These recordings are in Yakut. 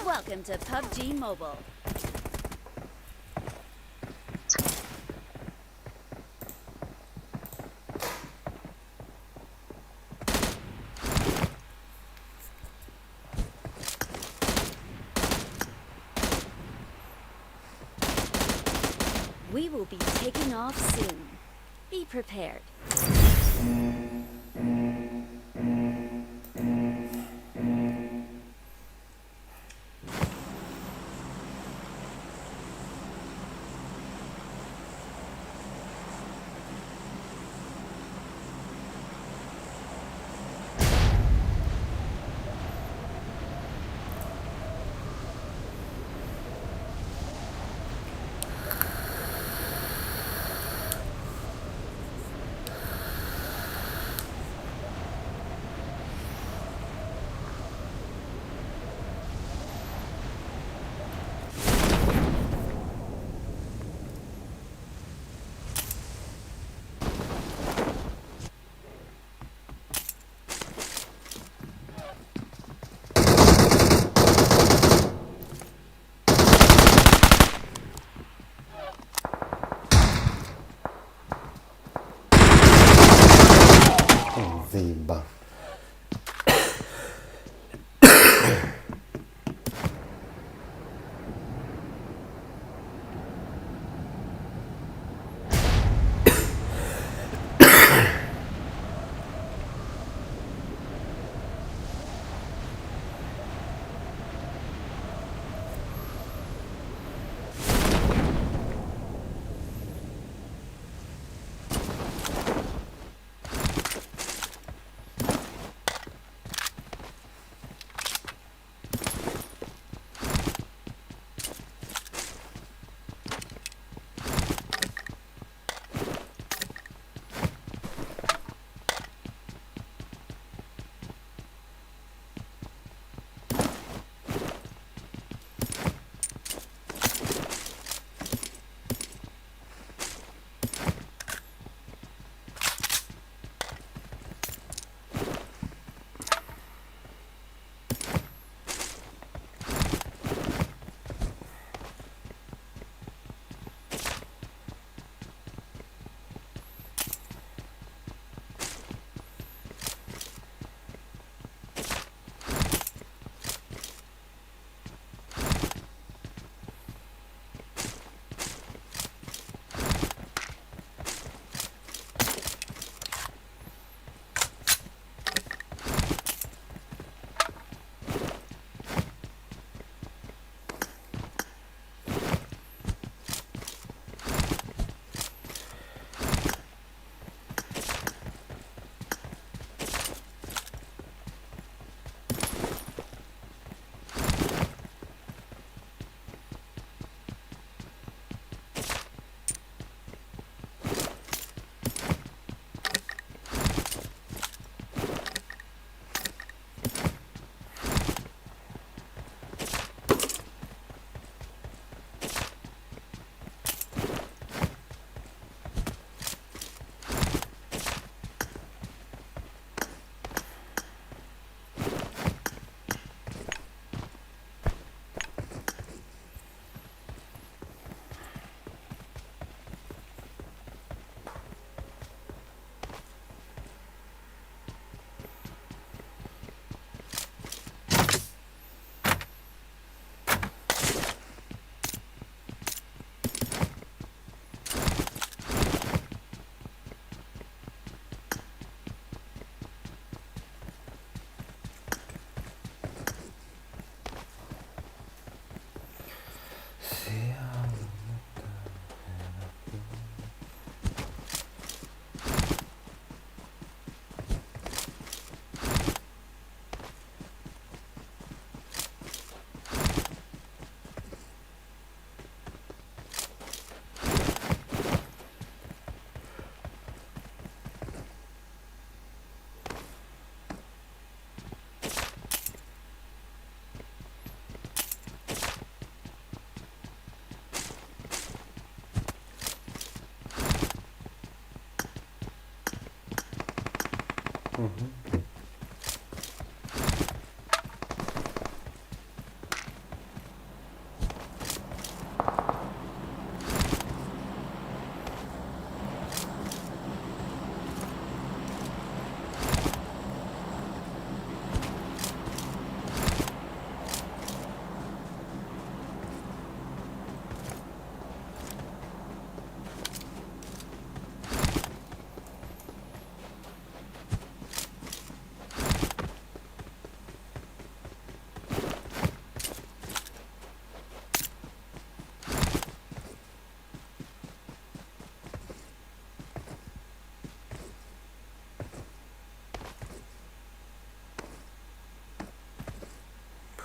Welcome to PUBG Mobile. We will be taking off soon. Be prepared.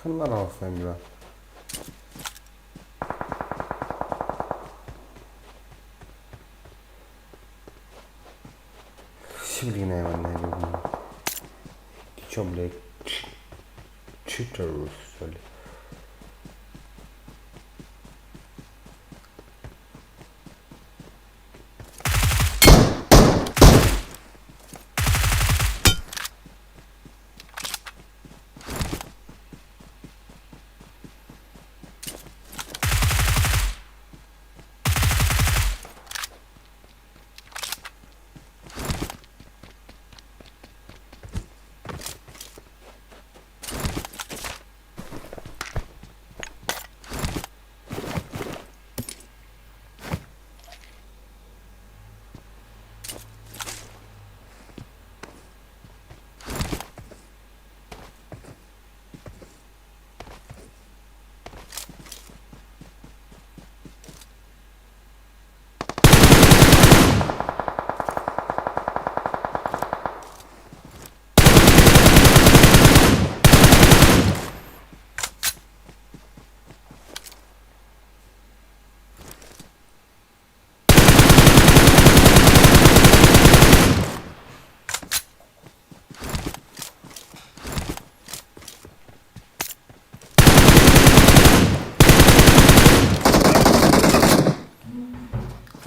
Ханна аҕалсан дьэ? Сибилигин айванна Ты чё, блядь, читер, что ли?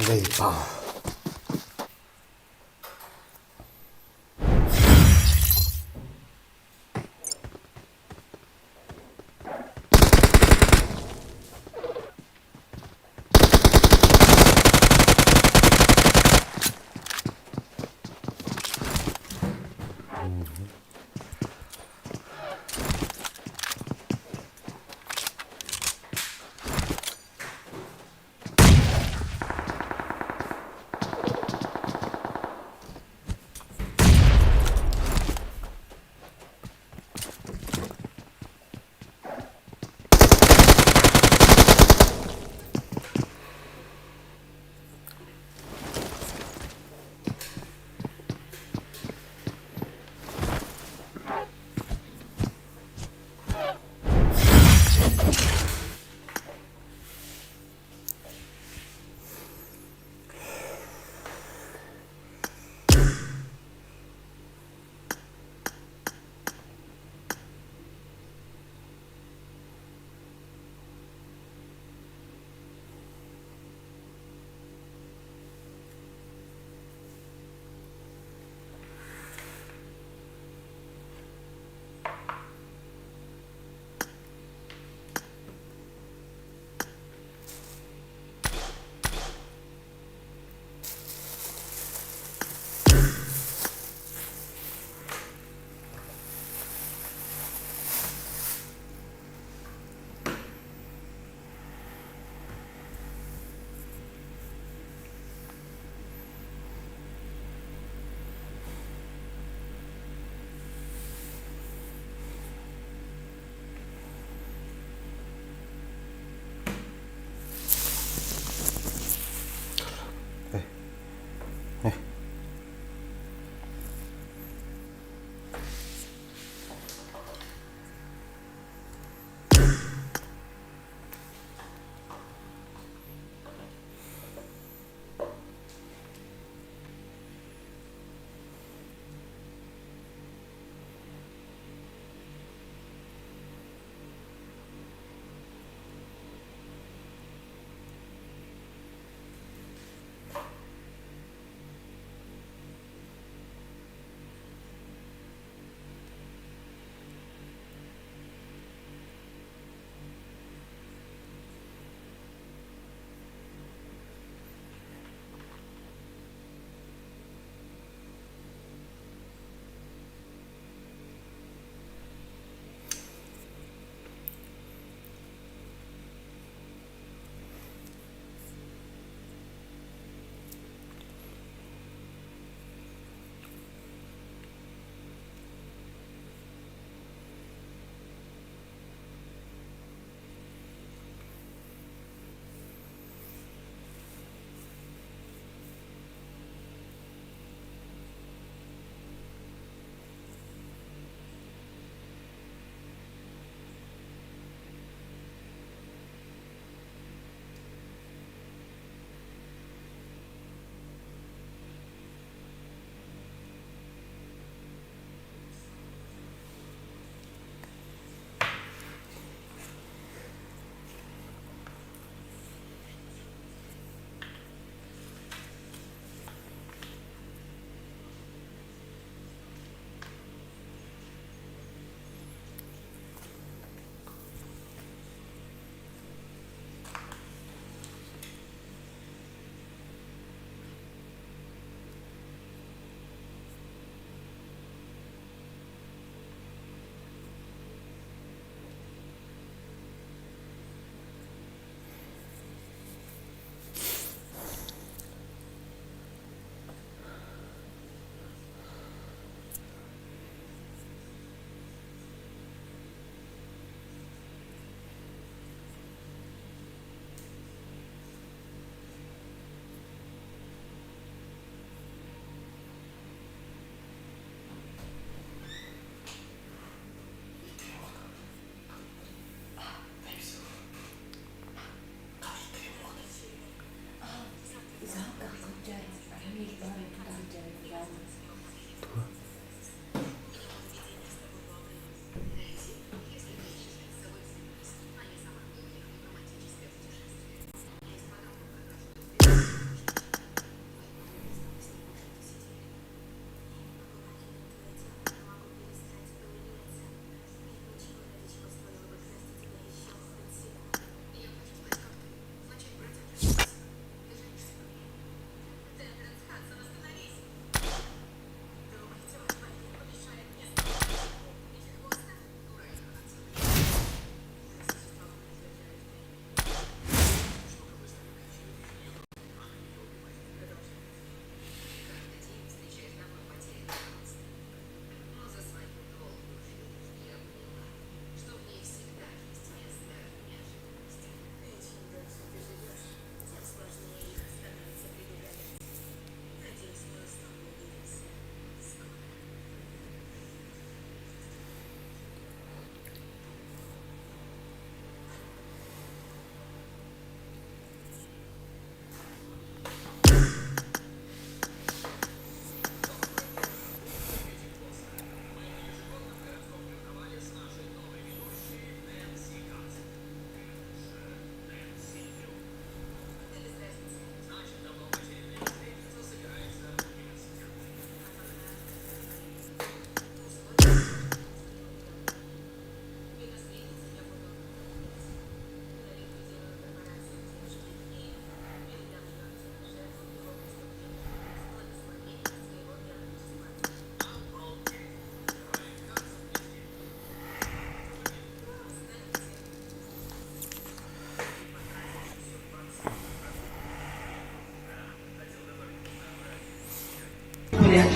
Заебал.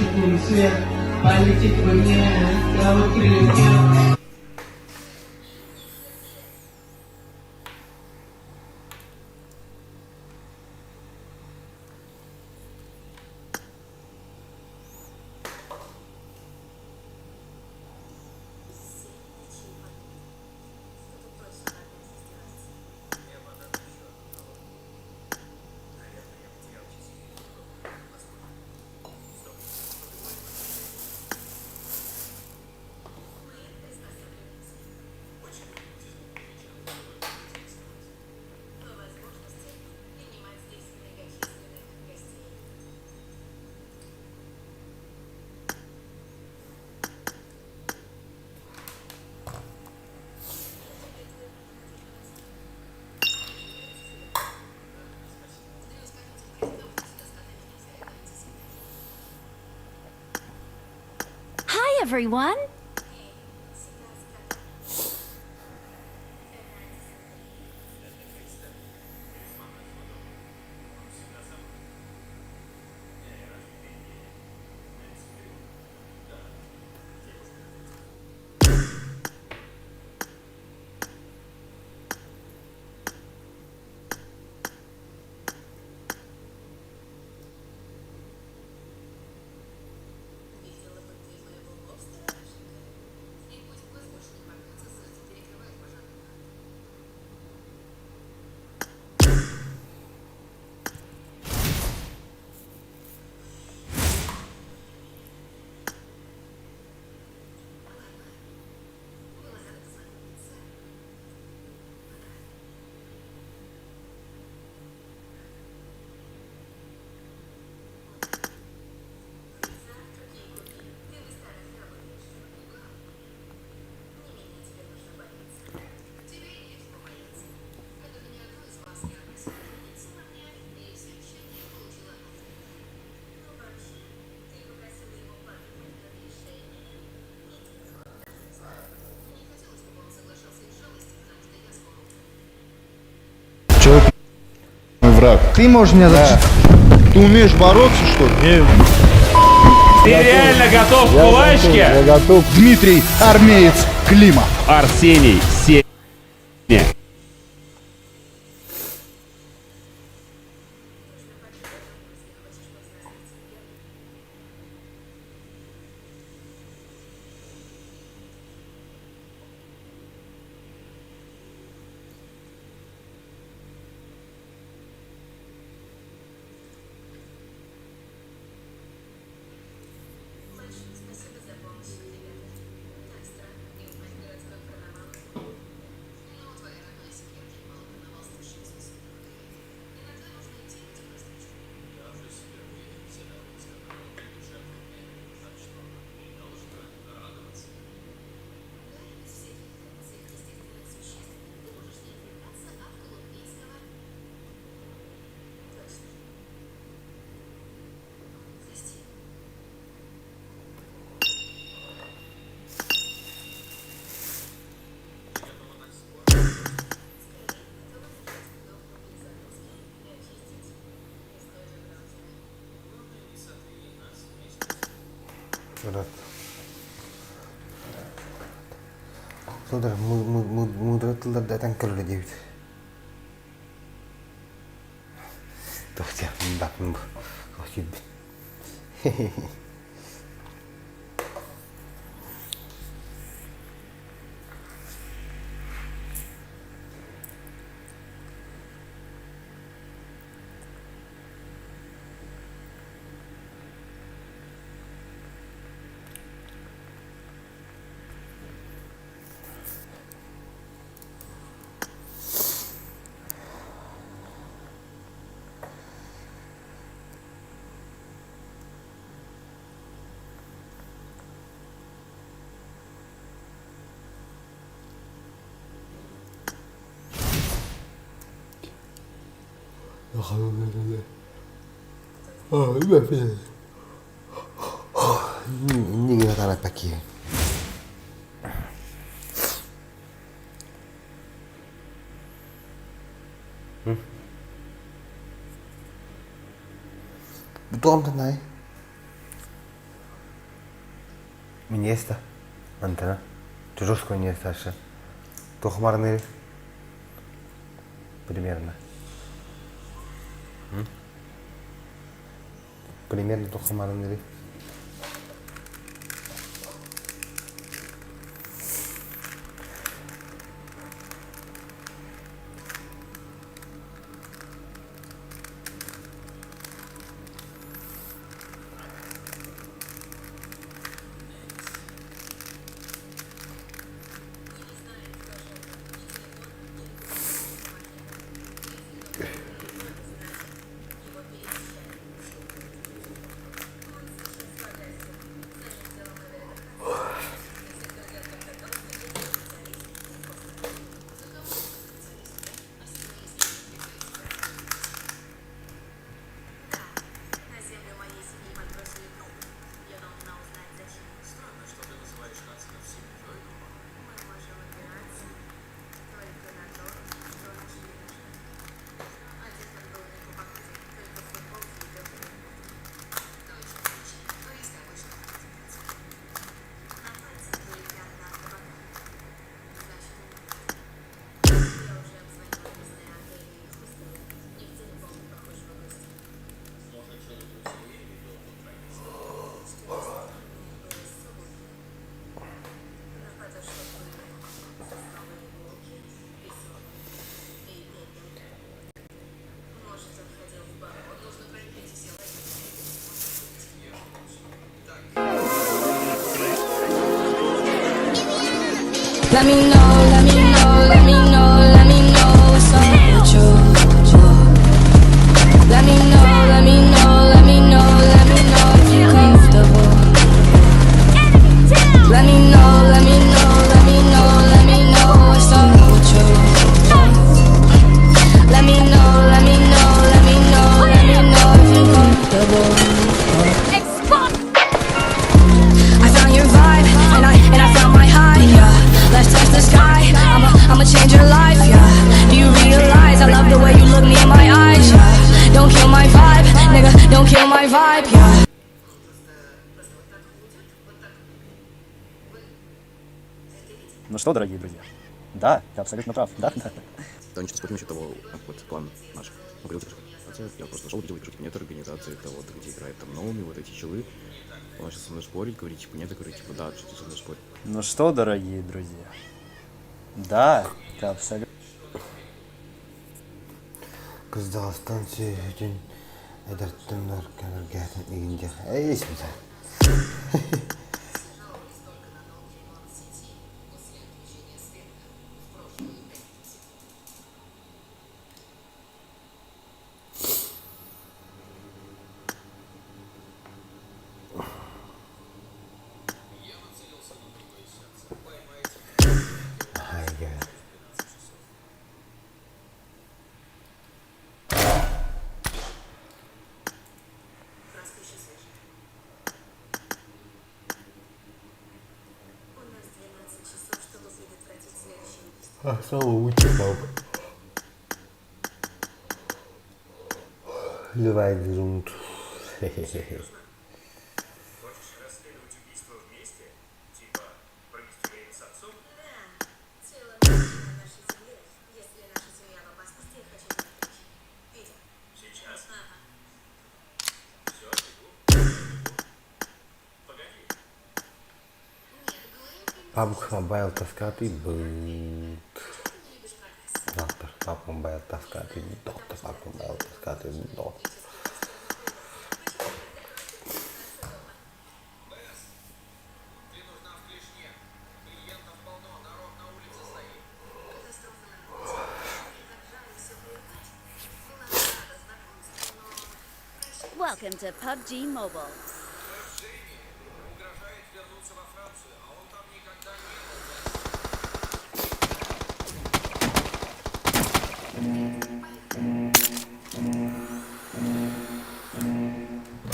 функция полететь вне открытия. Hi, everyone. Человек мой враг. Ты можешь меня да. Ты умеешь бороться, что ли? Ты реально готов к кулачке? Я готов. Дмитрий Армеец Климов. Арсений Сеня. Брат. Судар мудрый тыллар да этэн көрөр диэбит. Туох баппын бу. Туох киирбит. Иннигин атараппакки. Бу туом танай. Минньигэс да мантана чужой минньигэс Саша туох маарыныырый примерно Примерно туох маарыныырый Let me know, let me know, let me know, let me know what's up with you. Let me know, let me know, let me know, let me know if you're comfortable. Let me know, let me know, let me know, let me know what's up with you. Let me know, let me know, let me know, let me know if you're comfortable. I found your vibe, and I found my high, yeah. Let's touch the sky. I'ma change your life, yeah. Do you realize I love the way you look me in my eyes, yeah. Don't kill my vibe, nigga. Don't kill my vibe, yeah. Ну что, дорогие друзья, да, ты абсолютно прав, да, да. Да, ничего спорим насчет того, вот клан наш. Он говорил, типа, я просто нашел, видел, говорю, типа, нет организации, это вот, где играет там Ноуми, вот эти челы. Он начал со мной спорить, говорит, типа, нет, я говорю, типа, да, что ты со мной споришь. Ну что, дорогие друзья, да, ты абсолютно Кырдьаҕастан сүөһүтүн эдэртэн кэмэргээтин игин диэх эйс Levi Grund. PUBG Mobile таскаатыйбыт. Доктор, PUBG Mobile таскаатыйбыт. Доктор, PUBG Mobile таскаатыйбыт. Доктор. Welcome to PUBG Mobile.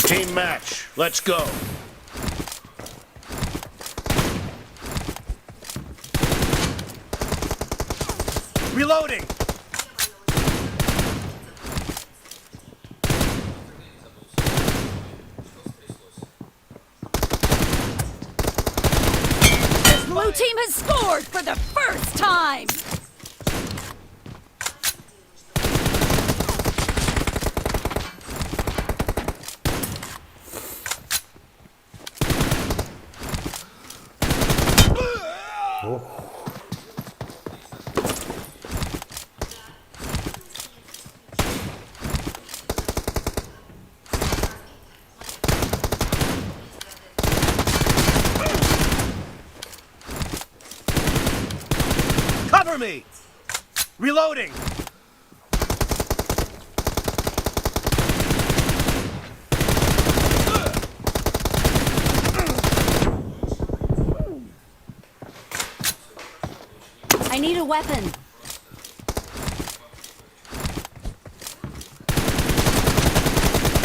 Team match. Let's go. Reloading. team has scored for the first time! Cover me! Reloading! I need a weapon.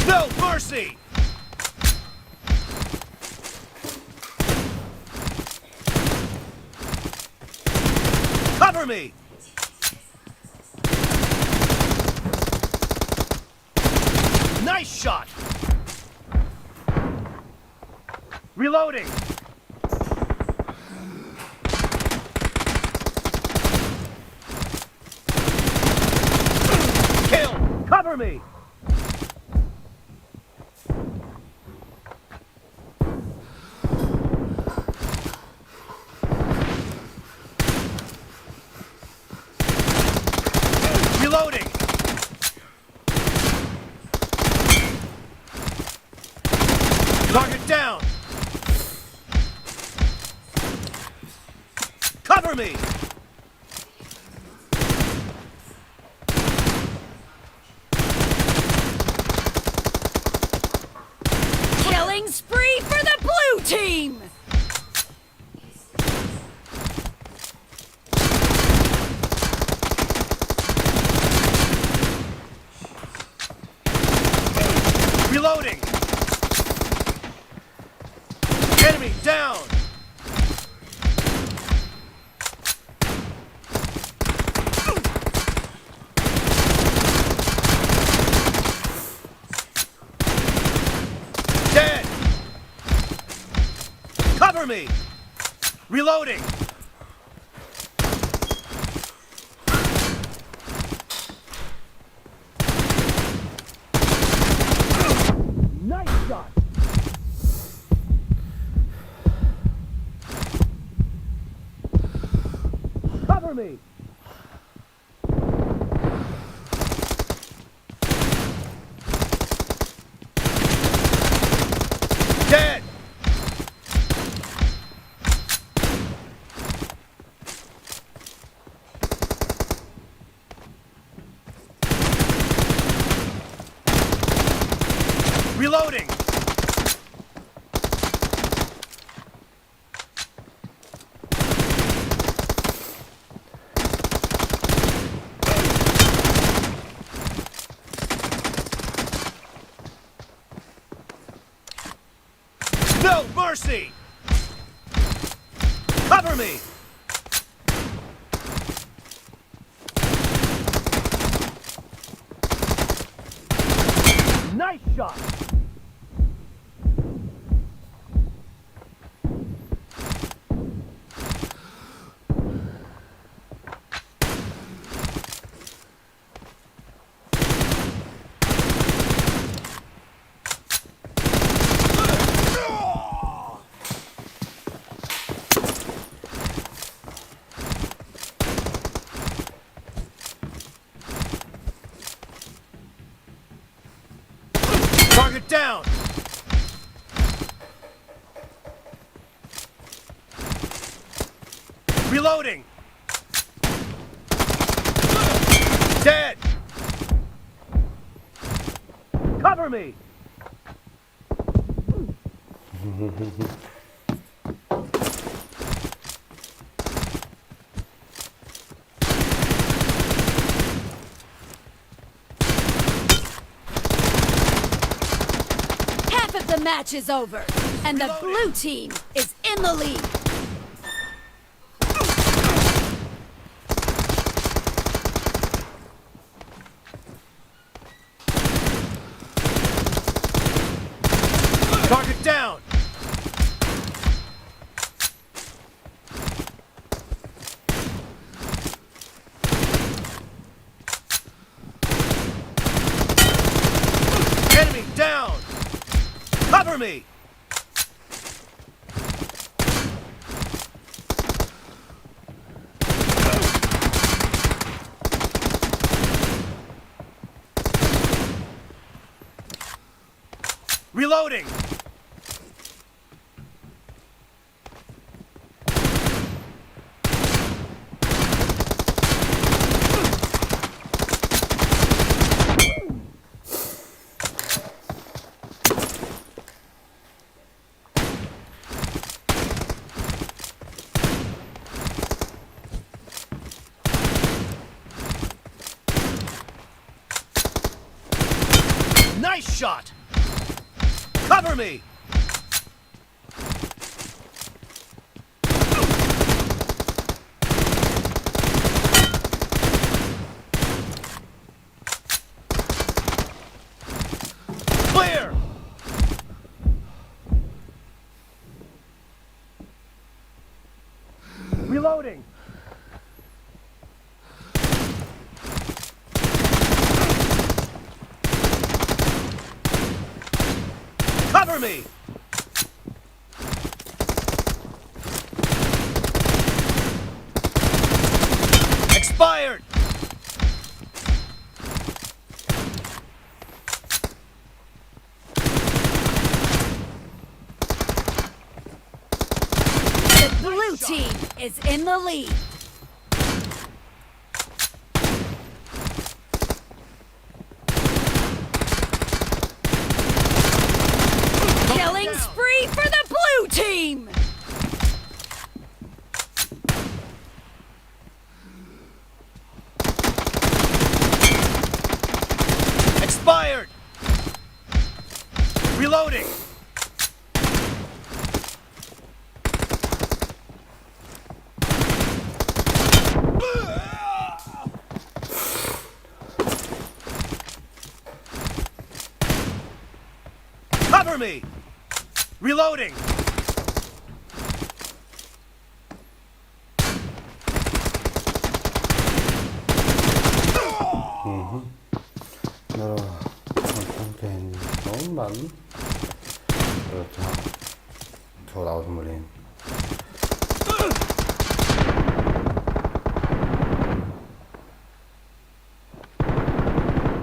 No mercy! Cover me! Nice shot! Reloading! Kill! Cover me! Reloading! Target down! Cover me! Killing spree for the blue team! Reloading! Enemy down! Dead! Cover me! Reloading! Nice shot! Cover me! Dead! Reloading! No mercy! Cover me! Nice shot! Target down! Reloading! Dead! Cover me! Half of the match is over, and the blue team is in the lead. Target down! me! Reloading! Nice shot! Cover me! Clear! Reloading! Cover me! Expired! The blue team is in the lead. Killing spree for the blue team! Expired! Reloading! Cover me! Reloading! Здорово. Онтон кэлин Суолаабытым блин.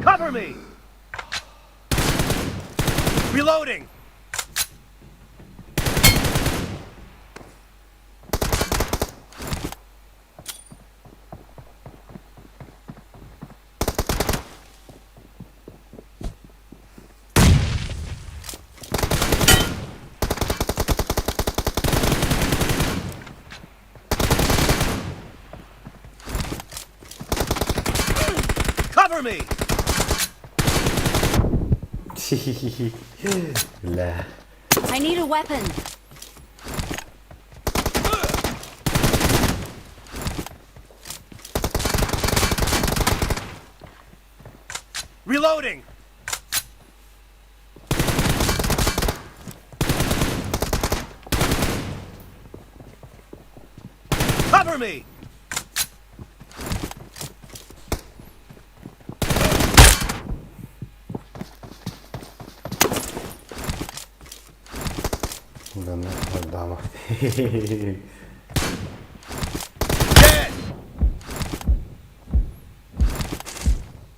Cover me! Reloading! Cover me! Бля. I need a weapon. Reloading! Cover me! Да, дама. Dead!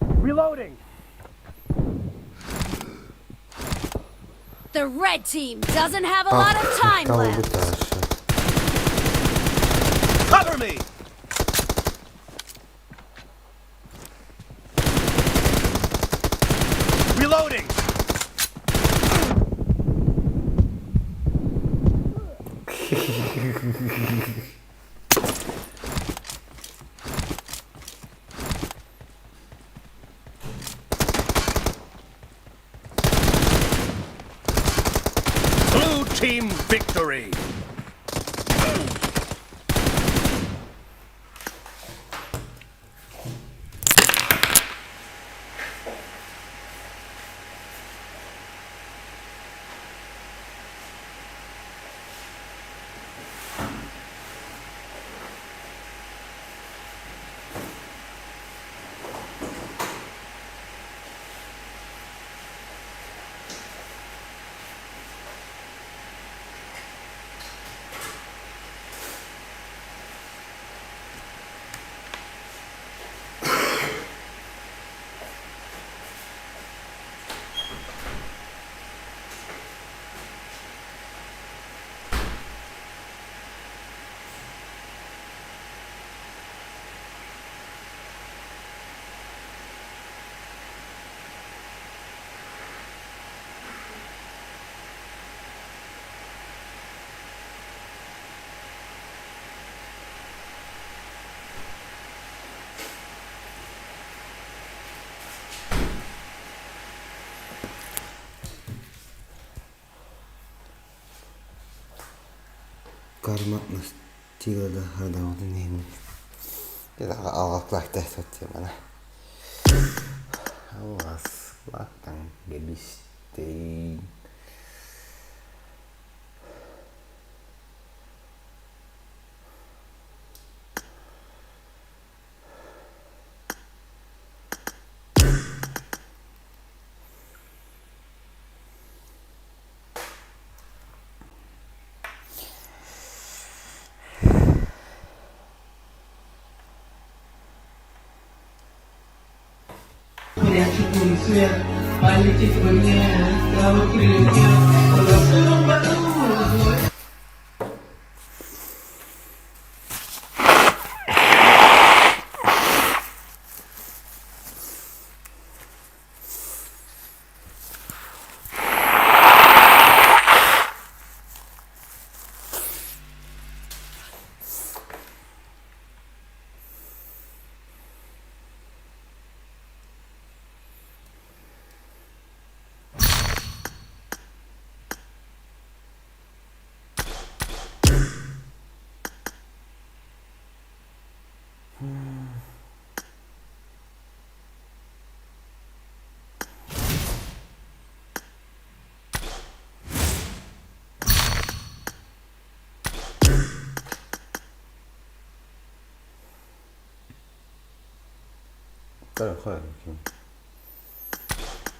Reloading! The red team doesn't have a lot of time left. Cover me! Reloading! Blue team victory! Карма настигла да хардаабытын иһин алҕас сатыамана. Алҕас лаактан кэбистим. Полететь бы мне на крылья.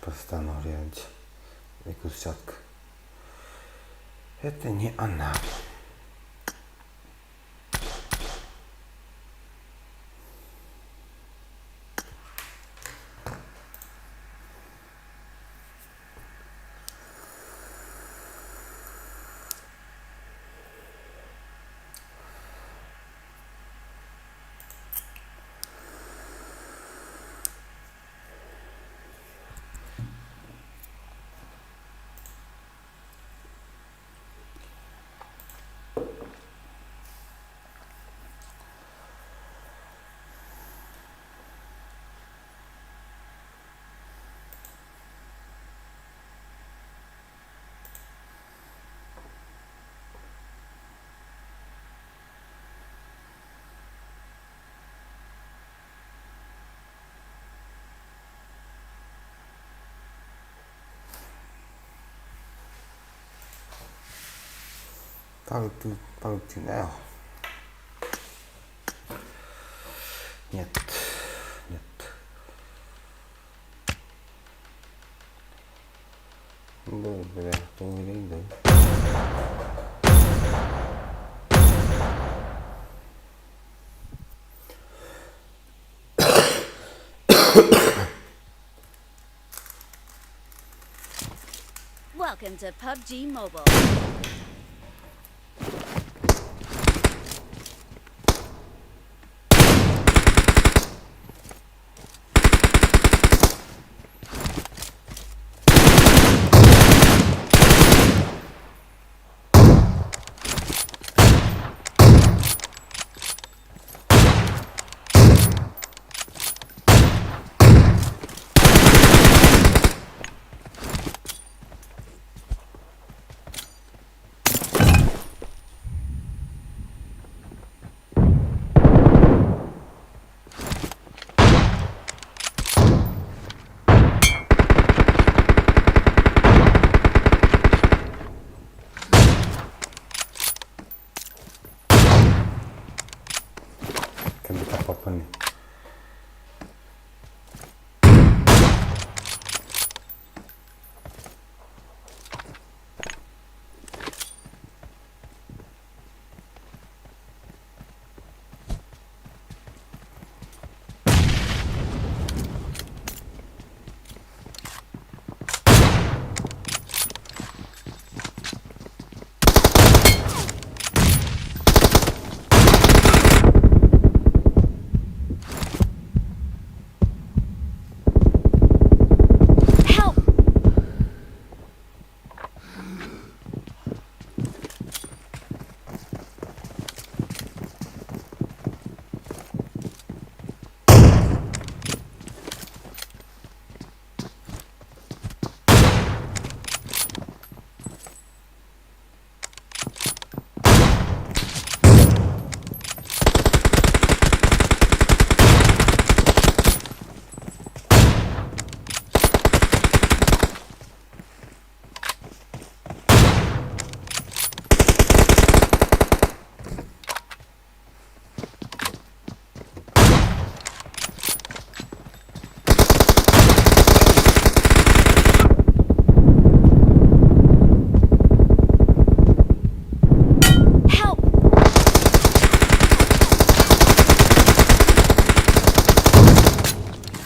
Постану глянуть. Кусатка. Это не она. Probably do now. Нет, нет. Бля, да. Welcome to PUBG Mobile.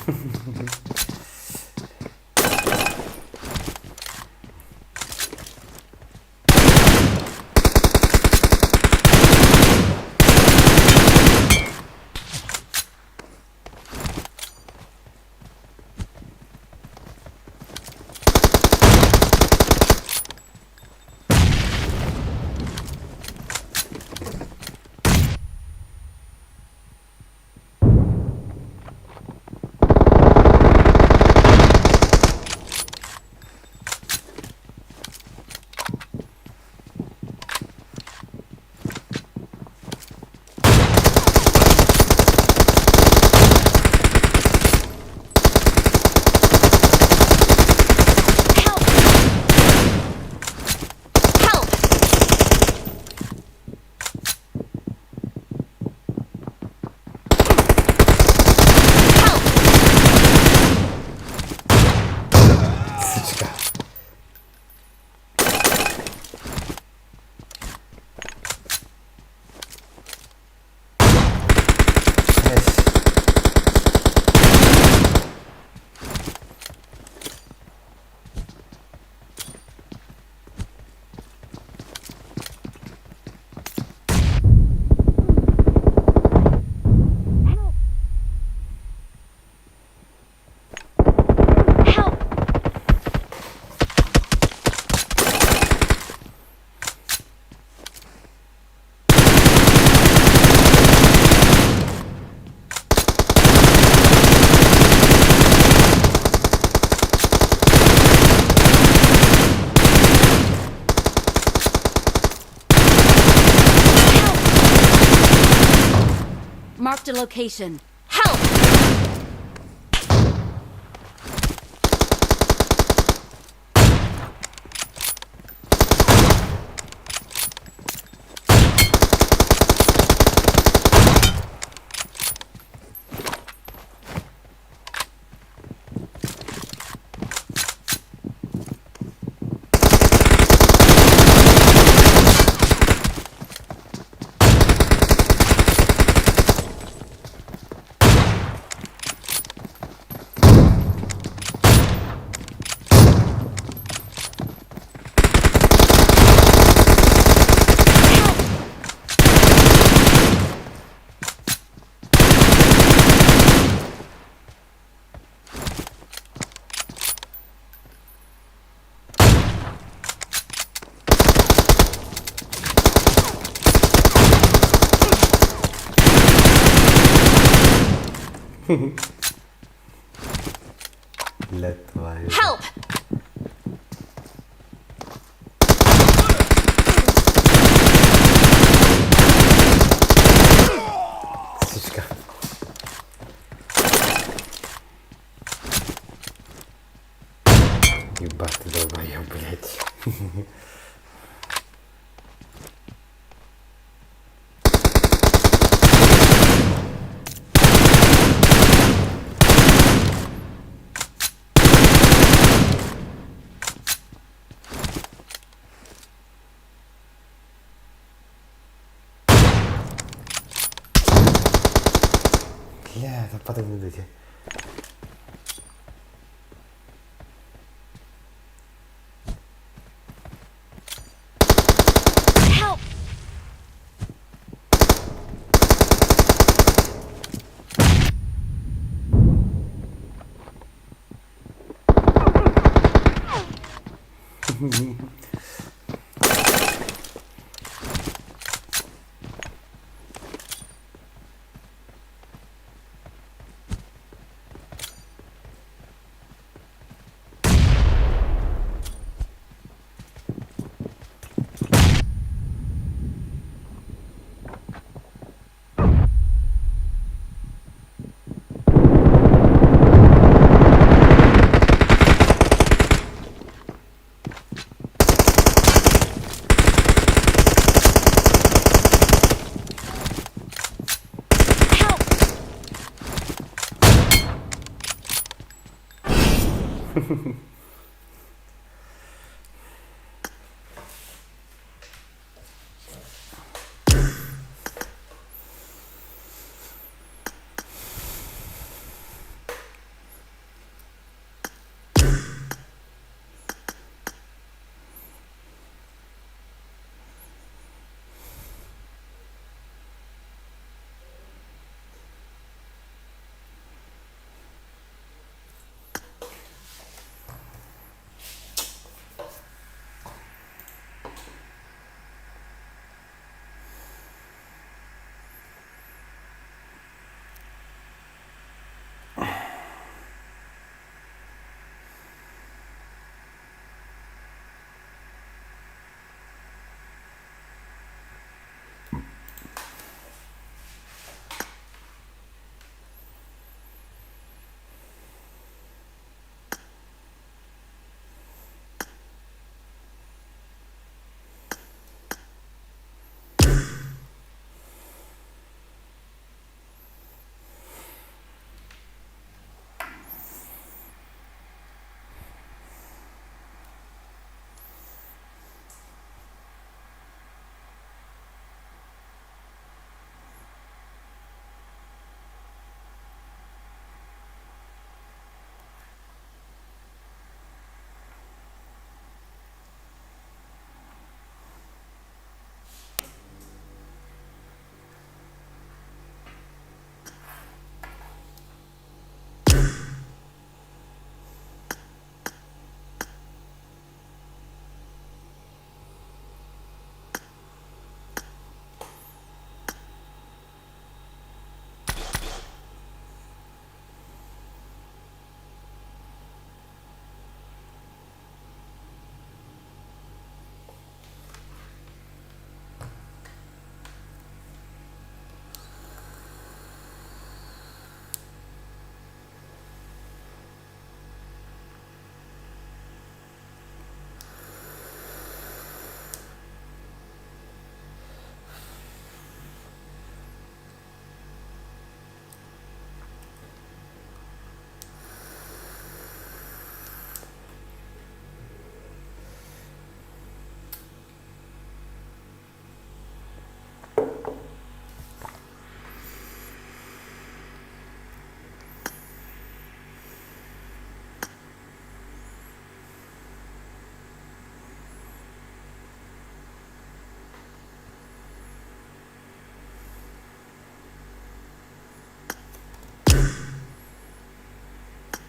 Help! Help! Help! Сучка. Эс. Help! Help! Marked a location. Help! Бля, твою. Help! Сучка. Ебать ты долбоёб, блядь. Бля, это подойдите. Help! Help!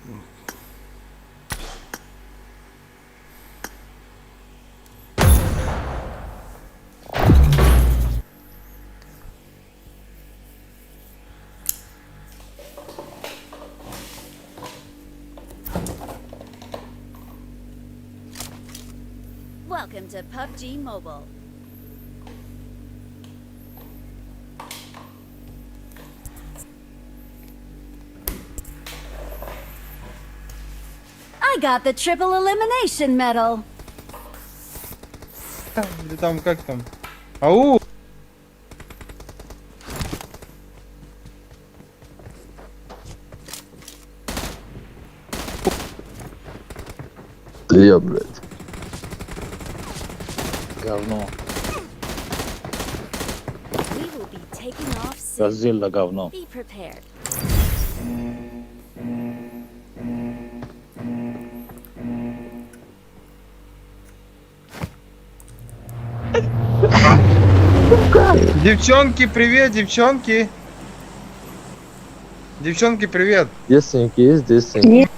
Welcome to PUBG Mobile. I got the triple elimination medal. Или там как там? Ау! Я, блядь. Говно. We will be taking off soon. Godzilla говно. Be prepared. Девчонки, привет, девчонки! Девчонки, привет! Девственники есть, девственники?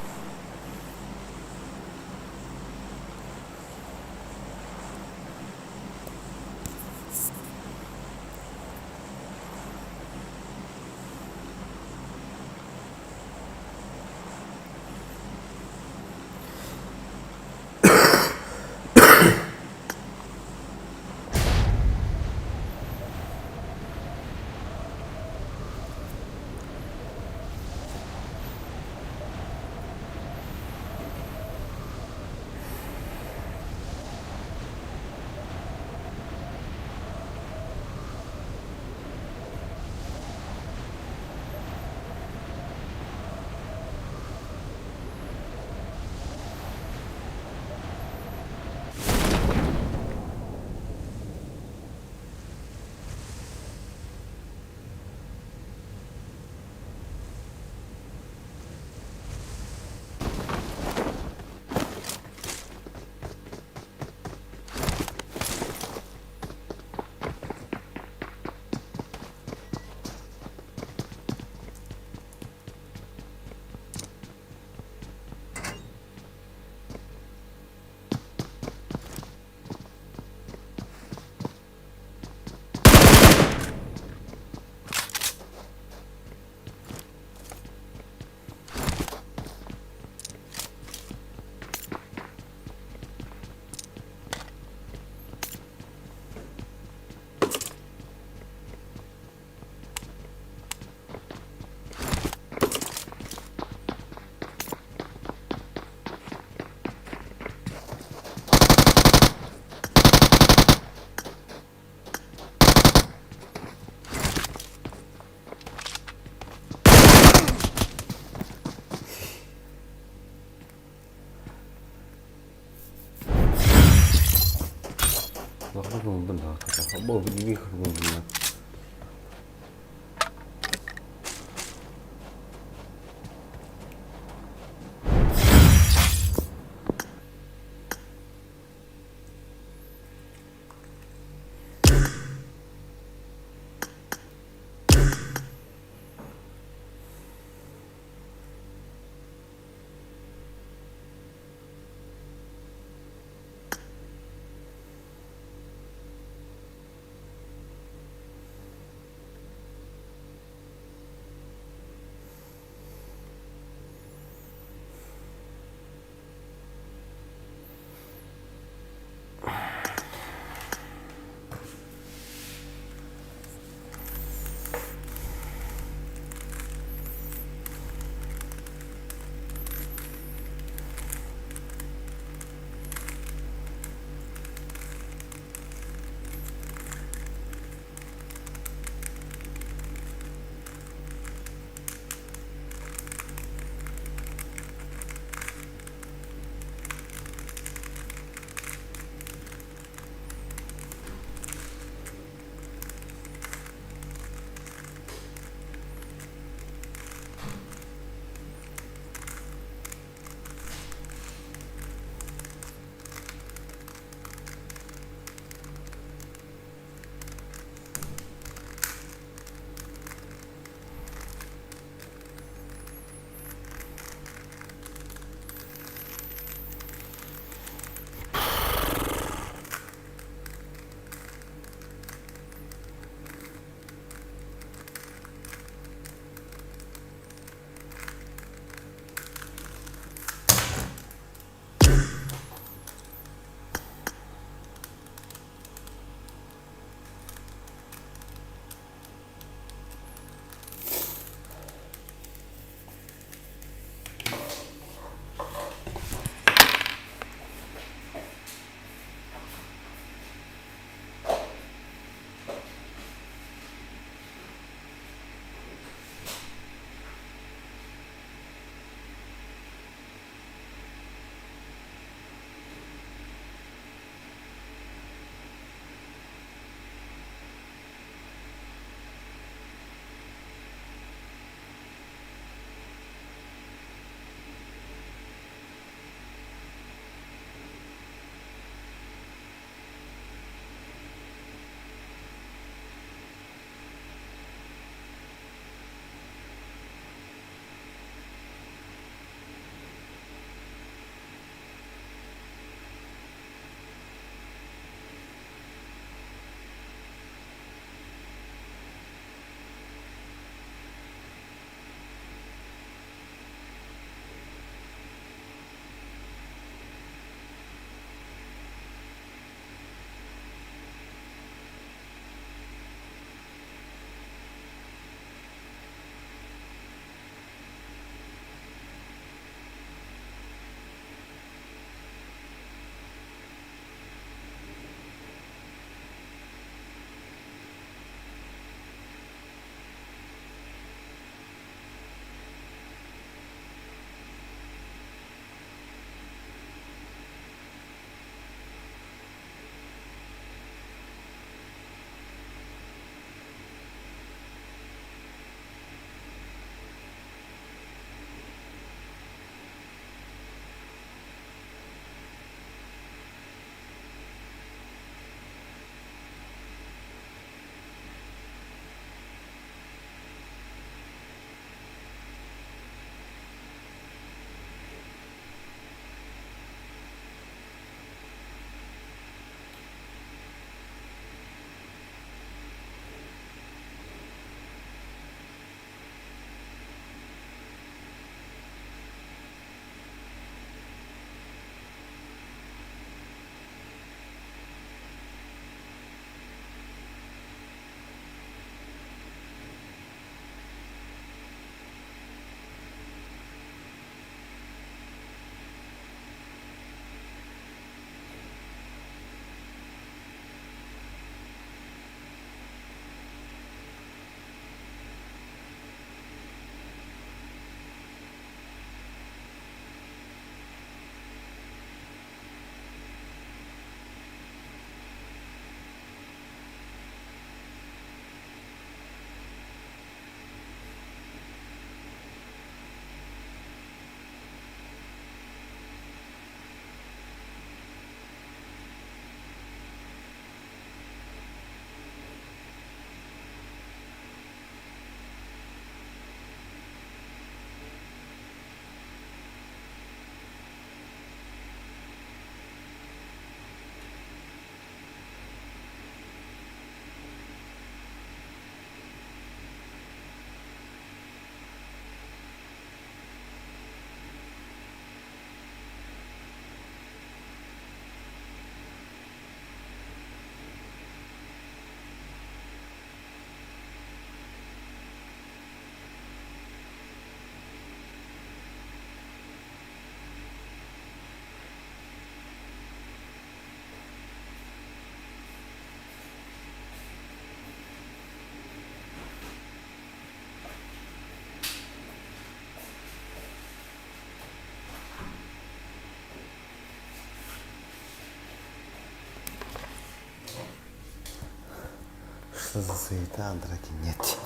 Что за суета, драки нет.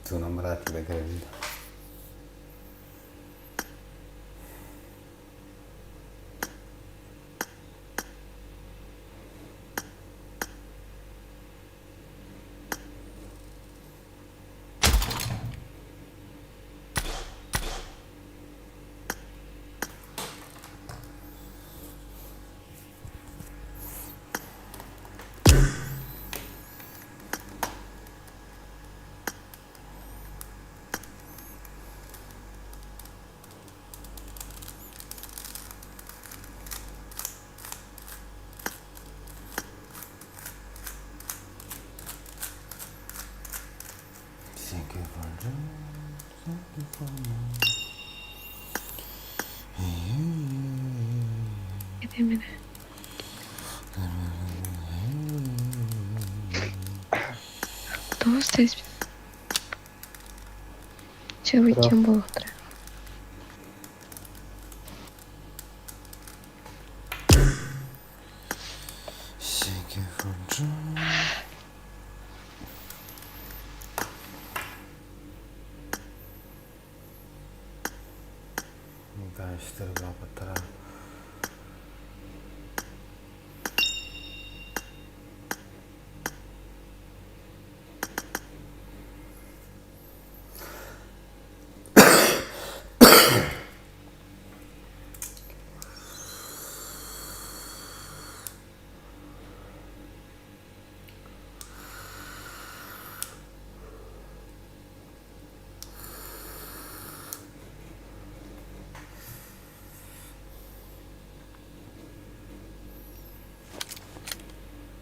Sono ammalati da gravità. Thank you for thank you for Thank you for Дальше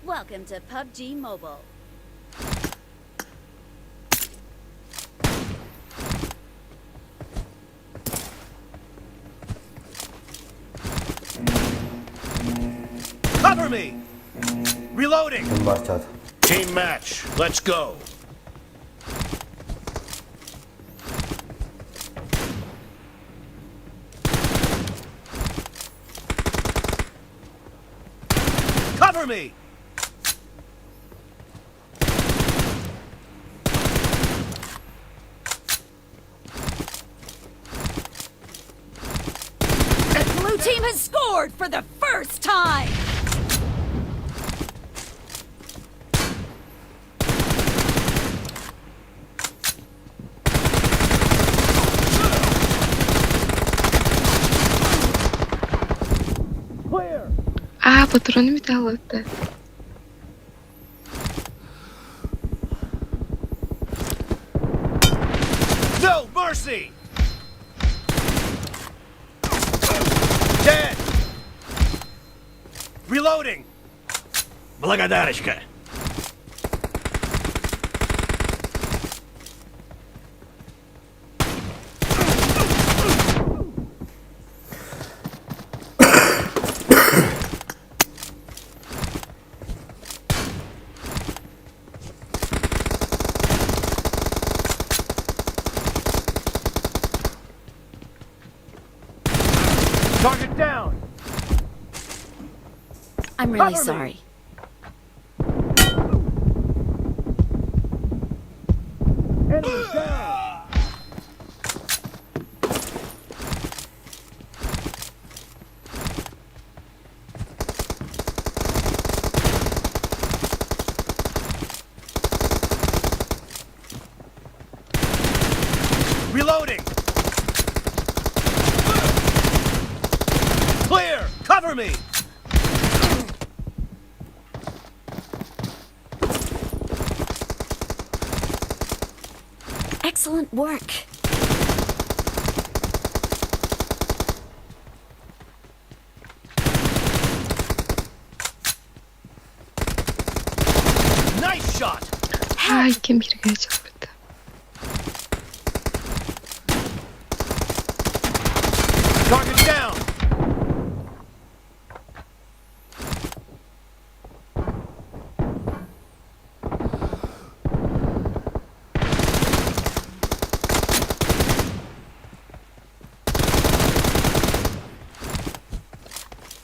Welcome to PUBG Mobile. Cover me! Reloading! Ким барчат? Team match, let's go! Cover me! team has scored for the first time. Аа, патроны металлыта. No mercy! Dead! Reloading! Благодарочка! Target down! I'm really sorry. Enemy down! Reloading! Clear! Cover me! Excellent work. Nice shot! Ай, ким бииргэ чалбыта. Target down!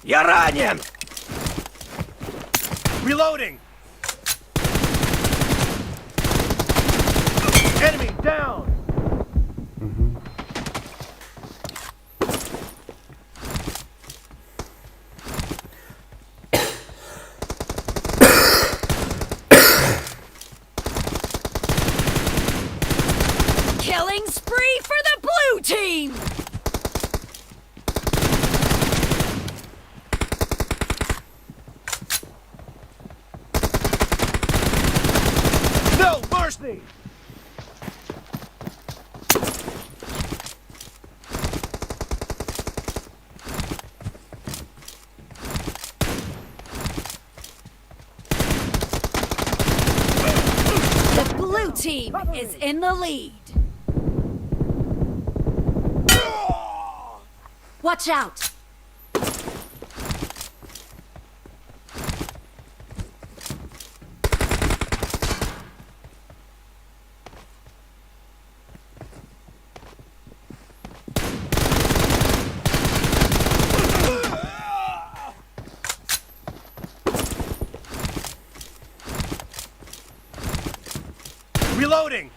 Я ранен! Reloading! Enemy down! Killing spree for the blue team! No mercy! The blue team is in the lead. Watch out! Reloading!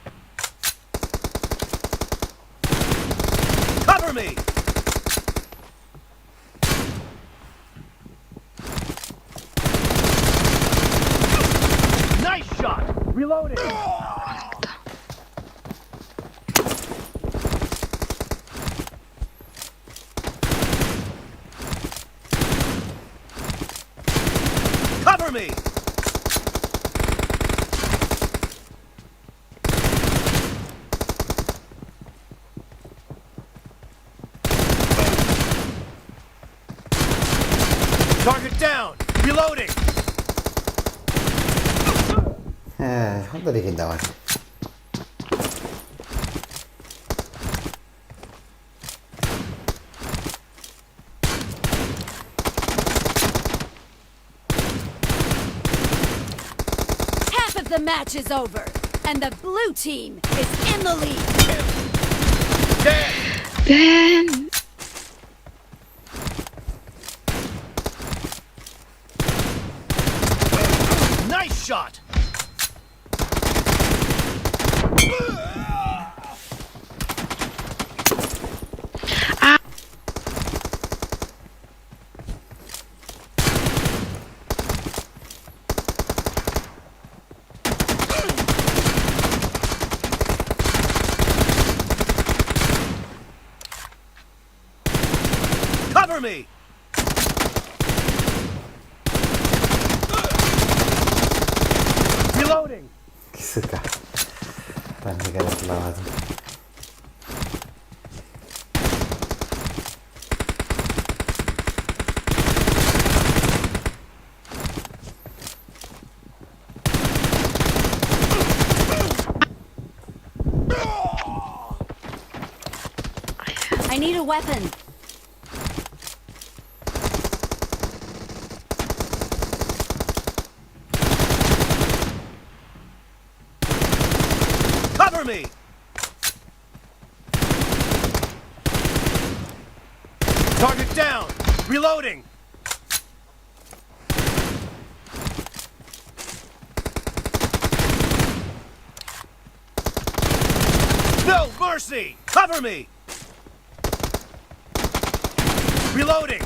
Cover me! Nice shot! Reloading! Кто? Cover me! Target down! Reloading! Ээ, хандар иһин даҕаны. Half of the match is over, and the blue team is in the lead. Dead! Дэн! Nice shot! me! Reloading! Сука. Ben de gayret lazım. I need a weapon. Cover me! Target down! Reloading! No mercy! Cover me! Reloading!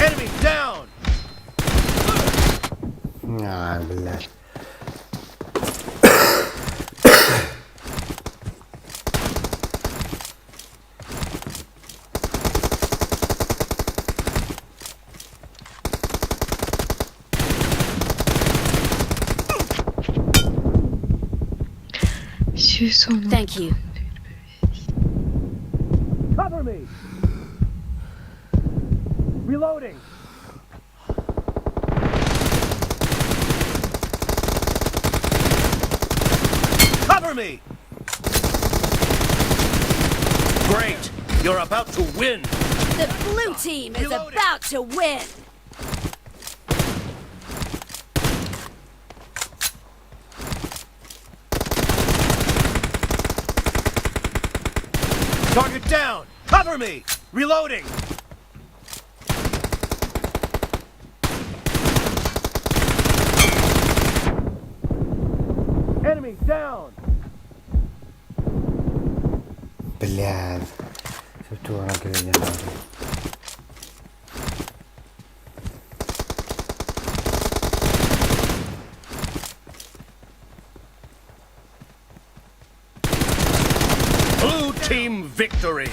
Enemy down! А, блядь. 110. Thank you. Cover me! Reloading! Cover me! Great! You're about to win! The blue team is Reloading. about to win. Target down! Cover me! Reloading! Enemy down! Блядь. Сөптүү ороо гэрээ яа. Blue team victory!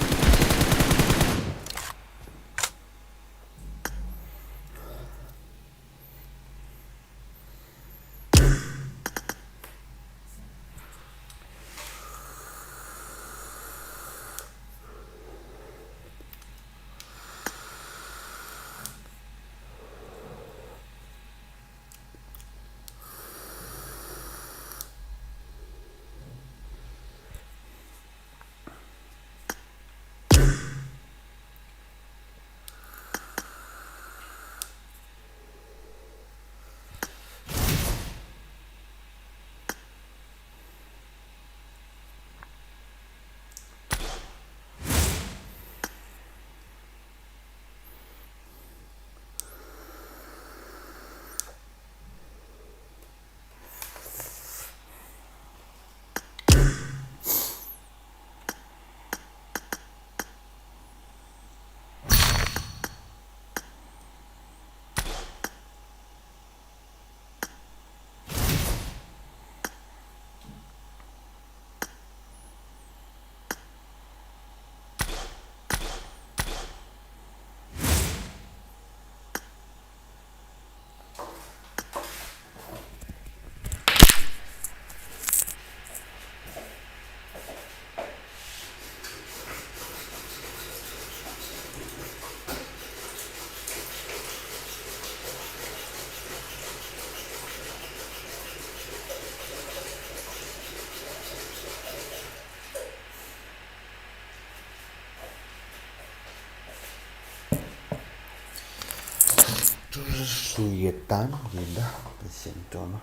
Суетан, да, симптома.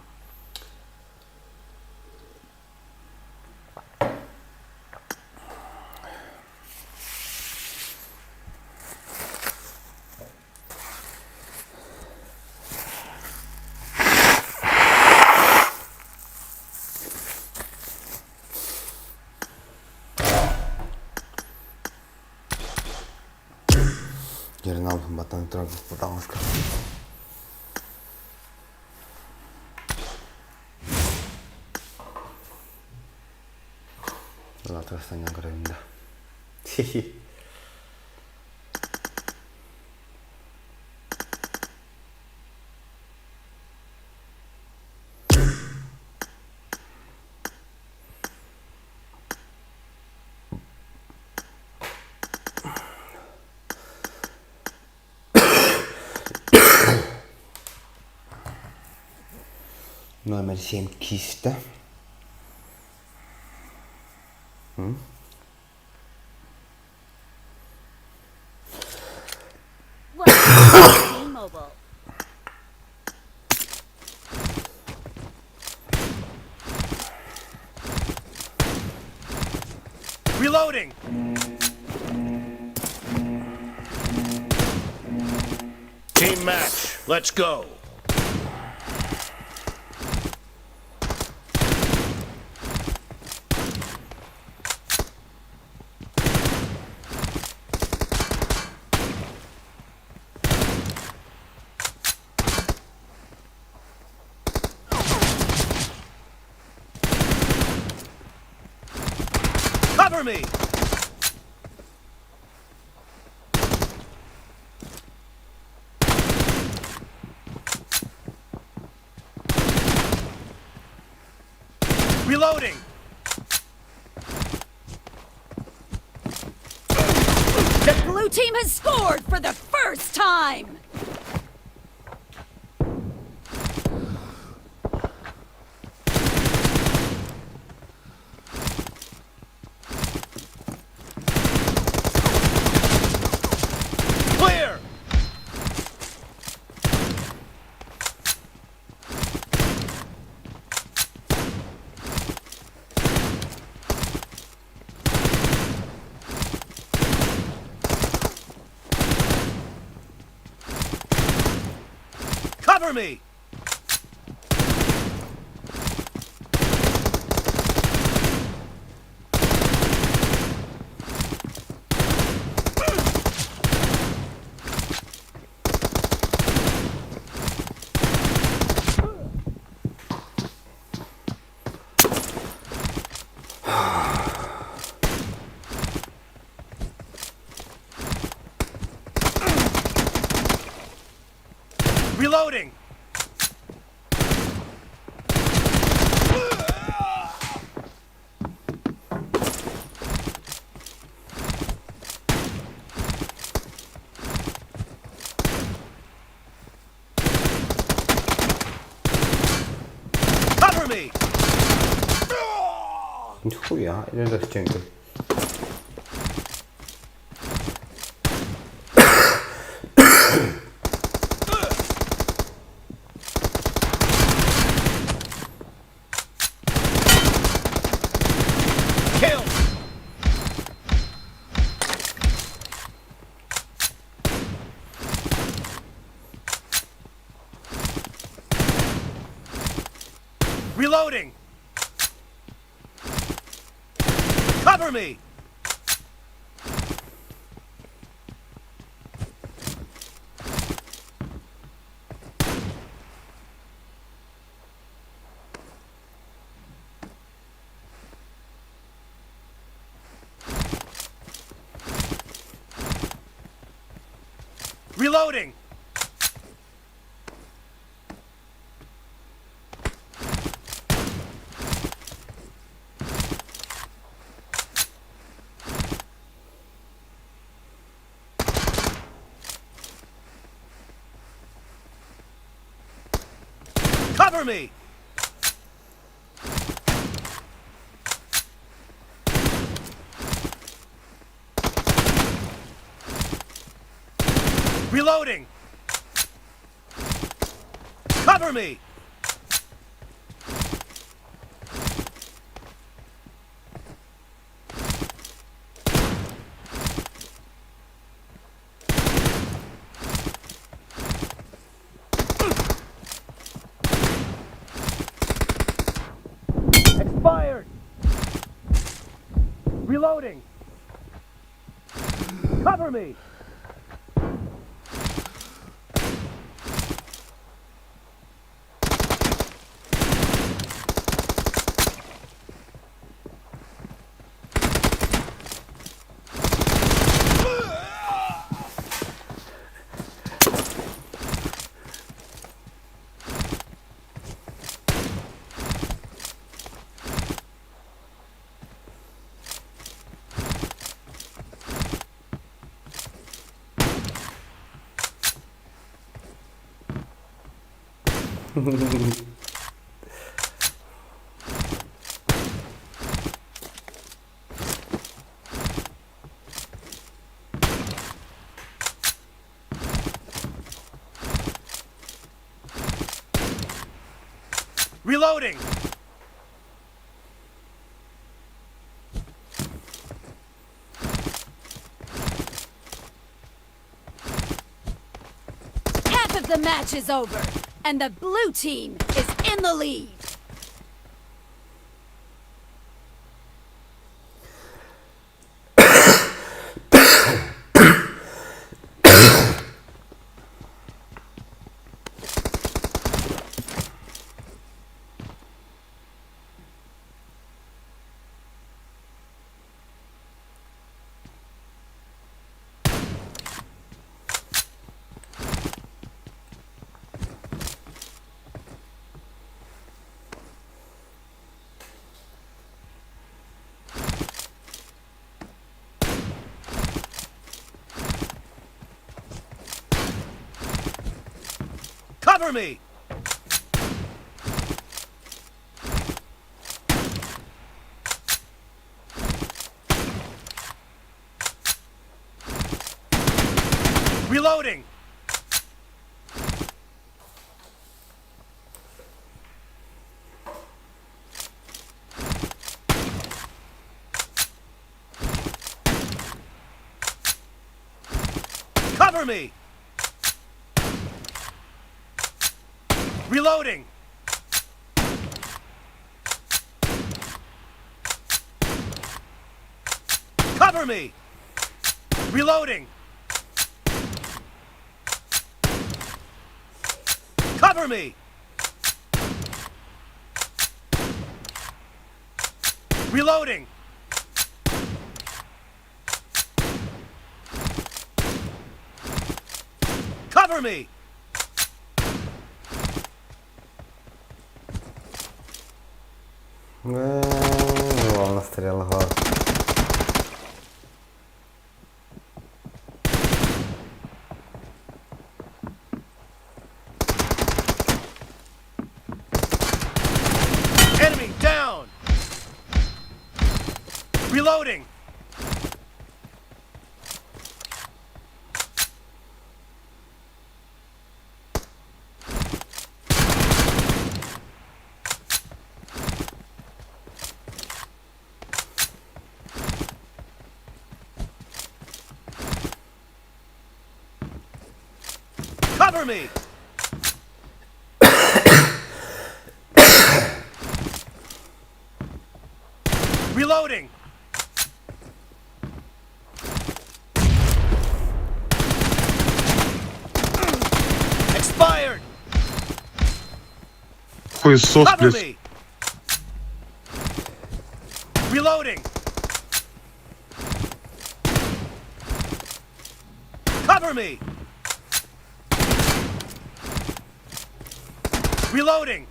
Ернал батан турар таҥаска. Турастанньан көрөбүн да. Хи-хи. Номер 7 киистэ. Mobile. Reloading! Team match, let's go. Cover me! Reloading! The blue team has scored for the first time! Clear! Cover me! Reloading! Cover me! Нихуя, или за стенкой. Kill! Reloading! Cover me! Reloading! Cover me! Reloading! Cover me! Expired! Reloading! Cover me! Reloading! Half of the match is over, and the blue team is in the lead. Cover me! Reloading! Cover me! Reloading! Cover me! Reloading! Cover me! Reloading! Cover me! Главное стрела глаз. Enemy down! Reloading! Cover me! Reloading! Expired! Хуесос, Cover блядь. me! Reloading! Cover me! Reloading!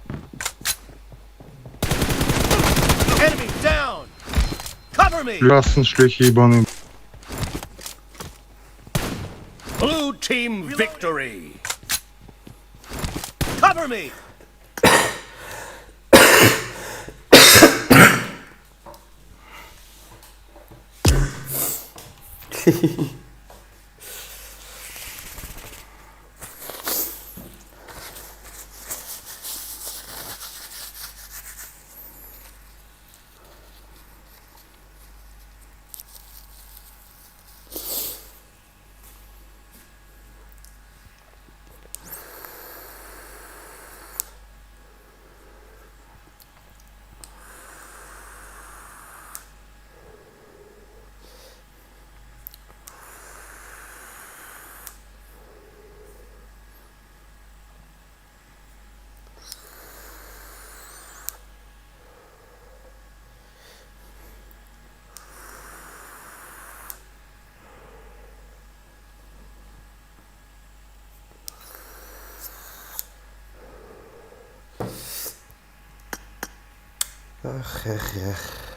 Enemy down! Cover me! Лясын шлюхи ебаные. Blue team victory! Cover me! Эх, эх, эх.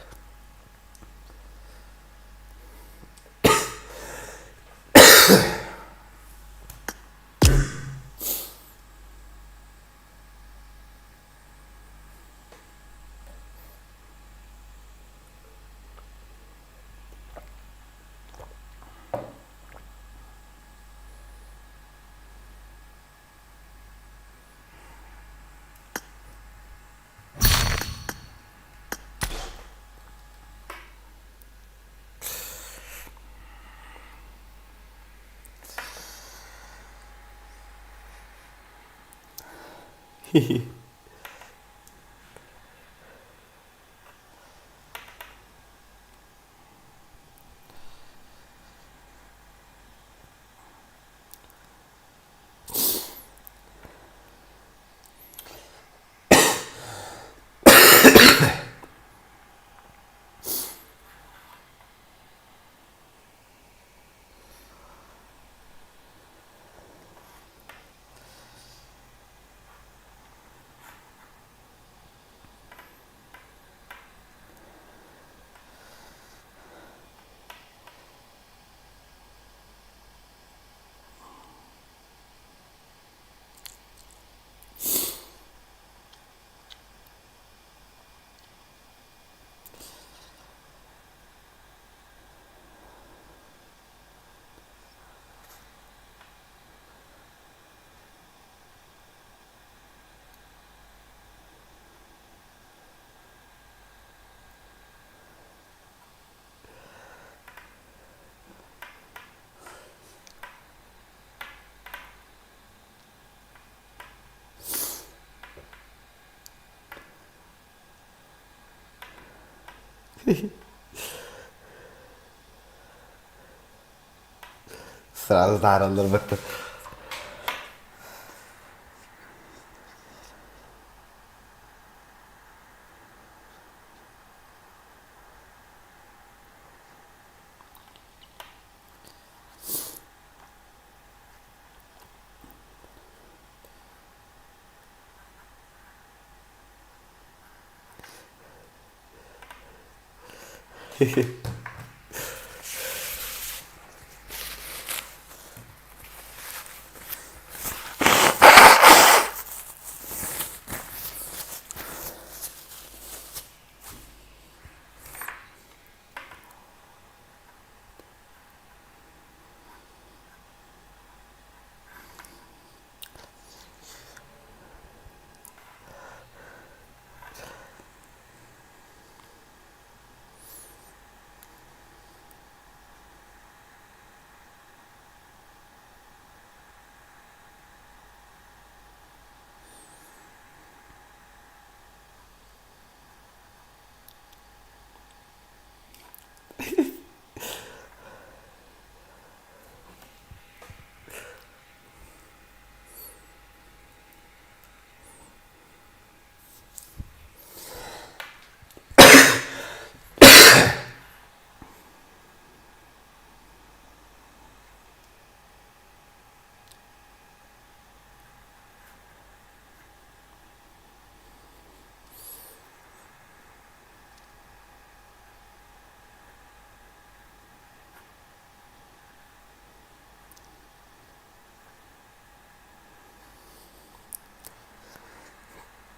Сразу тааралларбыт.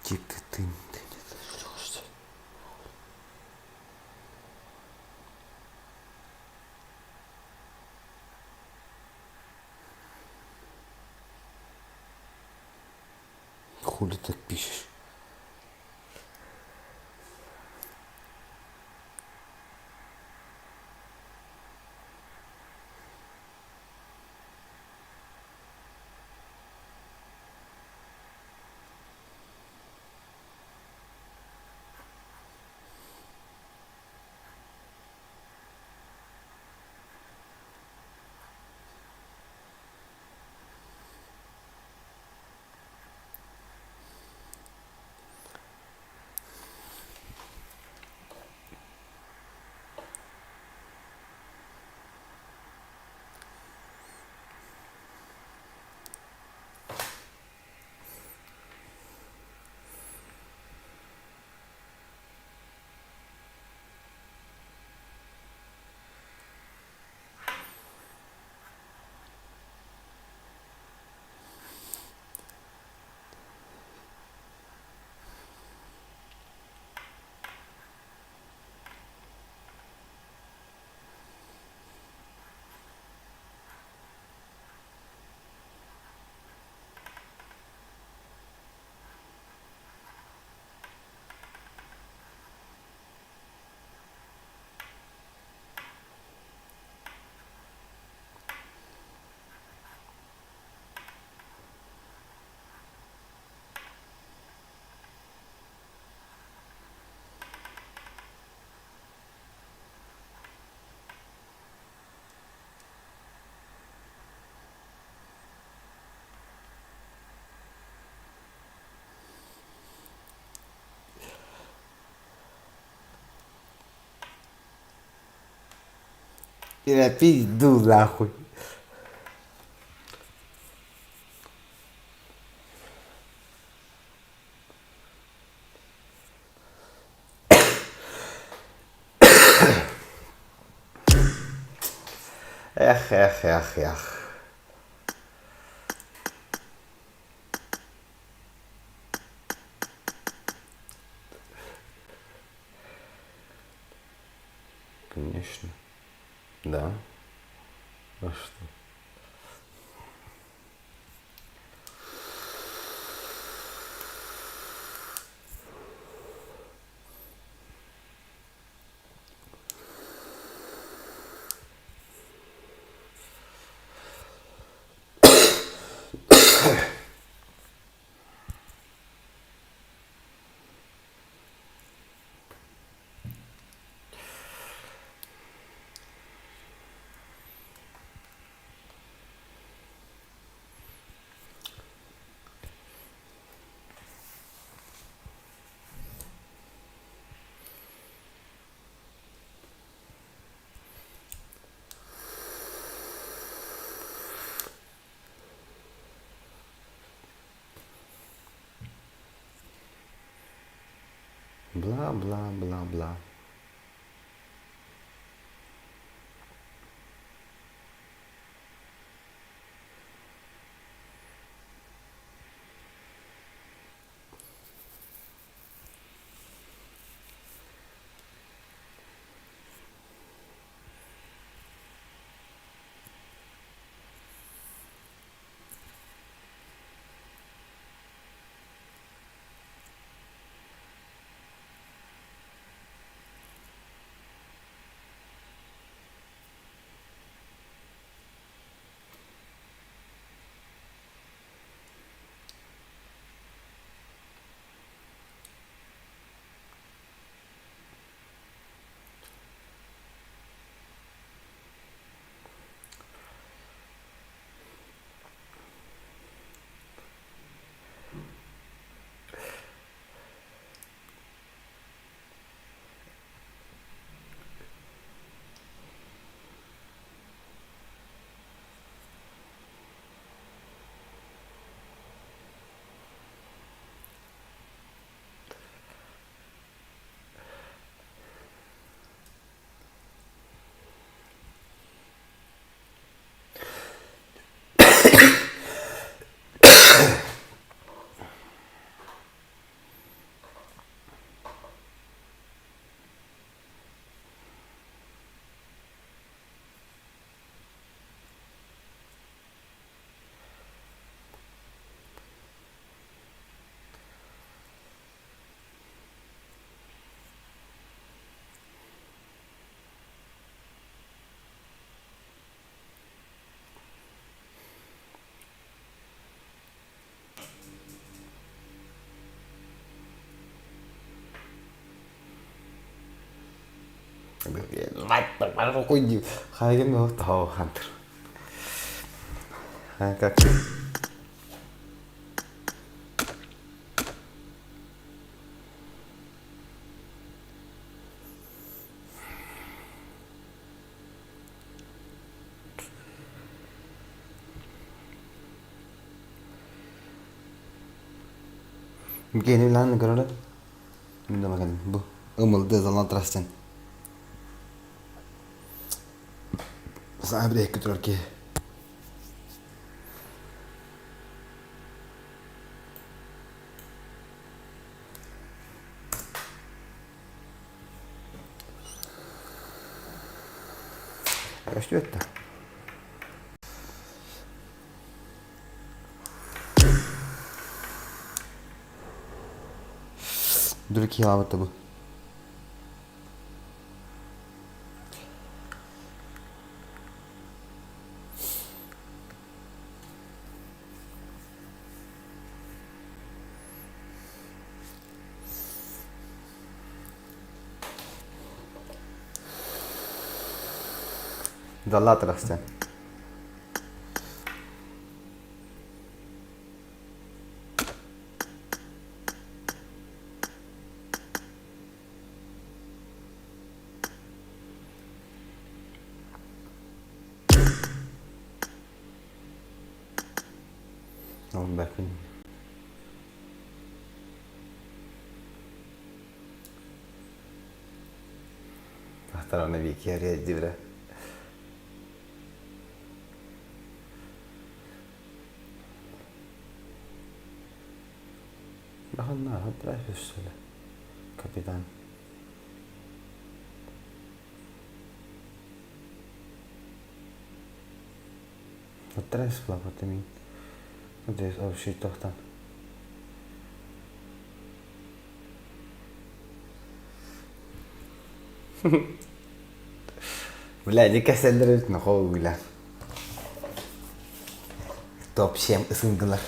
Тик ты, ты не дождешься. Хули так пишешь? Я пизду нахуй. Эх, эх, эх, эх. Конечно. Да. А что? Бла-бла-бла-бла. Как Кини билан көрөрө. Мин да бу ымылды залан трастен. Саа bir ekki турар ки. Көстүөттэ. Дүр киһи бу. Далла трастен. Ол бэппин. Ахтарана Вики бра. Капитан. Бля, не кэсэллэр эбит нохоо угуля. Топ-7 ысындылар.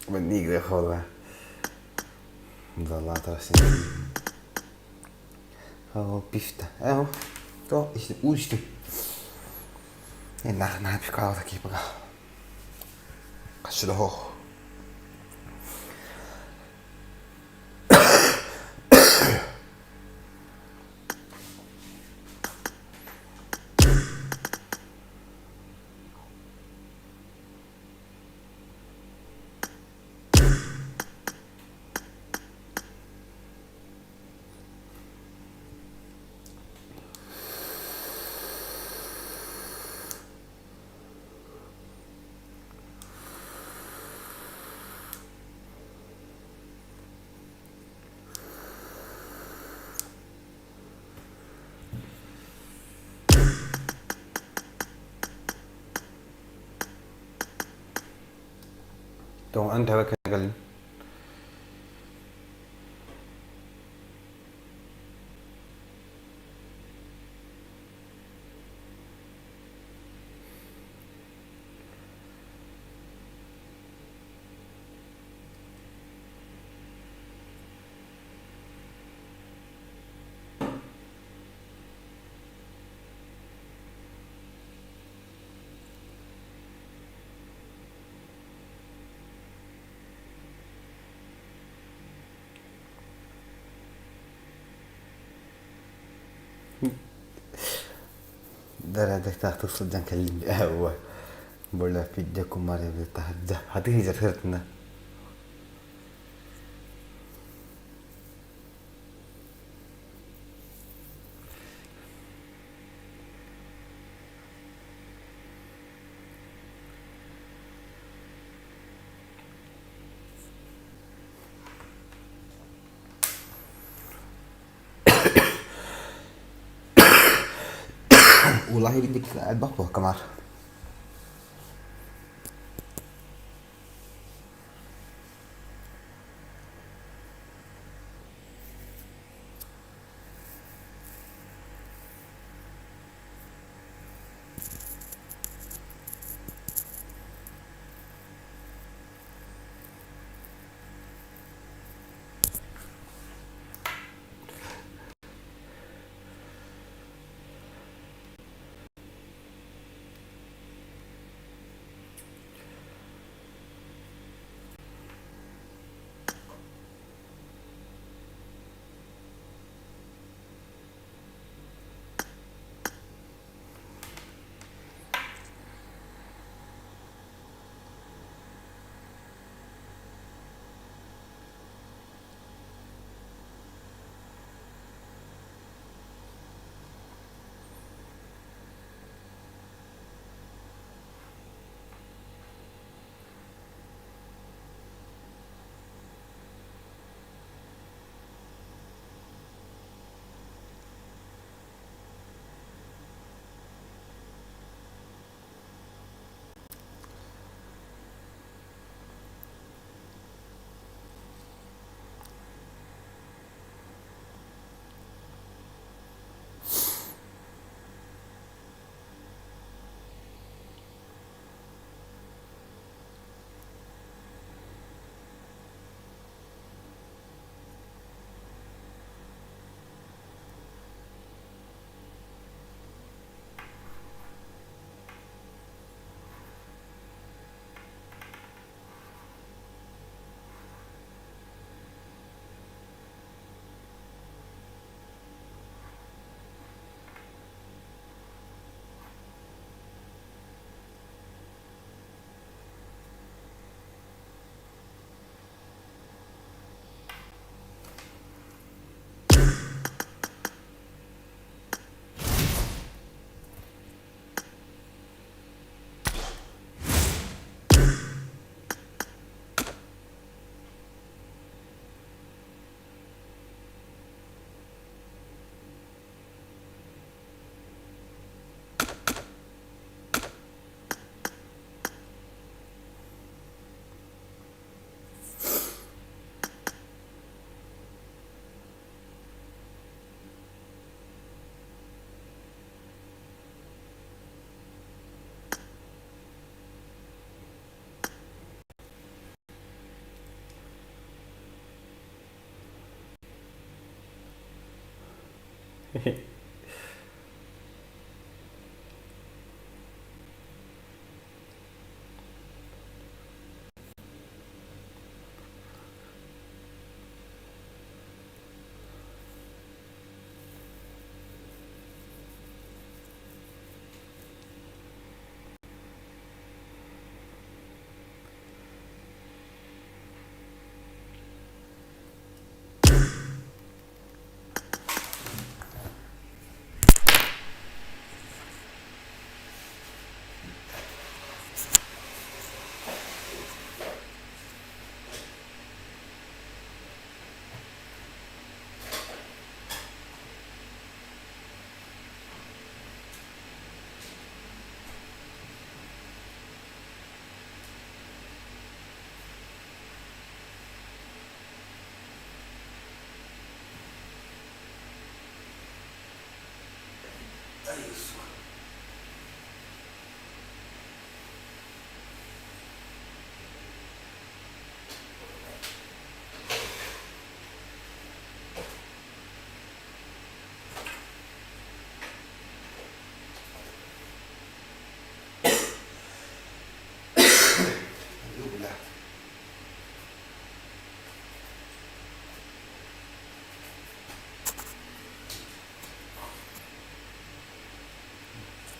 Manigre joda. Pifta. Уу истим. Наһаа пивка Хасилохох. Тоҕо эн төбө кэллиҥ? Бэрээдэктээх сылдьан кэллим ээ Бля пиздец кумар эбит таһырдьа хатыы сырытына. Уулаах ирдик элбэх буолкамар.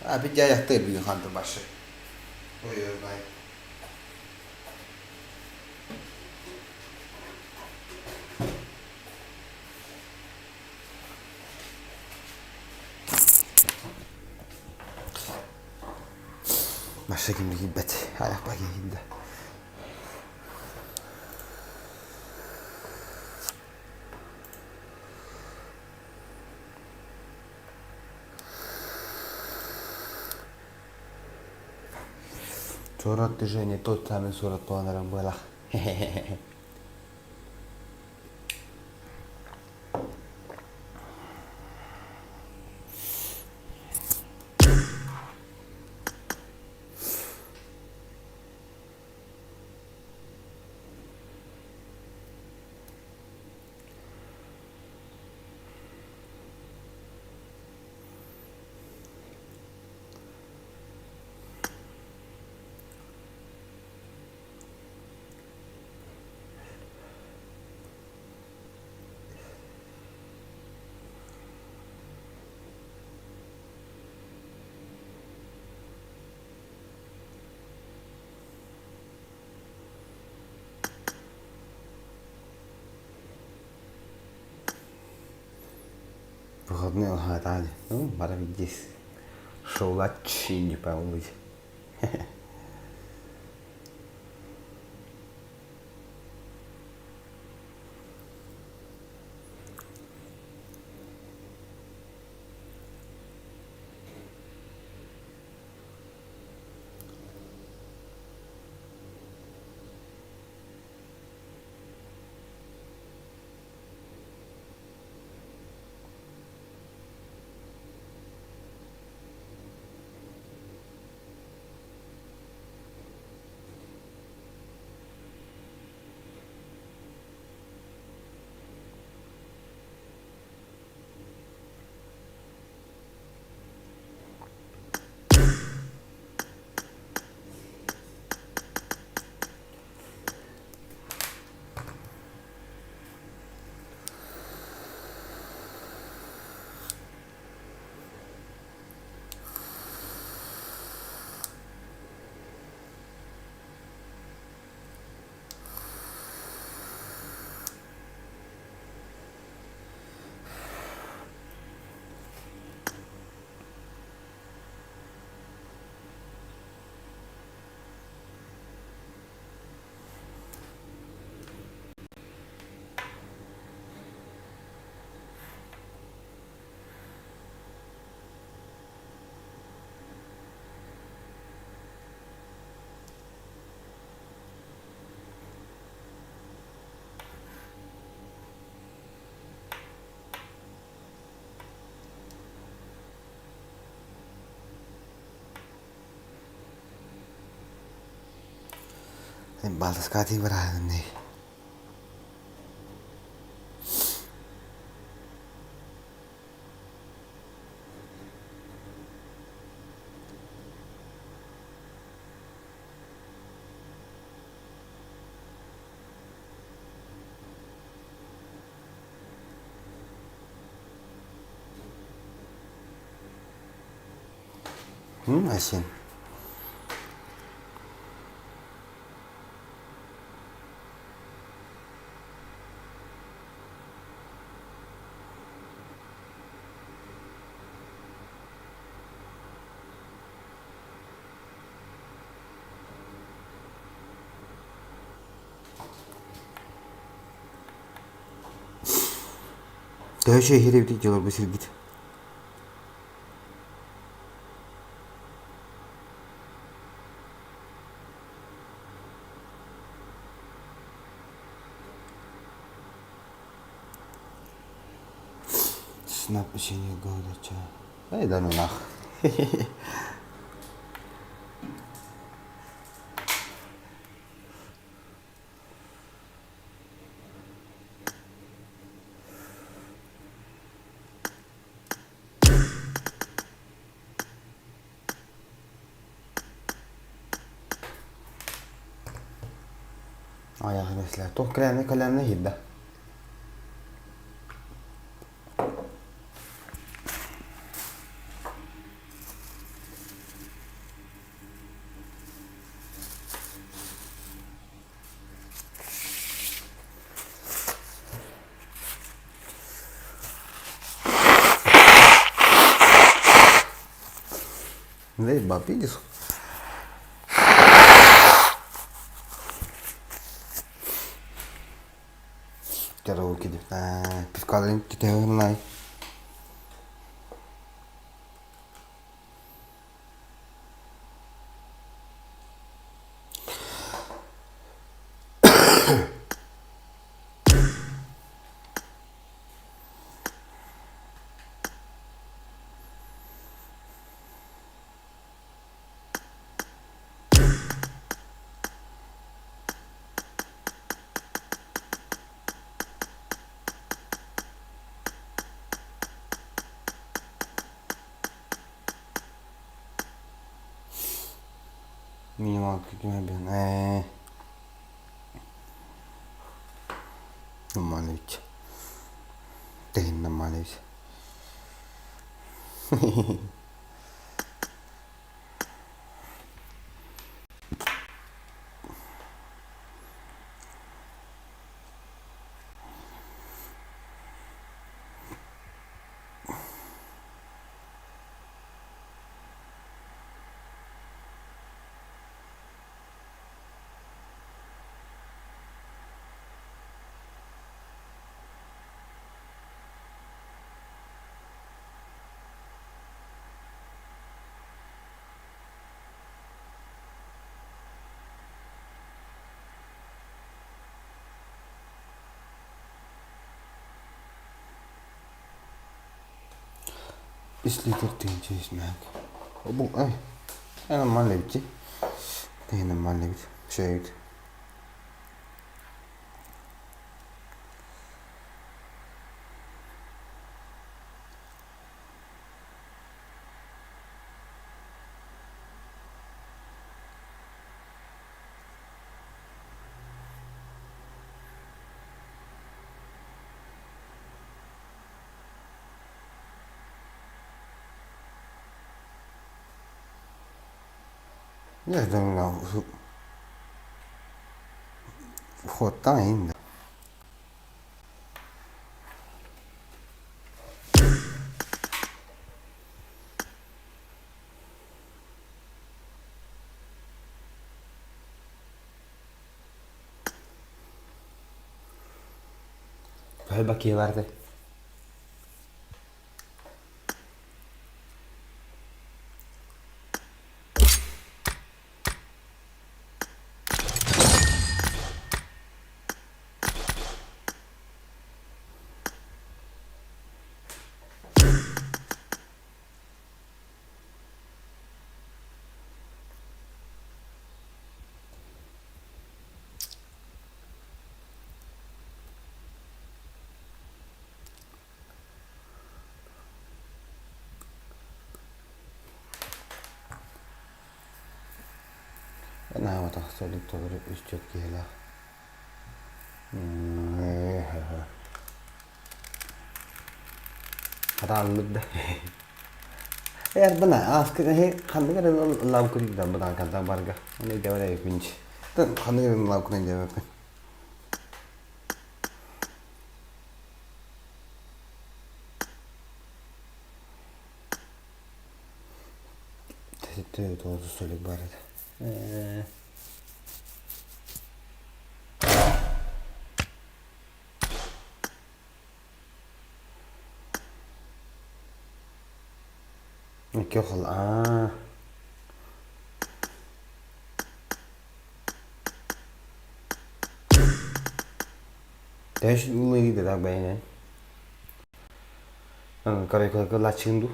А видя ты ханты баши. Ой, ой, Маша ким киирбэт. Айах киирдэ. Сурат уже не тот самый сурат планером была. Выходные он تعالى. Ну, maravilhoso. Show latinho para hoje. Баласкати барааны. Айсен. Төһө үчүгэй эбитий дьолорго сиргит? Снап учение года чё? Эй, да ну нах. Айаҕын эслээ. Туох кэлээнэ кэлээнэ иһирдэ. Заебал, видишь? Караоке деп. Пивкаларын түтәгін Минималка кимэ ээ Нормально ведь. Ты нормально ведь. Үс литр тыһыынча үс мэк. Бу ай нормально эбит дии. Нормально эбит. Үчүгэй эбит. Вход ainda. Бакиеварды. Наһаа толору үс түөрт киһилээх. Хатаанмыт да. Эрбана ааскы эһи ханнык эрэ ыллаабы көрүйдэн бытаан контак барга. Оны өйдөбөр эбиппин. Ханнык эрэ ыллаабы көрүйдэн өйдөбөппүн. Doğru söylük bari de. Көхөл аа. Тэш улы да бэйнен. Короче, лачынду.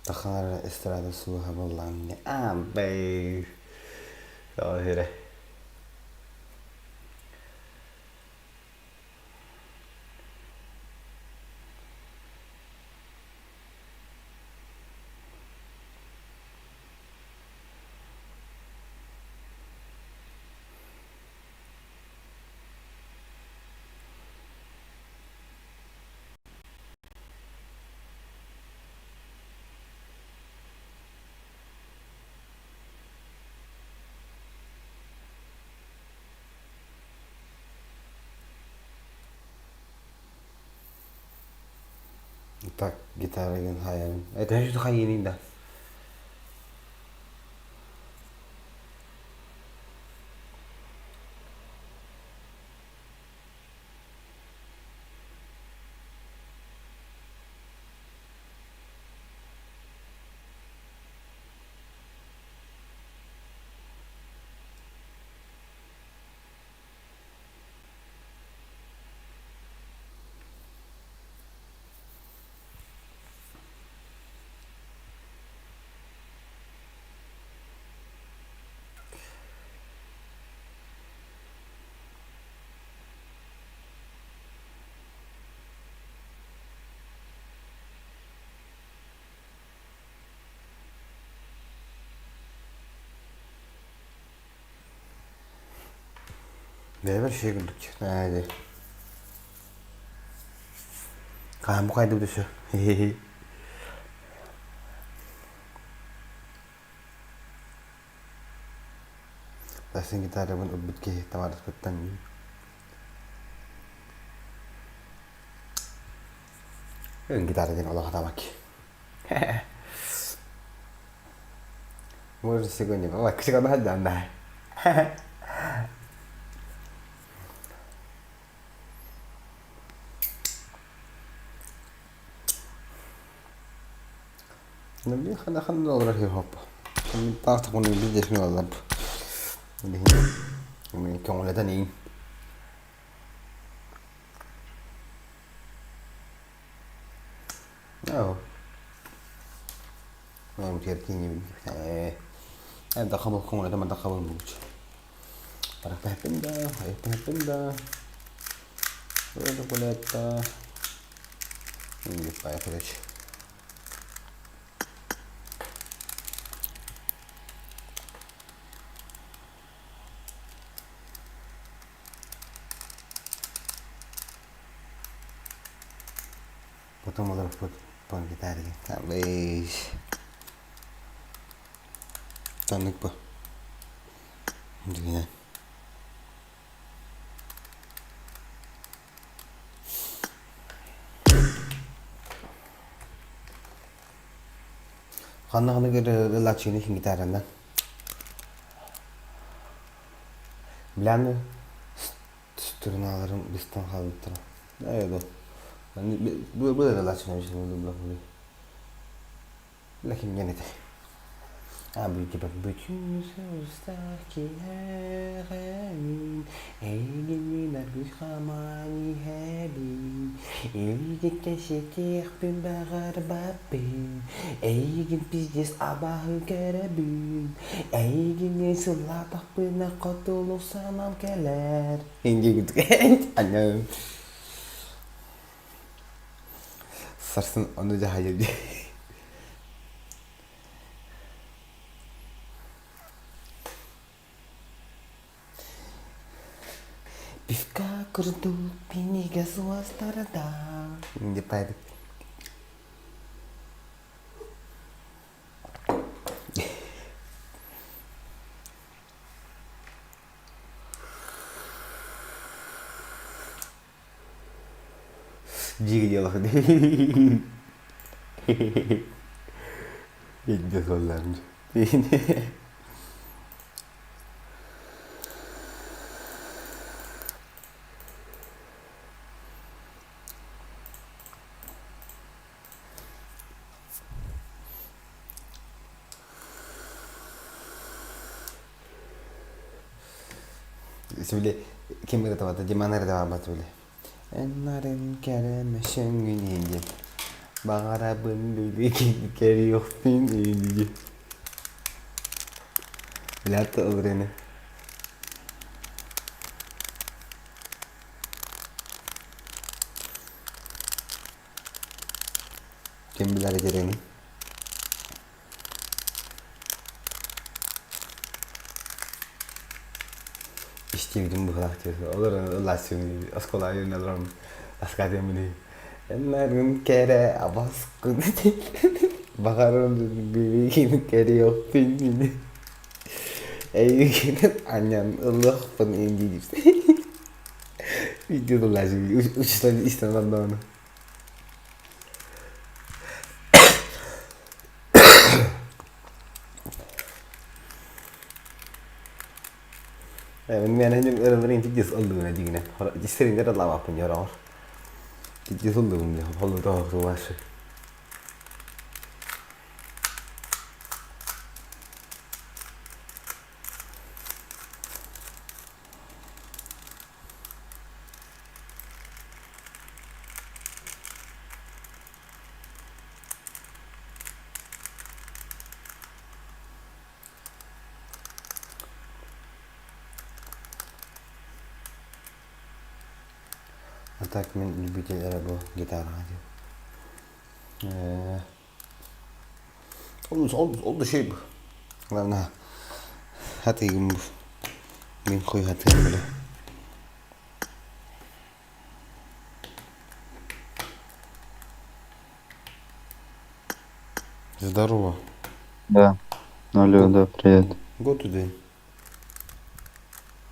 Тахаар эстрада суоһа буоллаҕым аамбай эрэ Так, гитарагын хайабын. Это хайыный да. Бэйэбэр үчүгэй курдук ээ Хаһан бу хайдыбыт өссө Тахсан гитарабын ылбыт киһи табаарыспыттан гитара диэн олох атаабат киһи Может, сегодня ой, да. Хана хана олорор хип-хоп. Таах такуну биир олорор. Көҥүлэтэн иин. Потом олорбут гитаре Таннык бу. Дигинен. Ханна ханна ылааччыны гитаранан. Билэн струналарым быстан хаалбыттара. Ээ бу бу ылааччыны Лаким этэй. Типа бүтүн эйгини наргыс хамаани хэби. Илиигиттэн ситиэхпин баҕарбаппын, Эйигин пиздец абааһы көрөбүн, Эйигини сыллаатахпына хотулук санаам кэлэр. Анньа Сарсын ону дьаһайа дии. Пивка курдук кинигэ суостардаах. Не поэт. Дьиги делах Илдьэ суоллаам Били ким ырытабата Диман ырытабат били Эн кэрэмэ сөҥҥүн диэн баҕарабын билигин кэриэхпин диэн Билээт ылырыны Ким билэр итирини Истибитим быһылаах диэт олорон ыллааччыбын оскуолаҕа үөрэнэ олорон таскаатыам били Эн кэрэ абаскын баҕарым билигин кэриэхпин эйигин анньан ылыахпын диир Видео ыллааччы учитель истэн бардаҕына Мин ырыларын тидис ыллыгына дигинэ. Дистериндер ыллаабаппын дьороҕор. Тидис ыллыгым дии. Холлутоох тулашы. А так мин любитель эрэ бу гитараҕа диэн. Ол да шей Главное, хатыгым бу. Мин хуй хатыгым бile. Здорово. Да. Алло, да, привет. Go today.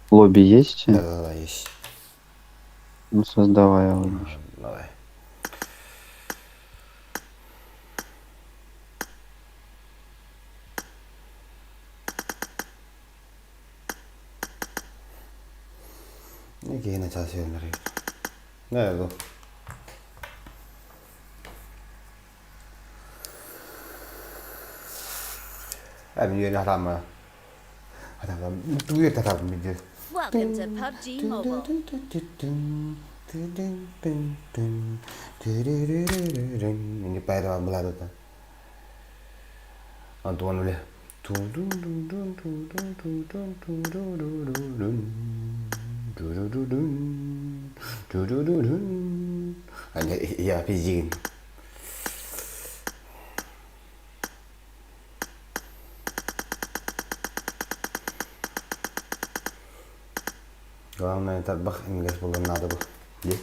Лобби есть? Да-да-да, есть. Ну, создавай лобби. Давай. Окей, начало северный. Да, я go. Welcome to PUBG Mobile. Не поэтому была тут. Антон, бля. Я пиздин. Главное тарбах имигэс буолуон наада бу. Дии.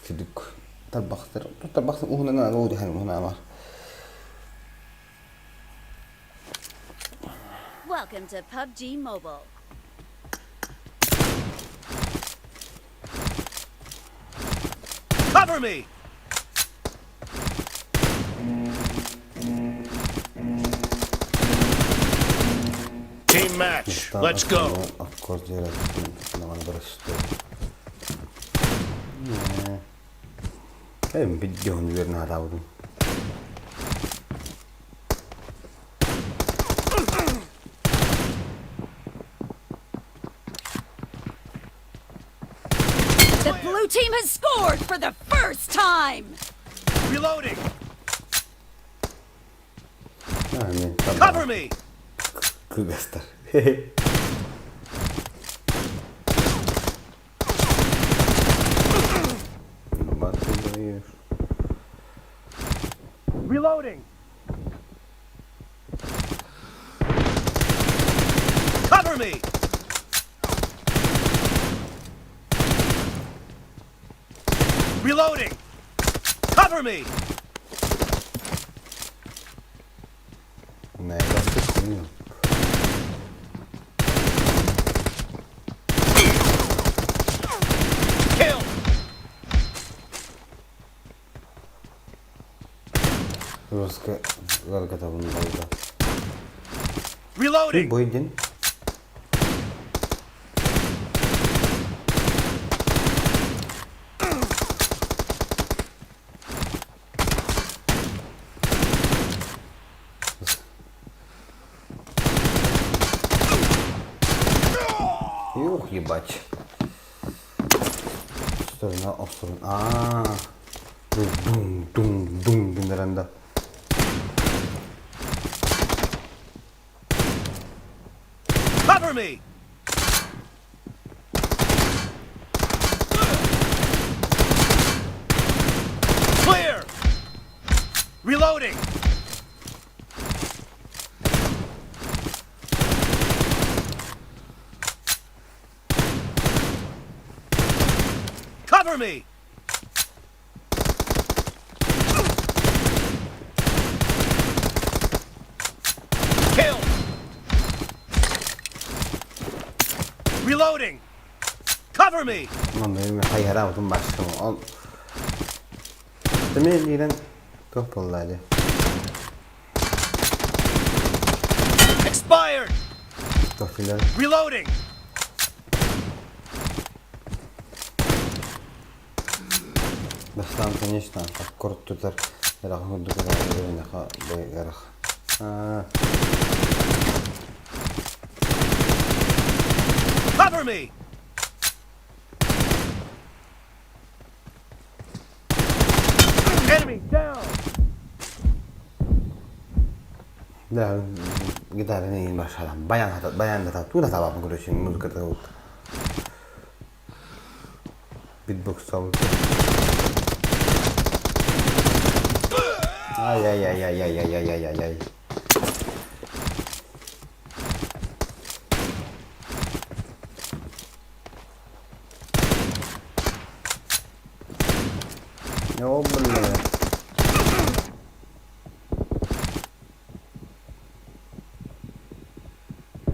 Кидик тарбахтар тарбахтар уһунан уһунан уһунан Welcome to PUBG Mobile. Cover me! Team match. Let's go. Наадабытын. The blue team has scored for the first time. Reloading. Cover me. Кыгастар. Reloading. Cover me. Reloading. Cover me. Kill. Reloading. Юх, ебать. Сторона охсорун. Аа. Дум дум дум гыннаран. Cover me. Clear. Reloading. Cover me. Kill. Reloading. Cover me. Хайараабытын барсым. Тэмээ лирэн туох буолла дии. Expired. Туох Reloading. Бастаан, конечно, куртутар эрах. Аа. Cover me. Enemy down. Да, гитараны башалам. Баян хата, баян да тура табам короче, музыката вот. Битбокс сабы. Ай-яй-яй-яй-яй-яй-яй-яй-яй. О, бля.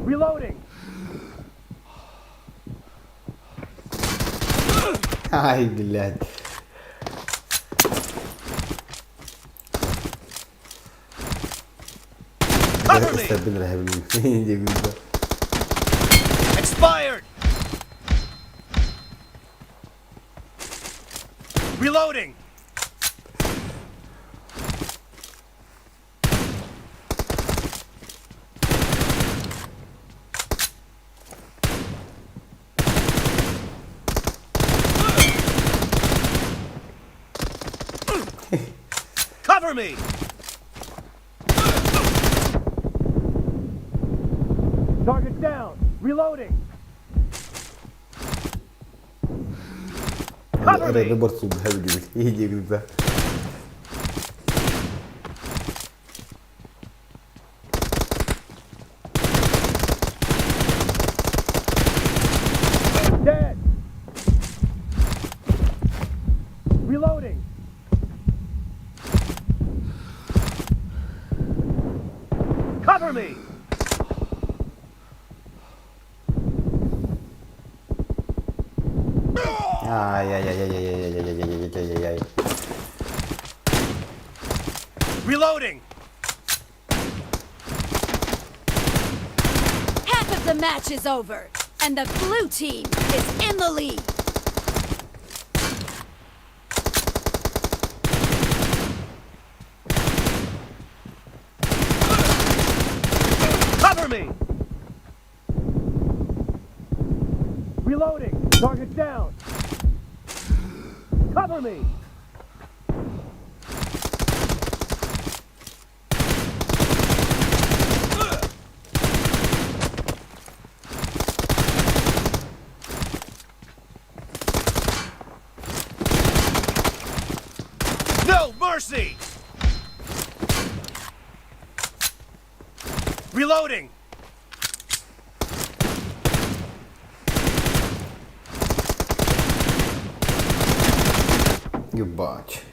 Reloading. Ай, блядь. Cover me. Expired. Reloading. Cover me. Target down. Reloading. Cover me. Dead. Reloading. Cover me. Ай-яй-яй-яй-яй-яй-яй-яй-яй-яй-яй. Reloading. Half of the match is over, and the blue team is in the lead. Cover me. Reloading. Target down. Cover me! No mercy! Reloading! Ебать.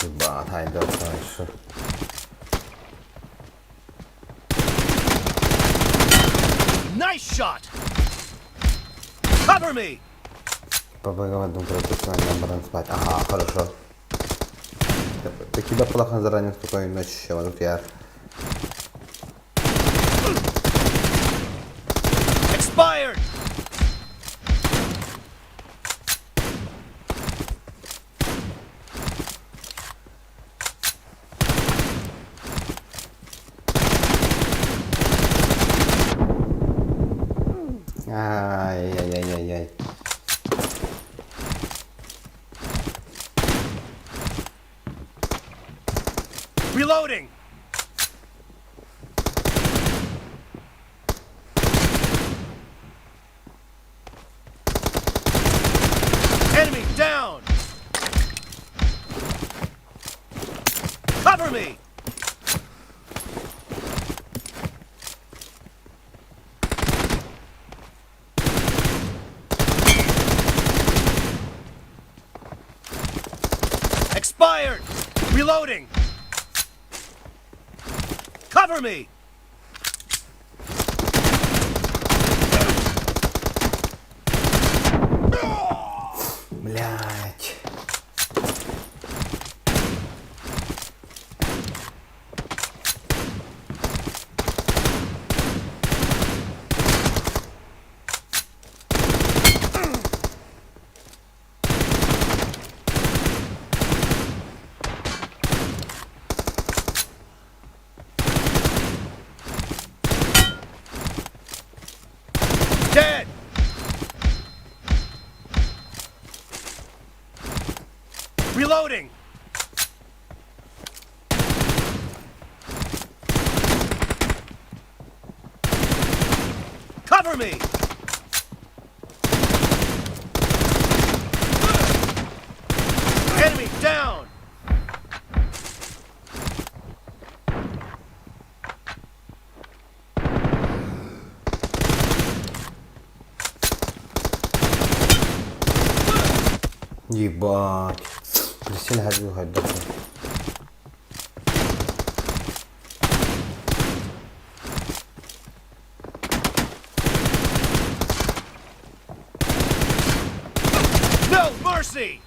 Ебать, ай да дальше. Nice shot! Cover me! Побегать наоборот спать. Ага, хорошо. Такие плохо заранее спокойной ночи, вот я. Expired! Ай-яй-яй-яй-яй. Reloading! Enemy down! Cover me! Expired! Reloading! Cover me! Блять. Dead! Reloading! Cover me! Enemy down! Ебать. Присели хадду No mercy!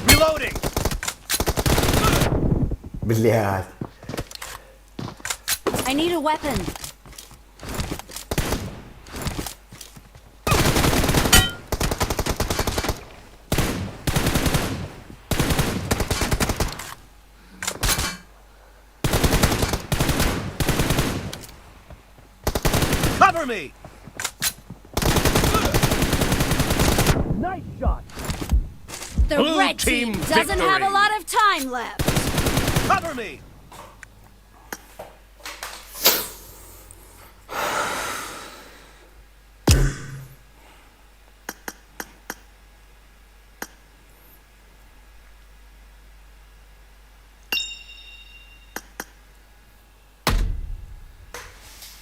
Reloading! Блять. I need a weapon. Cover me! Nice shot! The Blue red team, team doesn't have a victory. lot of time left. Cover me!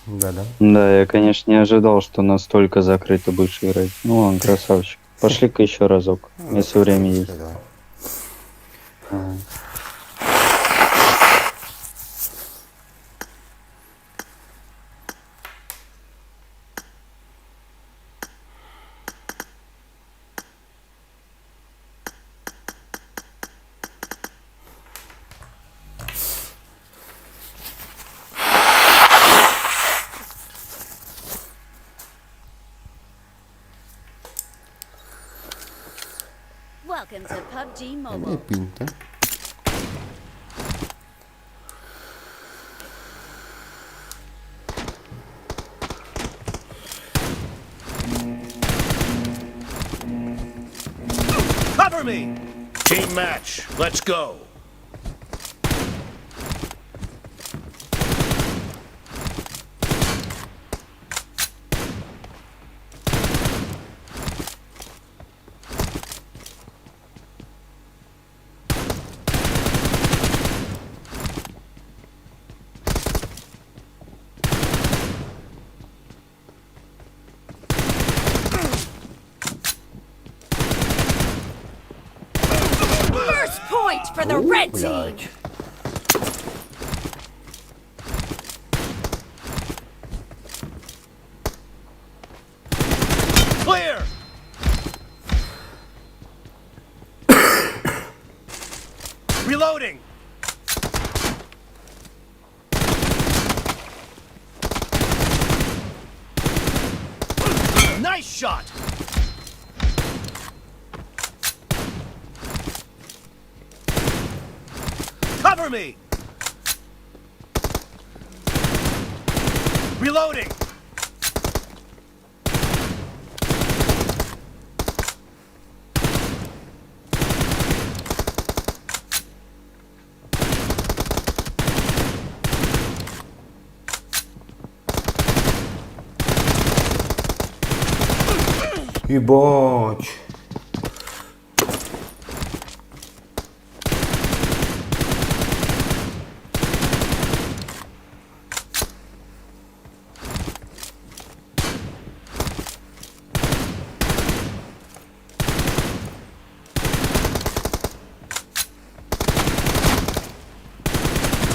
Да-да. Да, я, конечно, не ожидал, что настолько закрыто будешь играть. Ну ладно, красавчик. Пошли-ка еще разок, если время есть. Давай. Ага. Welcome to PUBG Эмиэ Mobile. пинта. Cover me! Team match, let's go. First point for the red team. Блядь. Clear! Reloading! Nice shot! Cover me! Reloading! Ебать.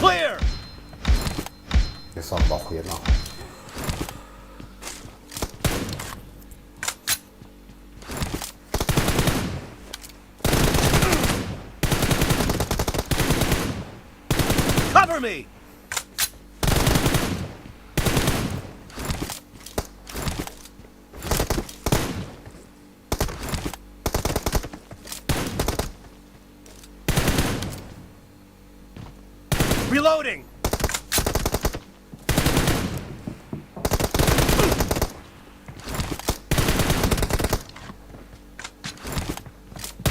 Clear! Я сам в ахуе нахуй. Cover me! Reloading!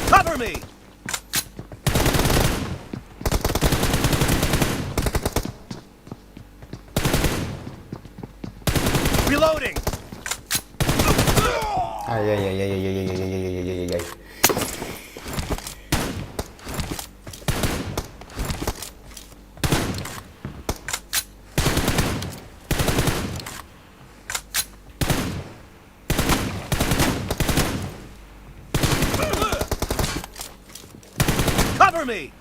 Cover me! Reloading! Ай-яй-яй-яй-яй-яй-яй-яй-яй-яй-яй. Cover me!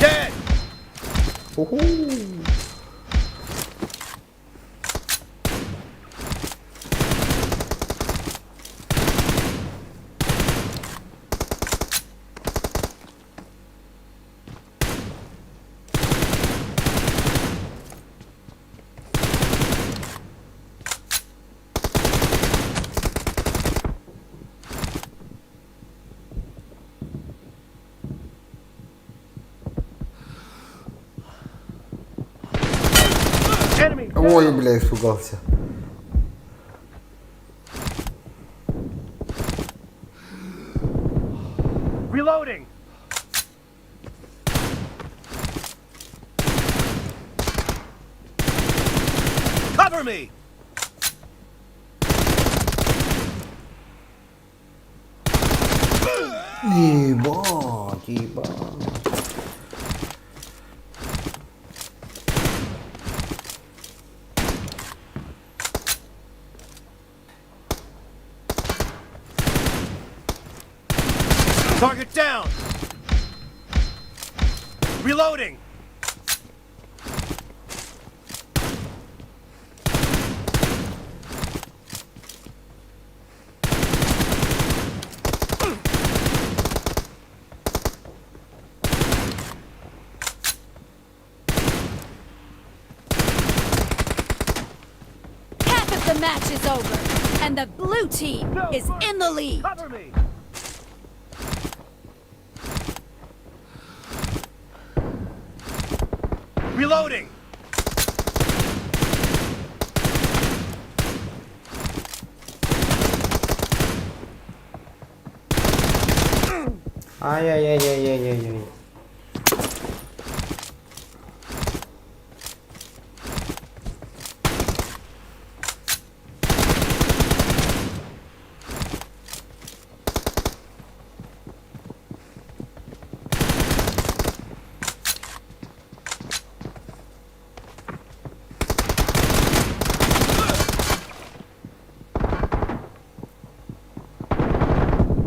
Dead! Уху. Enemy! Ой, бля, испугался. Reloading! Cover me! Ебать, ебать. Target down! Reloading! the match is over, and the blue team is in the lead. Cover me! Reloading! Ай-яй-яй-яй-яй-яй.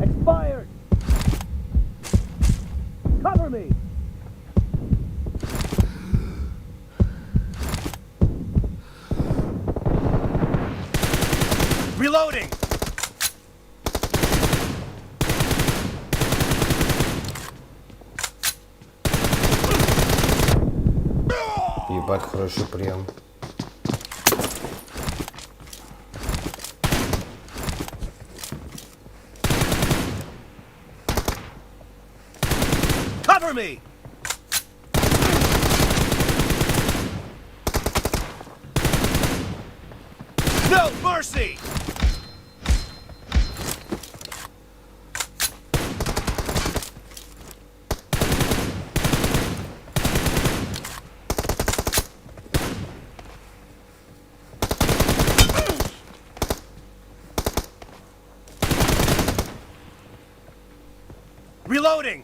Expired! Cover me! Reloading! Ебать, хороший прием. Cover me! No mercy! Reloading!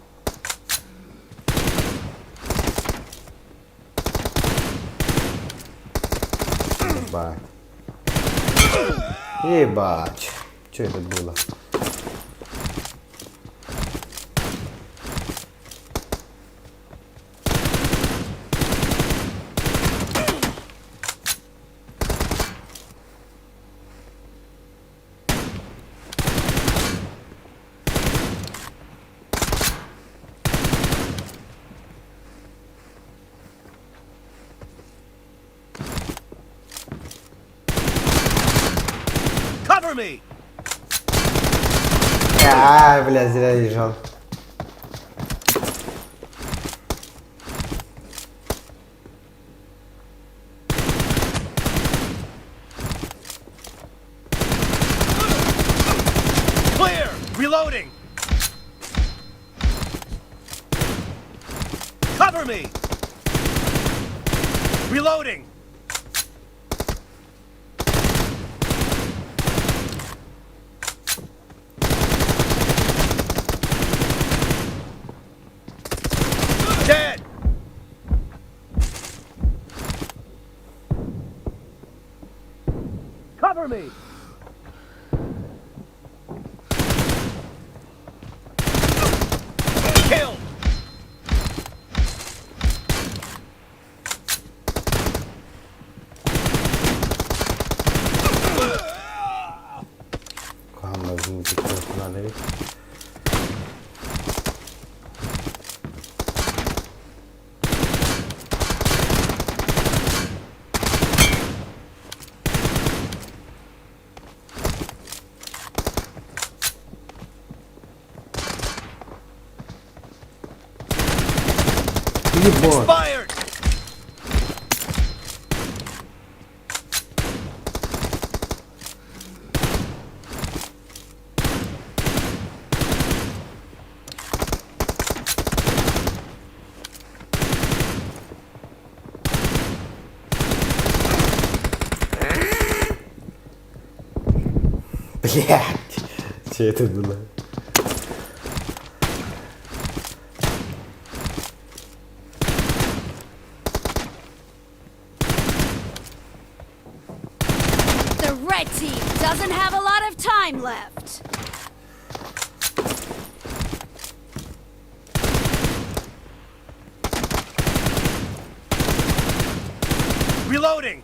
Ебать. Ебать. Что это было? Cover me! А, бля, зря лежал. Clear! Reloading! Cover me! Reloading! Dead! Cover me! Killed! Ханалей. Ебать! Expired! Блять! Что это было? The red team doesn't have a lot of time left. Reloading!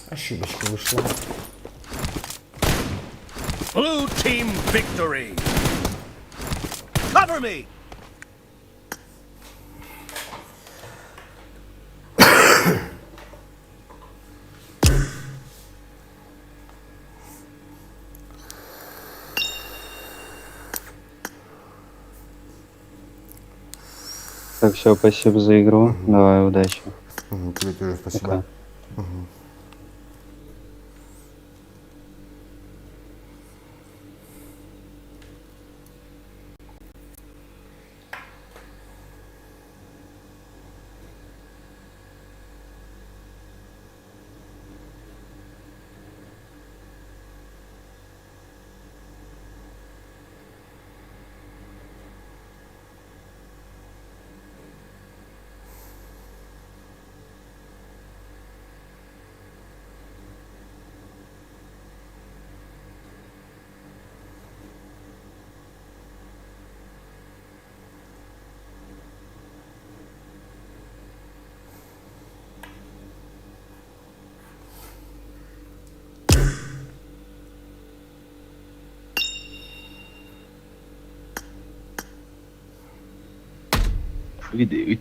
Ошибочка вышла. Blue team victory! Cover me! Так, все, спасибо за игру. Давай, удачи. Мгм, Тебе тоже спасибо. Пока. Мгм.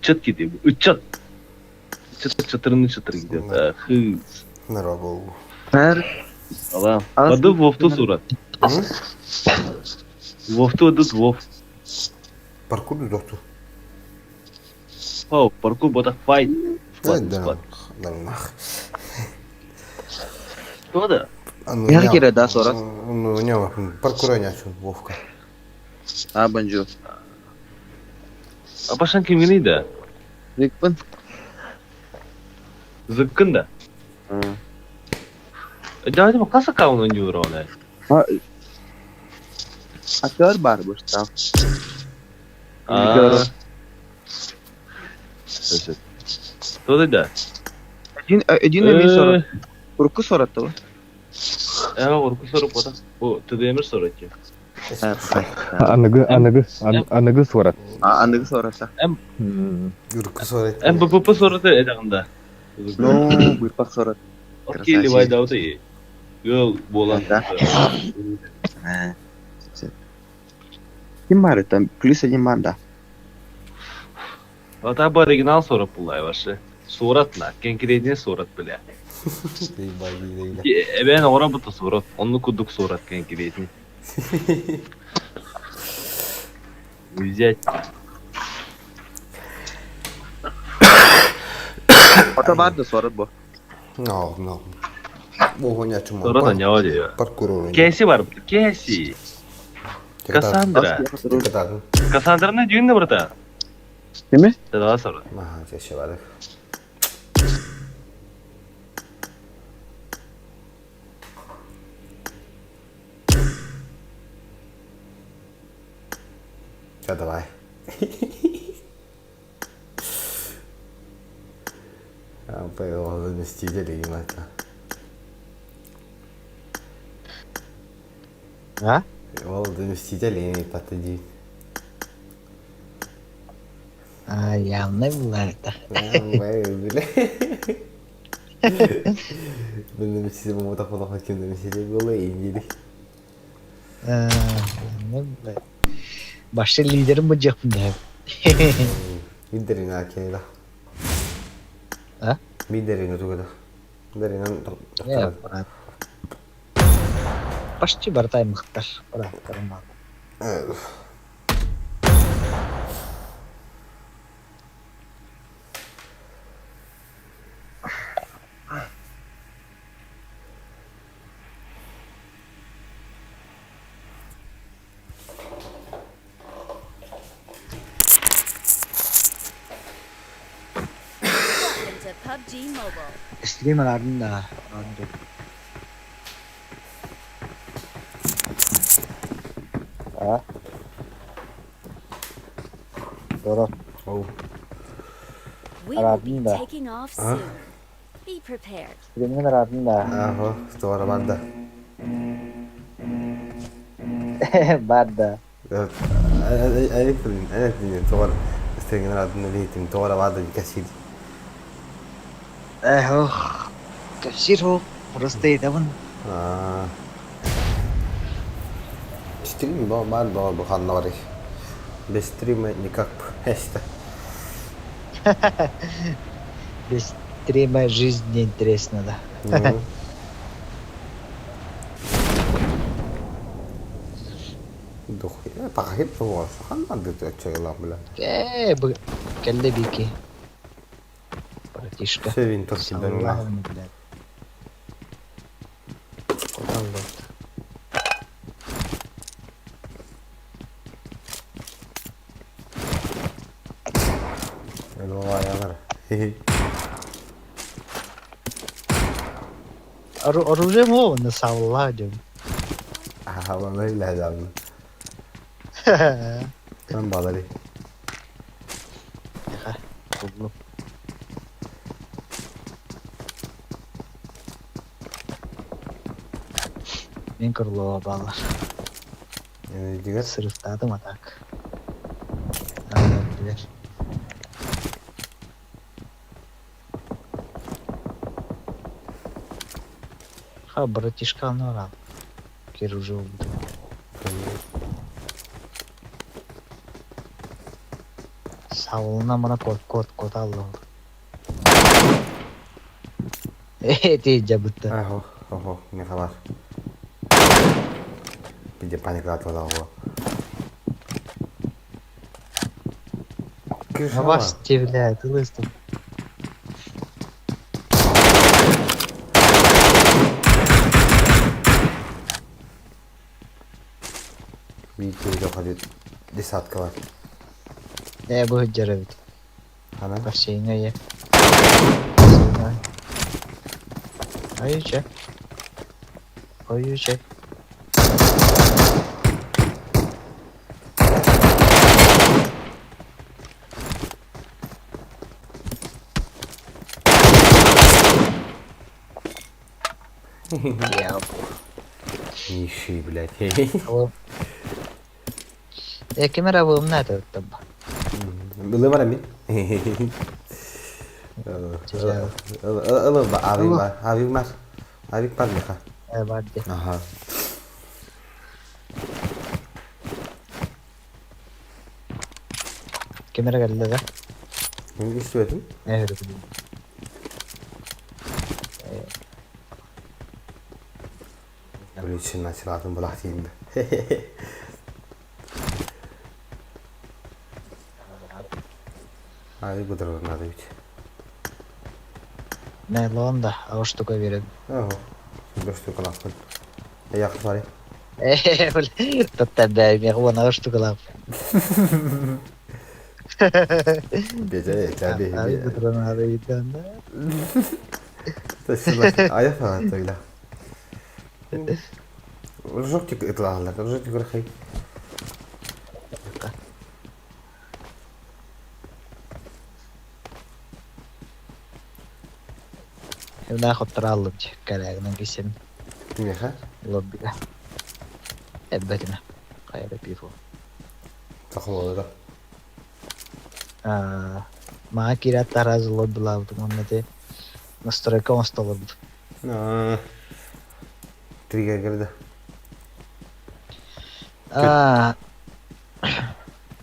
Ыччат gidiyor. Ыччат. Çıtır çıtırını çıtır gidiyor. Hız. Merhaba. Salam. Adı Wolf'ta surat. Wolf'ta adı Wolf. Паркур доктор. Oh, parkur botak fight. Squad, Да, squad. да, нах. Что да? Ну, Я кире, да, сорок? Ну, не, паркур не Вовка. А, бонжур. Апашан кимгини да? Зыкпын. Зыккын да. Давайте мы каса кауна не урона. Актер бар бу там. А. Что да? Один, один эми сорок. Урку сорок того. Урку сорок бота. О, ты сорок. Аныгы, аныгы, аныгы сорат. А, аныгы сорок. М. Урку сорок. МБП сорок это Ну, быпак сорок. Окей, ливай дауты. Гол болан. Да. Ким бар это? Плюс один манда. Вот абы оригинал сорок булай ваши. Суратна, конкретнее сурат бля. Эбен ора бута сурат, онну кудук сурат конкретнее. Взять. Ото бар да сорок бу. No, no. Сурат аняо Паркур. Кейси бар, Кейси. Кассандра. Кассандра не дүйін брата. Неме? Да, сорок. Ага, здесь еще воды. Все, давай. Повел заместителя им это. А? Ол заместителя и потади. А, явно была это. Бля. Заместитель мы так заместитель было и не Явно была. Başta liderim bu cebimde. Liderin erkeği А? Liderin тугада. Liderin Не, брат. Почти бартай мықтар. Брат, карман. Welcome to PUBG Mobile. Stream alardın da. А? Doğru. We will be Aradın da. taking off А? soon. Be prepared. Stream'in aradın da. Ага, здорово, банда. Барда. أنا تورا بعد الكثير. Эх, кассир просто это вон. А. Стрим баар баар бу ханна барый? Без стрима никак эстэ. Без стрима жизнь неинтересна, да. Ну. Дохуя, пахит суох, ханна дытыаччыгылаах бля. Э, бу кэллэ бики. Братишка. Все винтовки дорога. Саллаһын, блядь. Куталлар. Ылаялар. Оружие мовно салла дем. Аха, илһэдамны. Мен балари. Буллум. Мин Крылова баллар. Дигер. Сырыктадым а так. Билер. Ха, братишка, ну рад. Кир уже убил. Саволна мана кот кот кот алло. Э, ти жабытты. Охо, охо, не хабар. Пиде паника атвала ого. А вас удивляет, лыстом. Биир доходит десятка бар. Э, бу жарабит. Ана? Бассейнге я. Ойуча. Ойуча. Я. Нищий, блядь. Э, кемера бу умна таба. Было барами. Ылы авик бар, авик бар. Авик бар меха. Э, бар де. Ага. Кемера келди да. Мен истебетим. Э, Блин, началатын булах деймді. Ай, бұдырыр надо ведь. Найлон да, а штука берет. Ого, бір штука лаппын. Аяқ сары. Э, бля, тотта бә, мен оны штука лап. Беже, бе, Ай, бұдырыр надо ведь, да. Аяқ сары тогда. Ружок тик ытлағалар, ружок тик рахай. Мына хоттар алып кәрәгінен кесем. Меха? Лоббига. Эббетиме. Кайра пифо. Сақыл да. Мага кират таразы лоббилабдым, онна те настройка оңстолорду. Триггер кирди.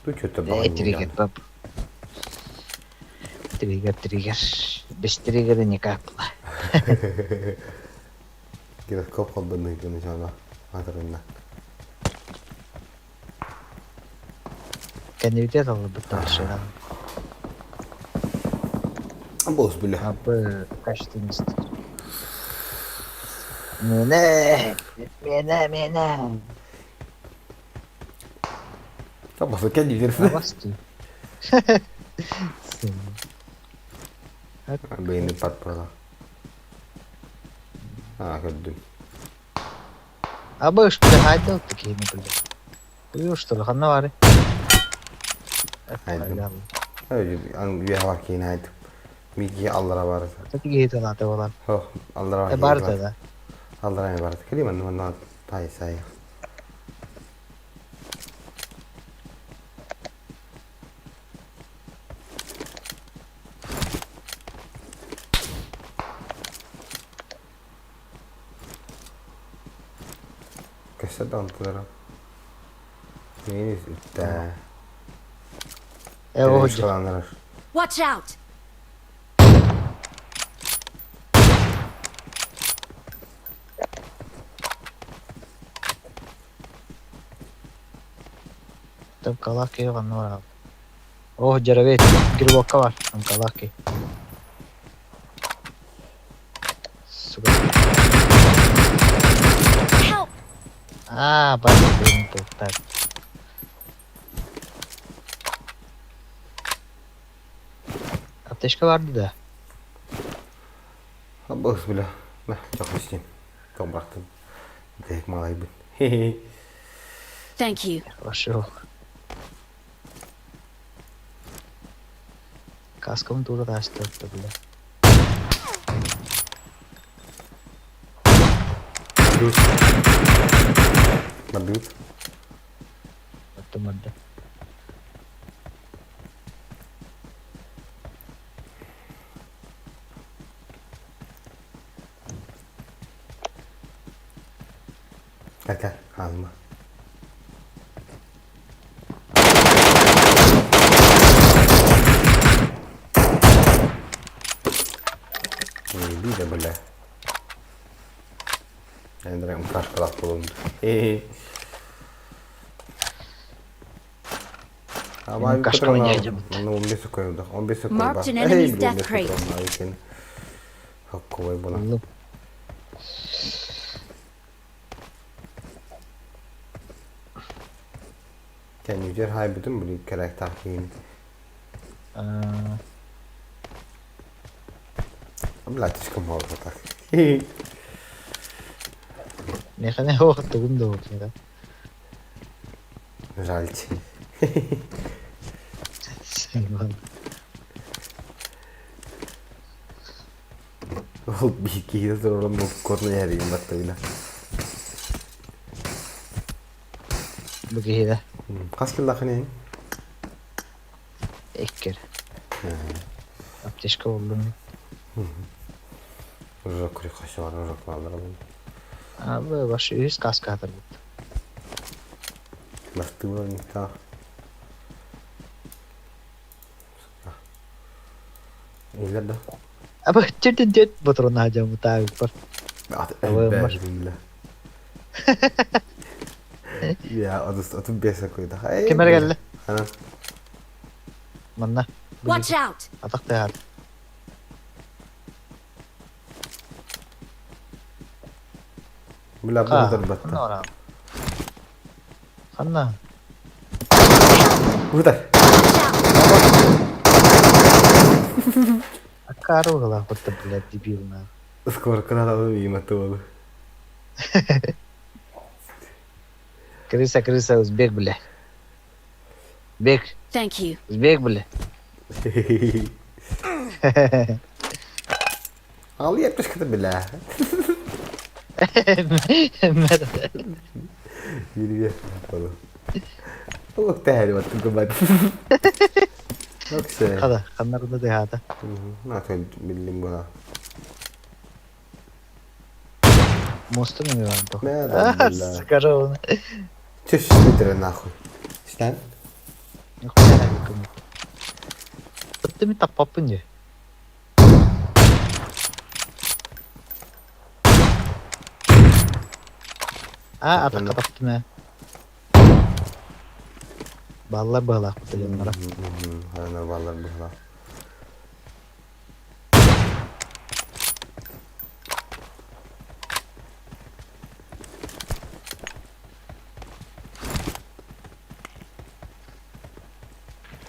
Тут что-то Триггер, пап. Триггер, триггер. Без триггера никак было. Гироскоп холбанный күнү атырында. Кәнебитет алып бит Бос бля. Апы качественность. Мене, мене, мене. Табасы кәнебитет. Табасты. Бейни патпала. А, көрдүм. Абы что хайдал такие не были. Ую что ли, ханна бары. Айдым. Ан бия бар кейин айдым. Миги аллара бар. Такие это надо было. Хо, аллара Э, бар да. Аллара бар. Кели мен мен тай сай. Кәсә дан тудыра. Минус үттэ. Э, оһуджа. Шаланырар. Watch out! Там калаки ханна бар. О, жарабет. Грибокка бар. Там калаки. Сука. Help! А, блин, тут так. Аптечка барды да. Абыс бля. Мә, жақсы Тоқ бырақтым. Дәк малайбын. Хе-хе. Thank you. Хорошо. Каскам дура растет, бля. Набьют. Набьют. Это морда. Gel gel alma. Не бля. Эндре кашкалах болунд. Абай Кашкала не идем. Ну, 15 секунд, 15 секунд. Marked an enemy's death crate. Хокковай була. Can you just hide bütün bu karakter кейін? Бля, слишком мало так. Механе хох тугум да вот. Жальте. Ол бикиде туран бу корна ярыйм баттайна. Бу киһи Хас киллахын Эккер. Аптечка болдум. Уже күрек хашы бар, уже калдырым. А бу башы үс каска атыр бут. Бастыла не та. Илер да. Аба чет чет патрон хажам таа бар. Я, 35 секунд. Кемер келди. Ана. Манна. Watch out! Атак тыгар. Бля, bu da batta. Ханна. Burada. Акару гала хотта блядь дебил на. Скоро канал мимо того. Крыса, крыса, узбек, бля. Бег. Thank you. Узбек, бля. Ал yapmış бля. Yürü gel. Лук тәһәр вот губат. Окей. Хада, ханнар да дehata. На то билим була. Мосту не миван то. Да, бля. Скажу. Чеш метр нахуй. Стан? Нихуя не кому. Ты ми тапапын же. А, атакка таптым э. Баллар баллар кутуляннара. Ана баллар була.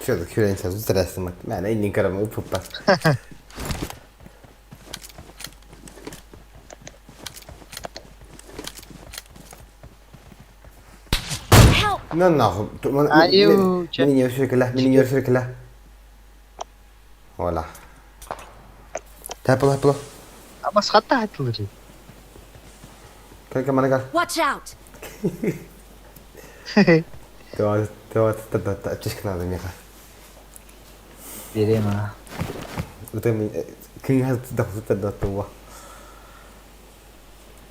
Что, хюрен сейчас здрасте, Мә, иннин карама упуппа. Help! На нахуй. Аю, Мени не өсіркілі, мени не өсіркілі. Ола. Тәпіл, тәпіл. Ама схатта айтылыр. Кел, кел, мана кел. Watch out! Това, това, това, това, чешка надо меха. Берем, а. Это ми, кин да да да това.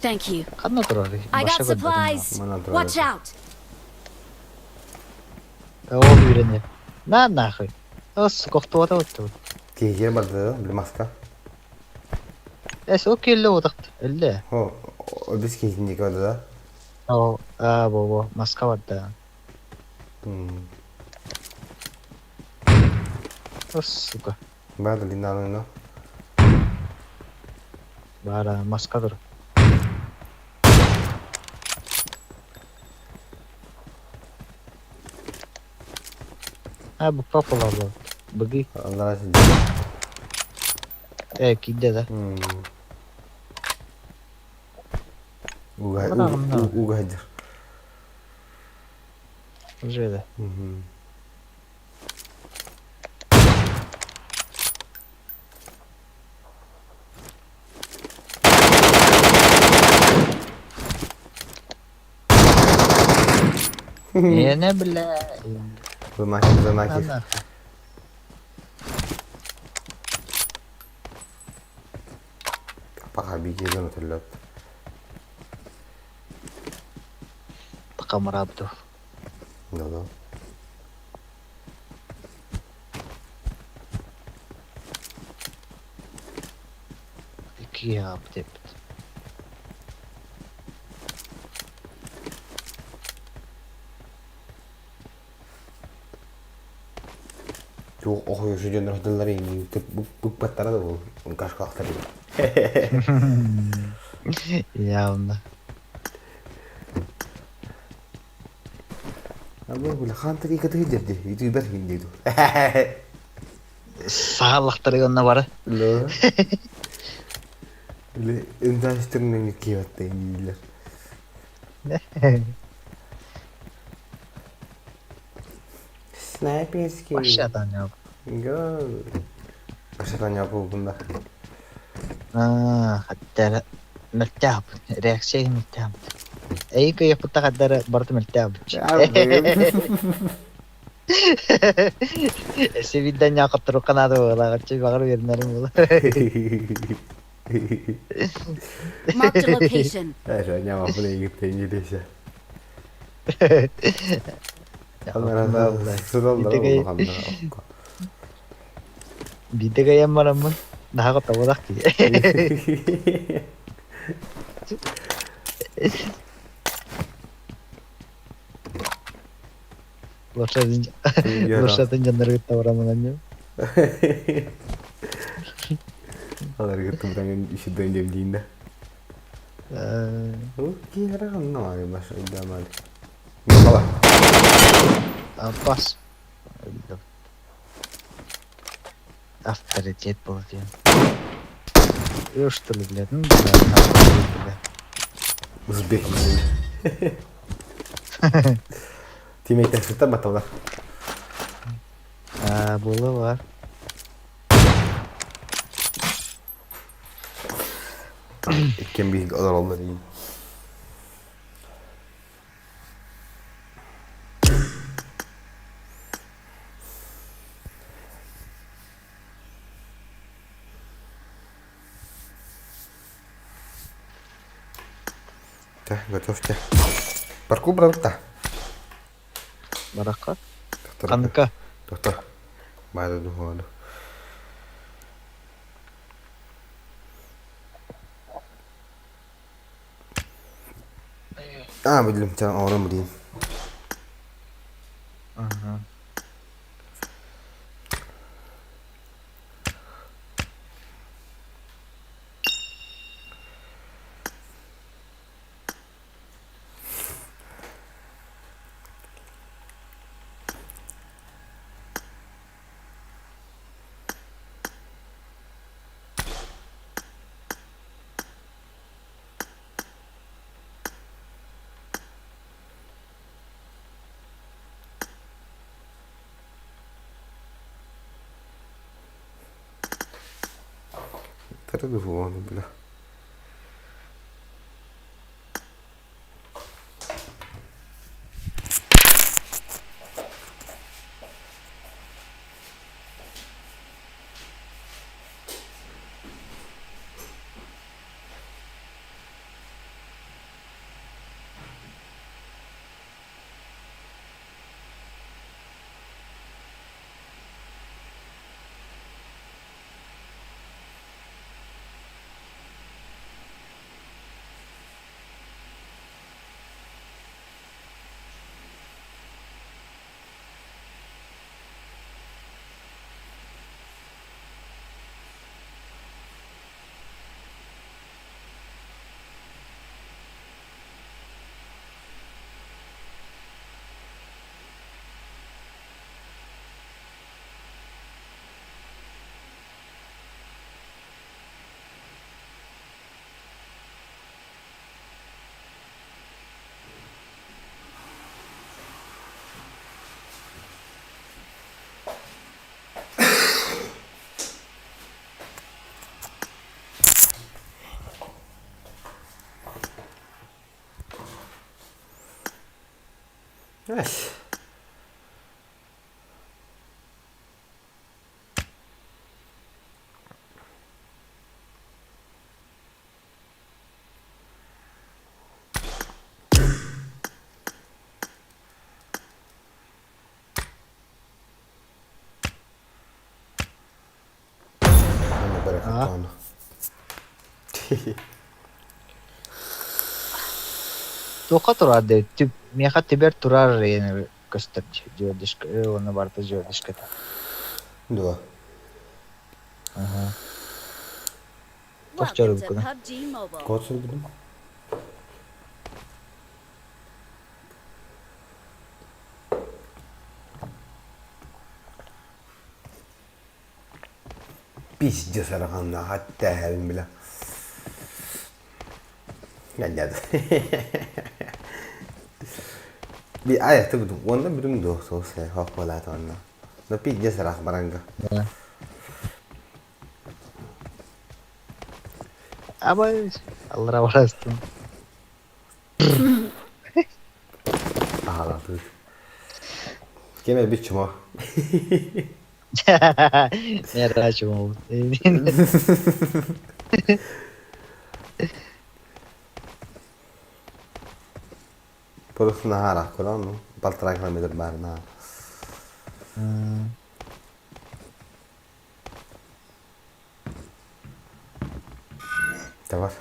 Thank you. Ханна турар. I got supplies. Watch out! Ол үүрэнэ. На нахуй. Ос кохтуота оттубут. Киһигэр барда били маска. Эс ол келле отакт. Элле. Хо, обис киһитин диэки барда да? О, а, бо, бо, маска барда. Ос, сука. Баар Линаны Бара, маска тур. А, бу папа Быги. Аллара сидит. Э, киирдэ да. Уга сылдьар. Уже да. Не, бля. Занахер, занахер. Пока беги, төлөт. Тақамырабды. Да, да. Икки деп. Туох охойу сүдүн рахталлар ини бүк баттара да бу кашкалактар. Явно. Абы бу хан таки каты дерди. Ити бер хинди ду. Сааллахтары онна бары. Ло. Или индаштырның киятты инилер. Снайперский. Башадан яп. Го. Башадан яп бunda. А, хаттара мөлтәп, реакция мөлтәп. Эй кый путта хаттара барты мөлтәп. Севиддан яқып канады була, чы багыр бернәрем була. Marked a location. Әй, няма буны егеттен келесе. Битеге яммараммын. Наха табадак ди. Лошадын лошадын жандарга табарамын анне. Алар гыттым ишиден дем дейін да. Окей, рано, баш дамали. Бала. Бас. Авторитет был ден. Что ли, блядь? Ну, блядь, Узбек. Тимейттен сыртта баталар. А, было бар. Иккен бир алар алдар дейін. Так, готовьте. Парку брат-та. Барака. Канка. Доктор. Бада духоду. А, билим, чан орым билим. Ага. Телефон, бля. Эс. Туохха турар диэбит түп миэхэ түбэр турар диэн көстөр дьүөдүшкэ уонна барыта дьүөдүшкэтэ. Дуо? Аха. Туох Welcome to дьоруйбуккунуй? PUBG Mobile. Код суруйбутум. Пиздец араҕаннаах аттээһэбин бile. Ганньады. Би айаты будум. Уонна бүтүм дуо соус хоох буолаата онно. Но пиздец араах баранга. Абай аллара барастым. Аһалатыы. Кем эбит чмо. Не рачым Просто наһаа көрөн ну полтора километр баар наһаа. Давай.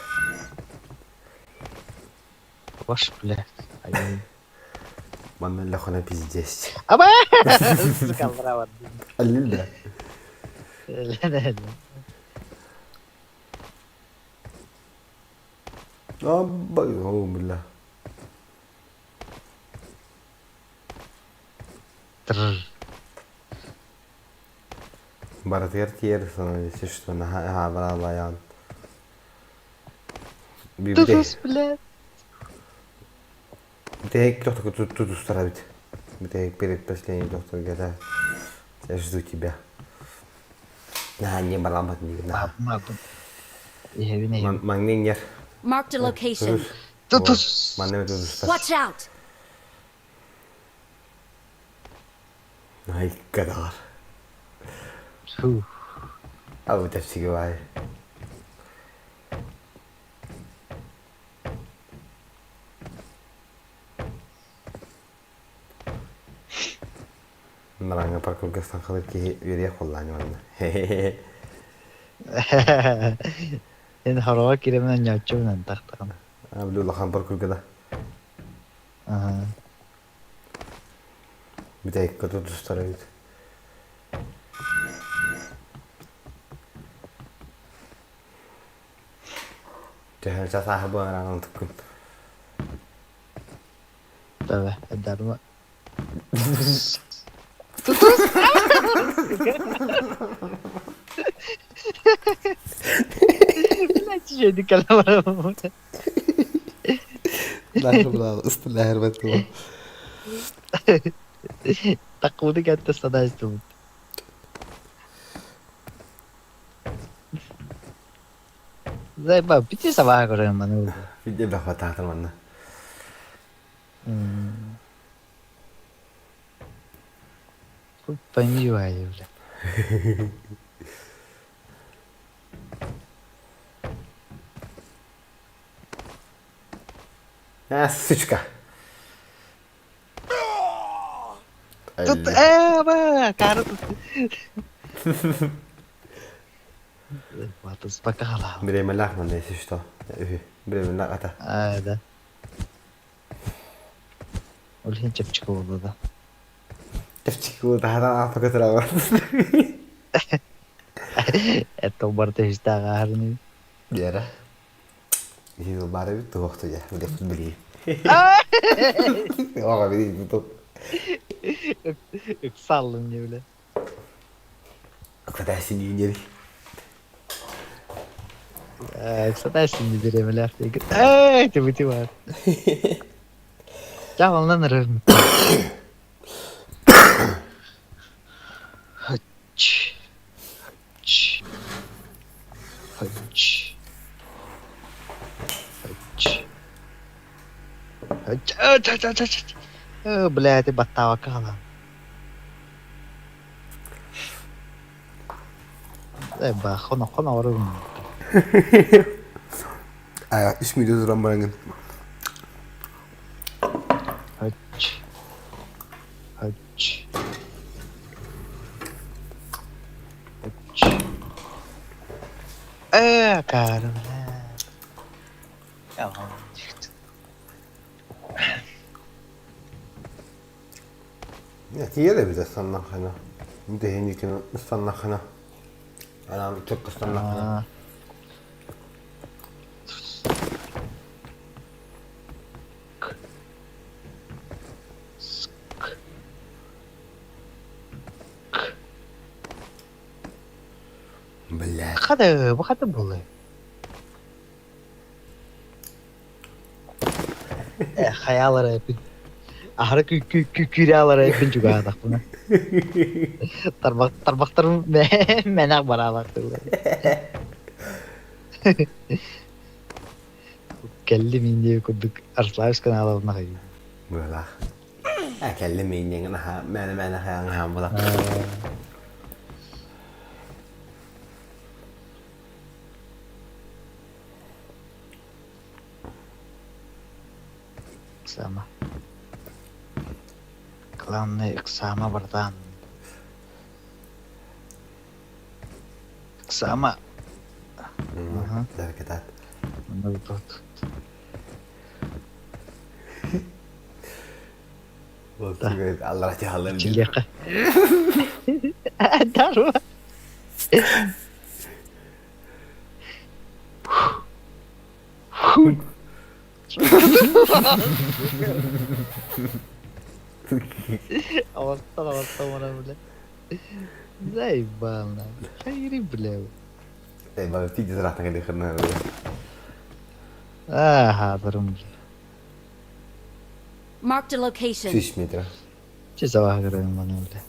Ваш, бля. Манна лөхөнө пиздец. Аба! Сука, Аллилля. Абба, о, бля. Барытыгар тиийэр если что наһаа аһаабараалаайаҕын. Тутус, блядь. Бүтэһик тутустар эбит. Бүтэһик перед последний докторга да. Я жду тебя. Наһаа не бараммат диибин наһаа. Маҥнай иҥэр. Marked a location. Тутус. Манна тутустар. Watch out! Ай, кадар. Ау, тэпсиги баай. Нараҥҥа паркурга саҥхалыыр киһи үөрүйэх буоллаҕа манна. Эн хороҕо киирэмин анньааччыбын тахтаҕына. А, били улахан паркурга да. Аха. Бүтэһиккэ тутустар эбит. Төһө сааһы буолан туккун. Tabii, ederme. Блядь, еще каламар. Тақуды кәтті садайсың. Зайба, пити сабаа көрөн маны. Виде бахватаатар манна. Хуй пойми, бля. А, сучка. Тут, э, кары тут. Батыс пока Биремелах манна, если что. Биремелах ата. А, да. Ол иһин чэпчэки буолла да. Чэпчэки буолла, таһынан ааппакка турабын. Это барыта иһистээх ааһарыныы. Вера. Иһин ылбаары эбит, туох туйа, билэппит билии. Оҕо билии тут. Ыксаллым не бile. Ыксатаасин диир. Ыксатаасин диир Эй, ты бути бар. Ча оннан ырырым. Хач. Хач. Хач. Хач. Хач. Ач ач ач ач. Э, бля, ити баттаабакка хаалан. Э, ба, хоно, хоно орун. А, үс мүнүүтэ туран бараҥын. Хач. Хач. Хач. Э, кары, бля. Тиийэр эбит ыстаннаххына. Дэһиникин ыстаннаххына. Анаан чөккө ыстаннаххына. Блядь. Хата, бу хата буолуй. Э, хайаалара эпин. Аһары күүрэ эпин чугаһатахпына. Тарбах тарбахтарым мэнэх бараалаахтылар. Кэлли мин диye курдук Арслаевс каналабына хайыы. Быһалаах. Э, кэлли мин диэн аха мээнэ мээнэ хайаан хаан була. Ыксаама. Главное, ыксаама, братан. Ыксаама. Ага. Кытаат. Аллара тихаллар. Чилиэхэ. Дарва. Авастан авастан бара бля. Заебал на. Хайри бля. Эй, бары тиди зрахтан кэлли хырна. Аха, барым бля. Marked a location. Сүүс метр. Че завагырым маны бля.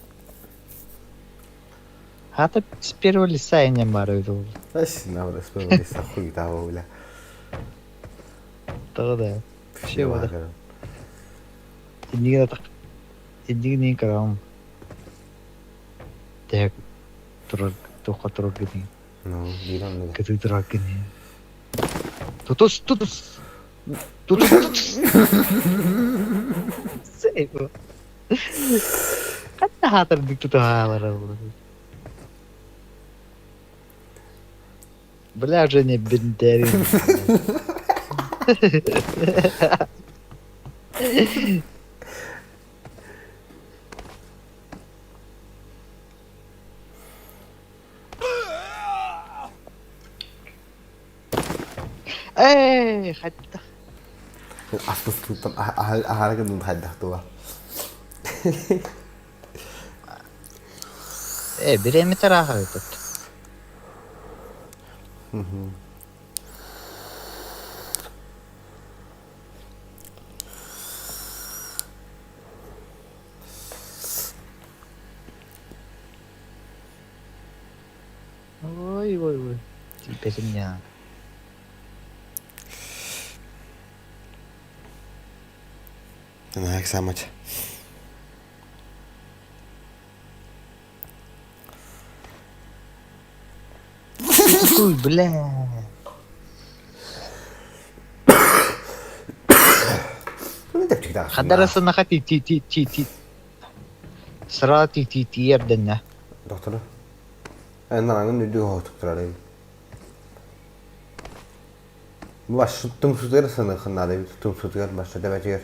Хата с первого лица я не барю бля. Ась, на с первого лица хуй того, бля. Того да. Вообще вода. Тиннигин атак. Тиннигин карам. Так. Турар, тоха турар гини. Ну, биирэн да. Кытыы турар гини. Тутус, тутус. Тутус, тутус. Сейф. Хатта хатырдык тутаалара. Бля, уже не бендерин. Эй, хатта. Аспыстыттан аһара гыннын хайдахтыла. Э, бирэми тараха тут. Ой, ой, ой. Теперь меня. Наһаа самать. Ой, бля. Ну, деп всегда. Хадарасынаха ти ти ти ти ти. Сра ти ти ти ерденне. Доктор. Нараҥын үрдүк оһотуктарар Баш тумсутугар сыныхыннаада тумсутугар башта дэбэтигэр.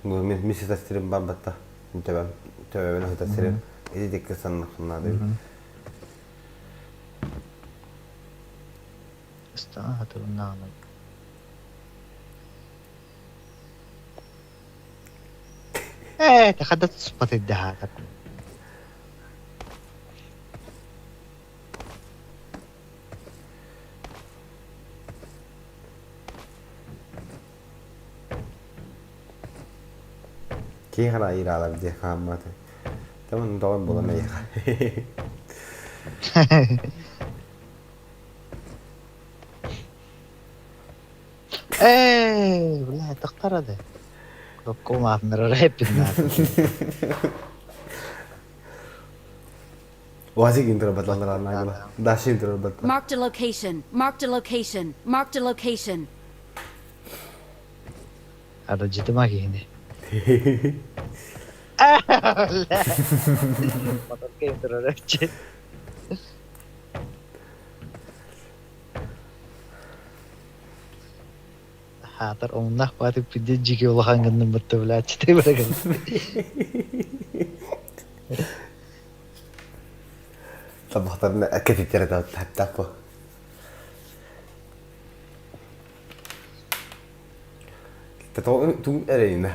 Бу мин мин сытар сирим бар батта. Төбөм төбөбүн сытар сирим. Ити дикки санныхыннаада Ыстана хатырыннаана. Э, тахада туспат иддаһаатар. Киһи хара ираалар диэх хаамматы. Таман доҕор буолан эйиэхэ. Ээ, бля, тохтор да. Кнопка улаатыннарар эппин Уазик интро батланар Даши интро батла. Marked a location. Marked a location. Marked a location. Арыдьытыма киһини. Моторка интро Хаатар омуннаах баатык пиздец дьиги улахан гынным бытта блядь ты бырагын. Табахтарына кэтиттере таптаппы. Тугун эрейна.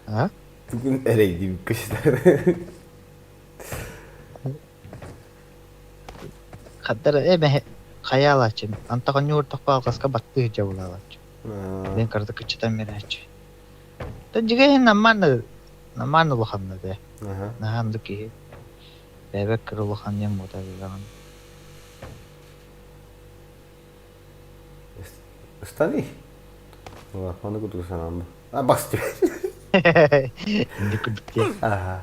А? Тугун эрейди көстөр. Хаддар эбэ хайаалааччы антаҕа ньууртахпа алҕаска баттыы дьабылаалааччы. Мен карта кыччатан берээччи. Та дьигэһин наммаан наммаан улаханна да. Наһаанды киһи. Бэбэк кыр улахан диэн буота билэҕин. Ыстани. Оны кутук санаам. А бас Инди кудук Ага.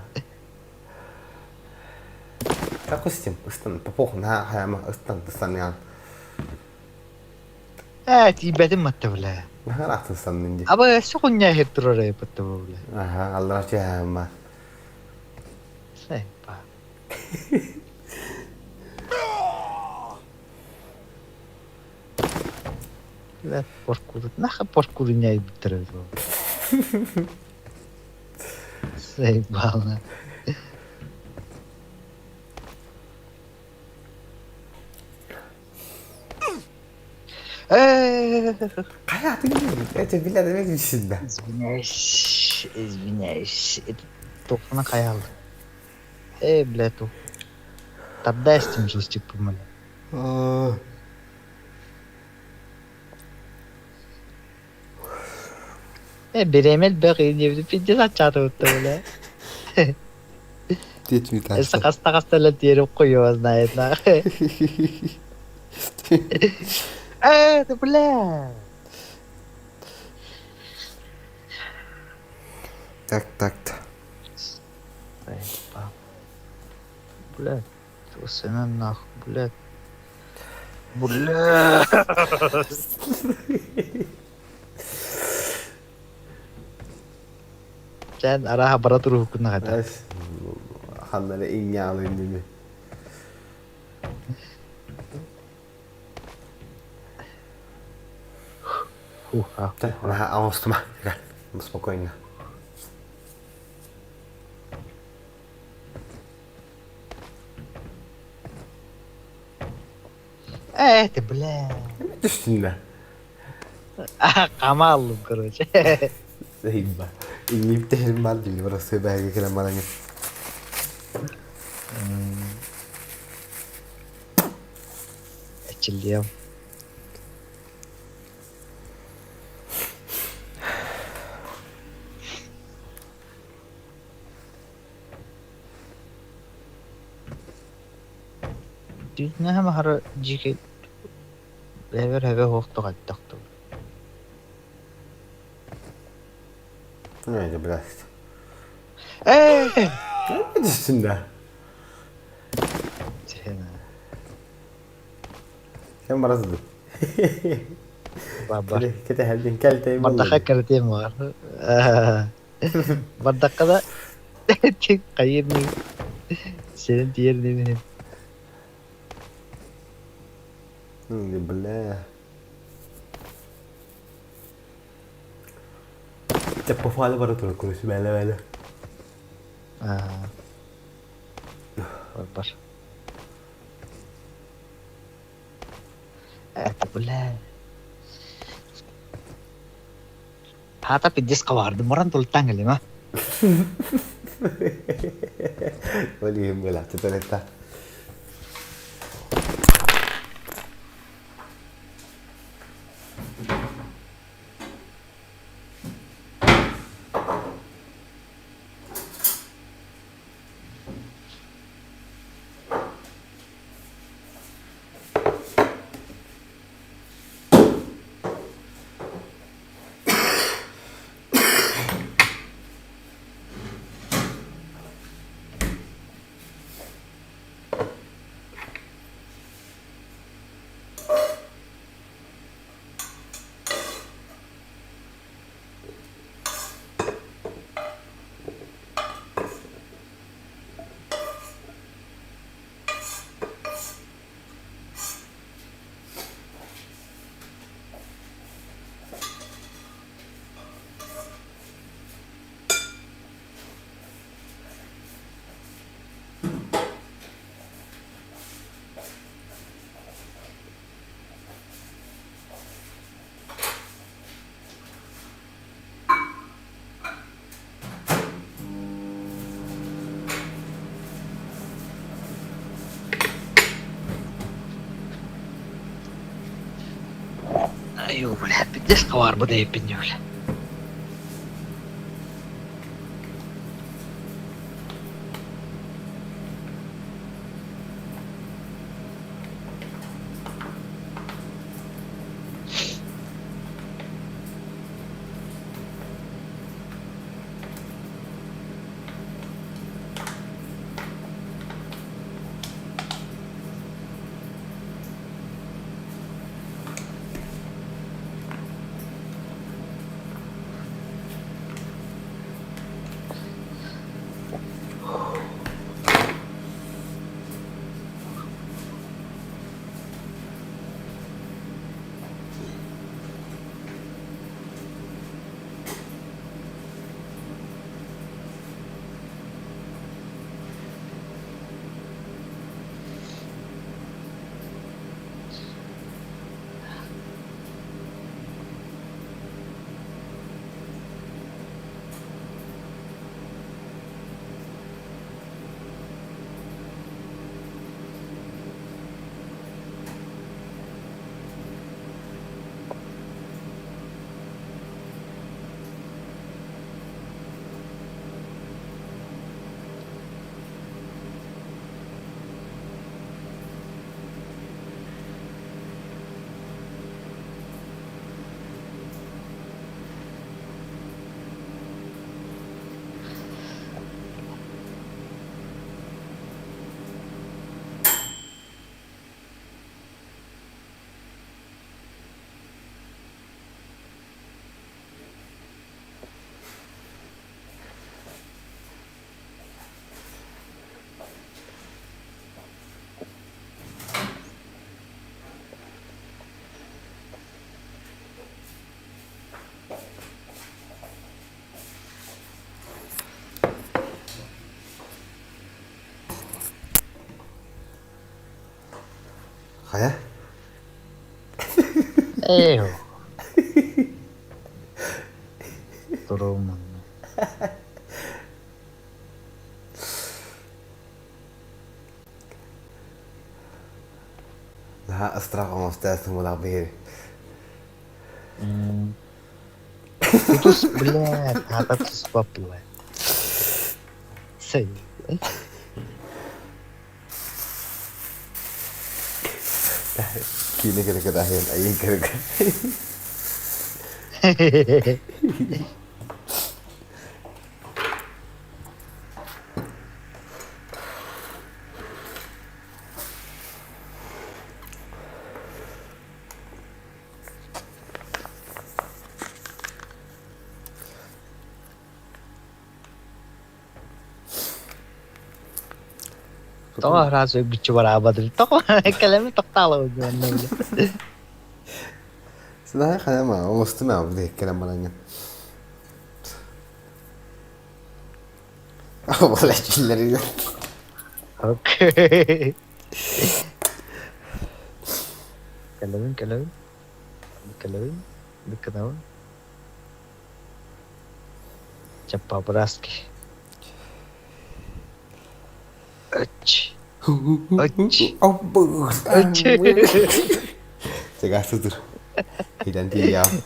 Какустим, ыстан, попох на хаяма ыстан тыстанян. Ээ, тиийбэтим матта бля. Наха ыстан инди. Аба сухуння хир турар патта бля. Ага, аллах жама. Сепа. Бля, паркур. Наха паркур не битер. Заебало. Это бля, давай сюда. Извиняюсь, извиняюсь. Это тохна хаял. Эй, бля, ту. Тогда с тем джойстик помоли. Э, беремел бәгы не пиздец ачаты бля. Эссе хаста хаста ла тереп куйып знает на. Э, ты бля. Так, так. Бля, сына нахуй, бля. Бля. Сен араха бара туруһуккун хата. Ханнары иңялы инде. Ага, Спокойно. Э, ты, бля. Түстүннэ. Камаллым, короче. Заебал. Иңиптер мал дили просто бәге келе малаңы. Эчилием. Дүйнэһэ махара дьике бэбэр хэбэ хуохтуҕаттахту. Не, блядь. Э! Түстүннэ. Кем баразды? Баба. Кете хәлдин кәлтәй Бардаха кәртем бар. Бардакка да кайырны сенин тиерни менен. Бля. Чаппафалы бара тура күрүс бәле бәле. Бар. Это бля. Хата пиздец кабарды, моран тултан ма. Олим бля, тетелета. Айуу, бля, пиздец хабарбыт эбиппин дии, бля. Хайа? Эйо. Туруман. Наһаа ыстыраах оҥостоосуҥ булах биһири. Тутус, блядь, аата туспап, блядь. Сэй. Киинэ кэрэ аһыан айын кэрэ Тоҕо араас өлбүччү бараабатый? Тоҕо кэлэми тохтаалабын диэн Сынаһа хайама, оҥостуна бу кэлэн бараҥҥын. Бала киллэригэр. Окей. Кэлэбин, кэлэбин. Кэлэбин. Быккынабын. Чэ, по-братски. Ыч. Ыч. Ыч. Чэгаас сытыр. Хитэн тиийэҕин.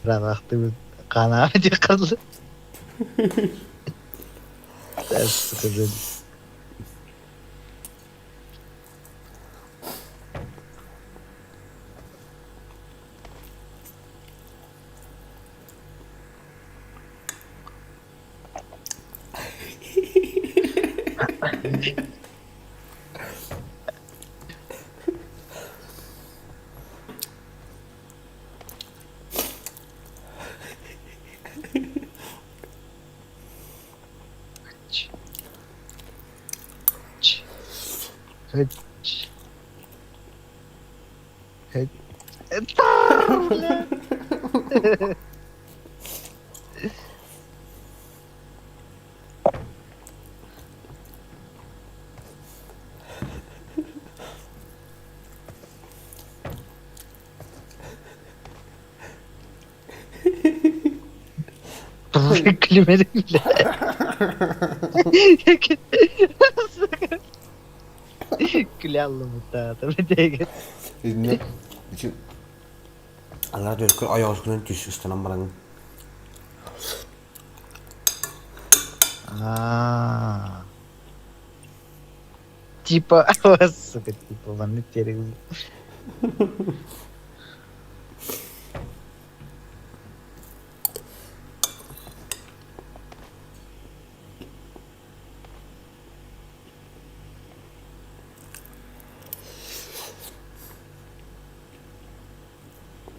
Ыраахтыбыт ханаан диэххэ дылы. Күлүмэрим бile. Күлэ аллыбыта битээгэ. Инне ичи Алар дөркө ойоҕоскунан түс ыстанан баран Аа. Типа, сука, типа, ванны терек.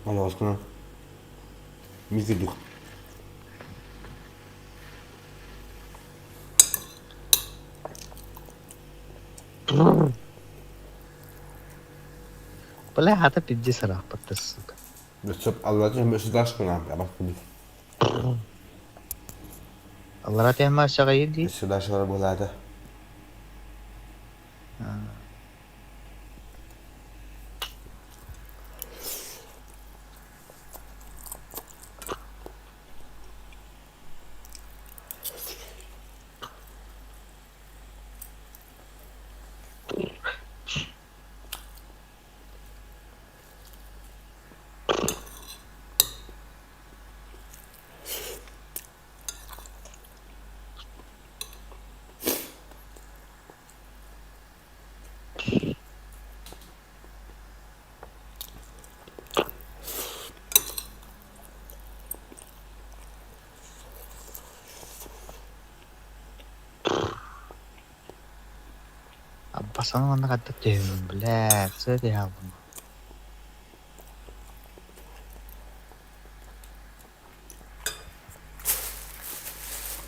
Ойоҕоскунан мизирдух. Бля, хата пиздец ыраахпатта, сука. Сөп аллатын өсүдашкына абат кудук. Аллара тема шагайы дии. Өсүдашылар буолаата. Аббасаны манна хатта түһүмүн, блядь, сыа түһэ албын.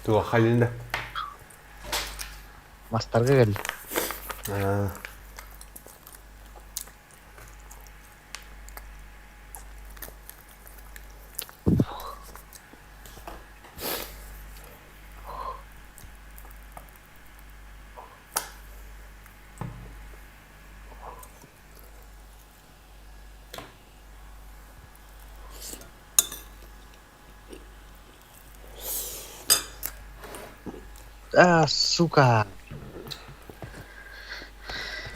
Туох халинда? Мастарга кэлли. А, сука!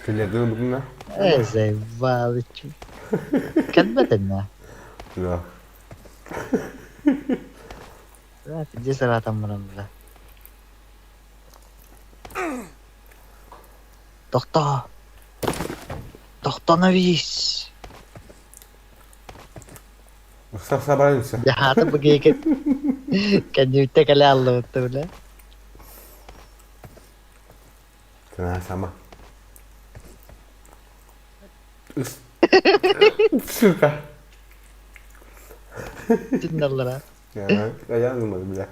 Киллэрдин ылбытына? Э, заебал, чё. Кэлбэтиннэ. Да. Да, пиздец ыраатан баран, бля. Тохтоо! Тохтоновись! Ыкса баран Дьаһаата бу киһи кэннибиттэ кэлэ аллыбытта бля. Тына сама. Сука. Тинналлара. Я думаю, бля.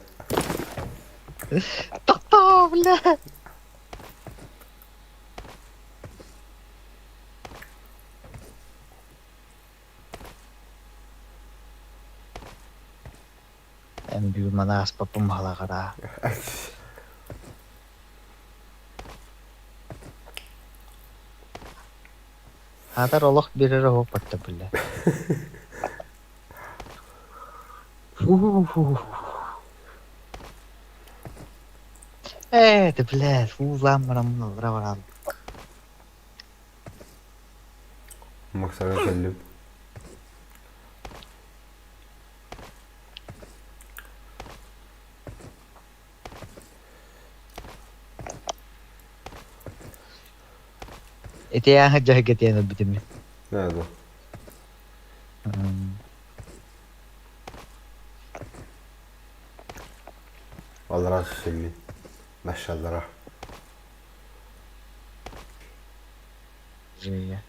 Тохтоо, бля! Эн бүгүн маны ааспаппын баһылаҕара. Аатар олох биэрэр оһох батта биллэ. Ээ, ты блядь, уулаан бараммын аллара баран. Максара кэллим. Ити ааһы дьаһыга тиэн ылбытым. Надо. Аллара сүллүн. Машаллара. Жия.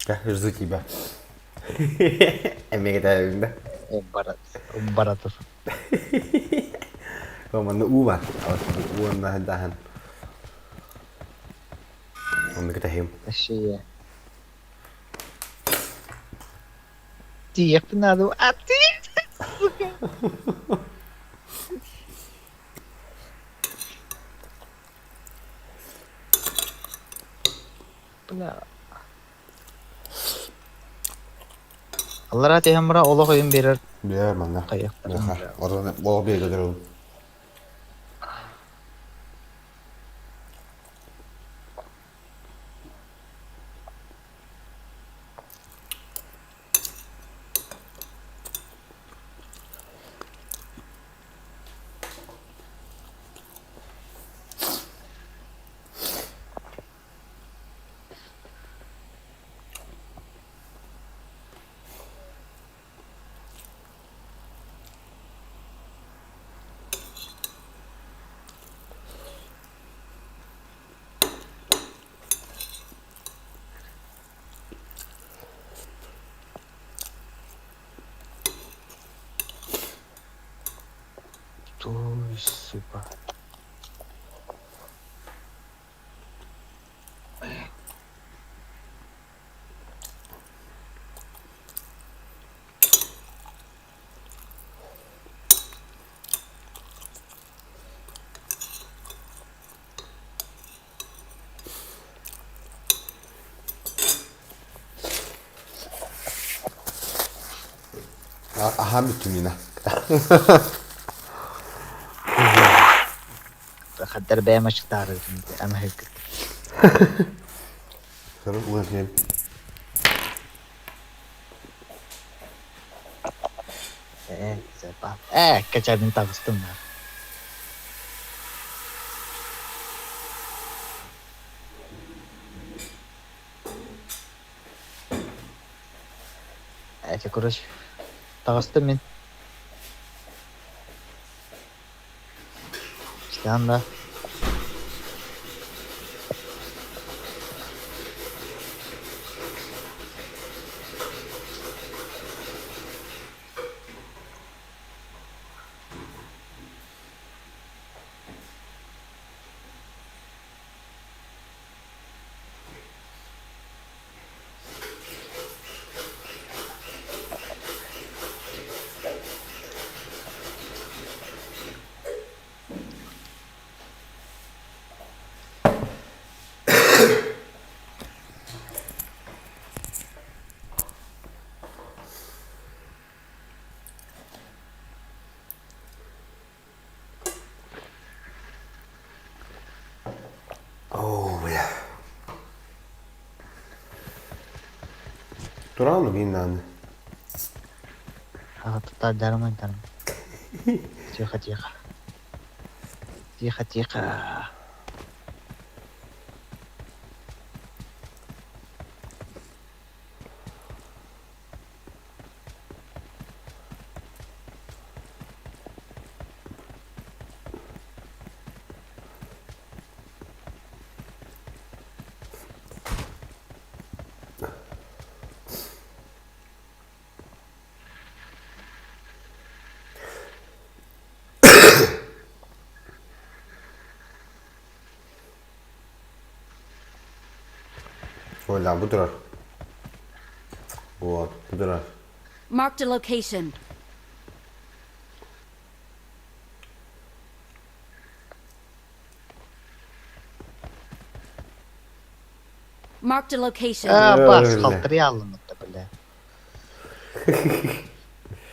Я жду тебя. Эмиэ да. Баратов. Манна уу бар. Уонна дахан. Онно кэтэһим. Шия. Тиийэхпин наада. А ты? Сука. Бля. Аллара түһэн баран олох өйүн биэрэр Бля, манна. хайыахтарын. Орон ол биэрэ көрөбүн. Сука. Аһаан бүттүм Нина. Хаддар бэйэм ачыктаарыытын амаһыгыт. Сорох уһун Ээ, Ээ, кэчэбин таҕыстым да. Эти, короче, таҕыстым мин. Истэҕин да? Оо, бля. Туран винан. Аҕа дарыман дарым. Тихо, тихо. Тихо, тихо. Ой, бу турар. Вот, бу турар. Marked a location. Marked a location. А, бас, халтырьялым это, бля.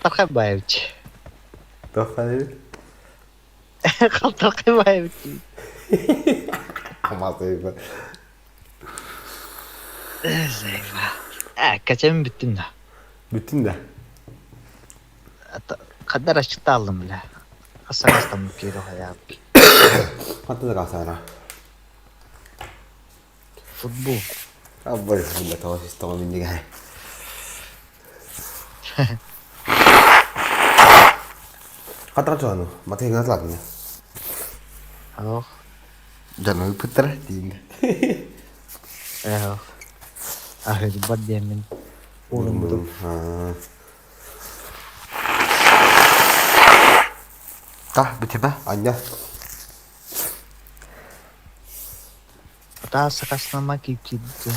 Тархабаевич. Тохтаевич? Халтырхабаевич. Амасыйба. Зайва. Э, качам бүттүм да. Бүттүн да? Хаддар ачыктаалым, бля. Хасагастам кииро хаяб. Хатты да касара. Футбол. Аббай, бля, того система миннигай. Хатта чону, маты гына ладно. Ох. Дьону ыппыттара диин. Эх. Аһыырбат диэммин ууруммутум. Та, бүтүбэ, анньа. Таа сакаснама киирдэ.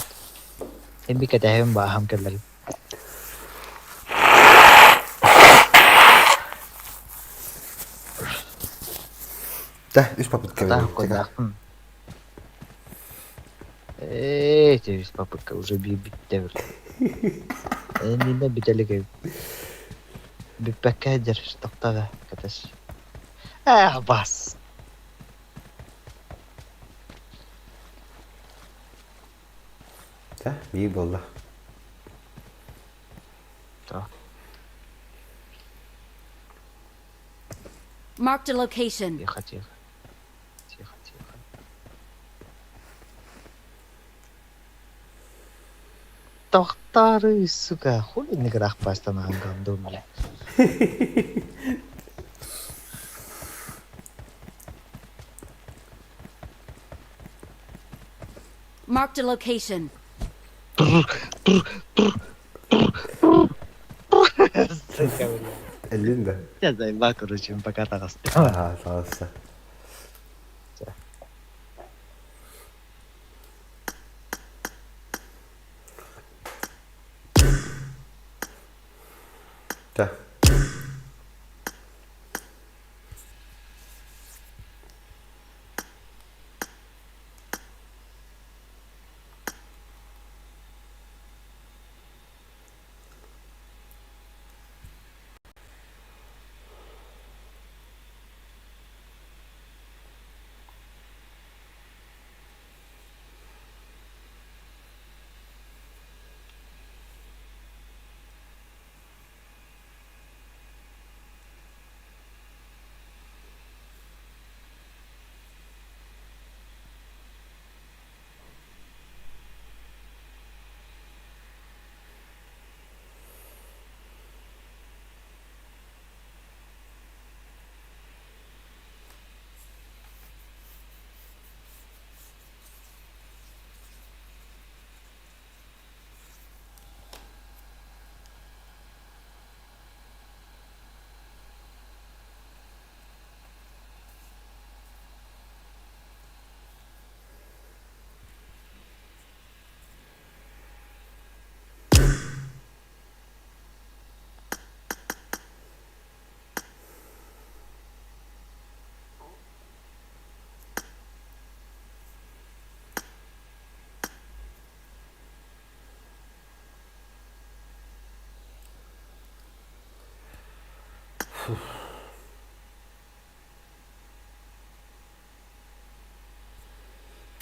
Эми кэтэһэбин бааһым кэлэр. Та, үс попытка. Таа кудаахпын. Ээ, үс попытка уже биир бүттэ Иннинэ бүтэлик бүппэккэ дьэр тохтоо кэтэс. Эх, бас. Та, биир буолла. Та. Marked a location. Тихо, тихо. Тихо, тихо. Тохтары, сука, хули не грах пастана гандон, бля. Marked a location. Сука, бля. Эллин да? Я заебал, короче, пока таҕыстым. Аха, таҕыста. Да.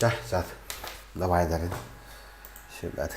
Да, зат. Давай, Дарин. Ребят.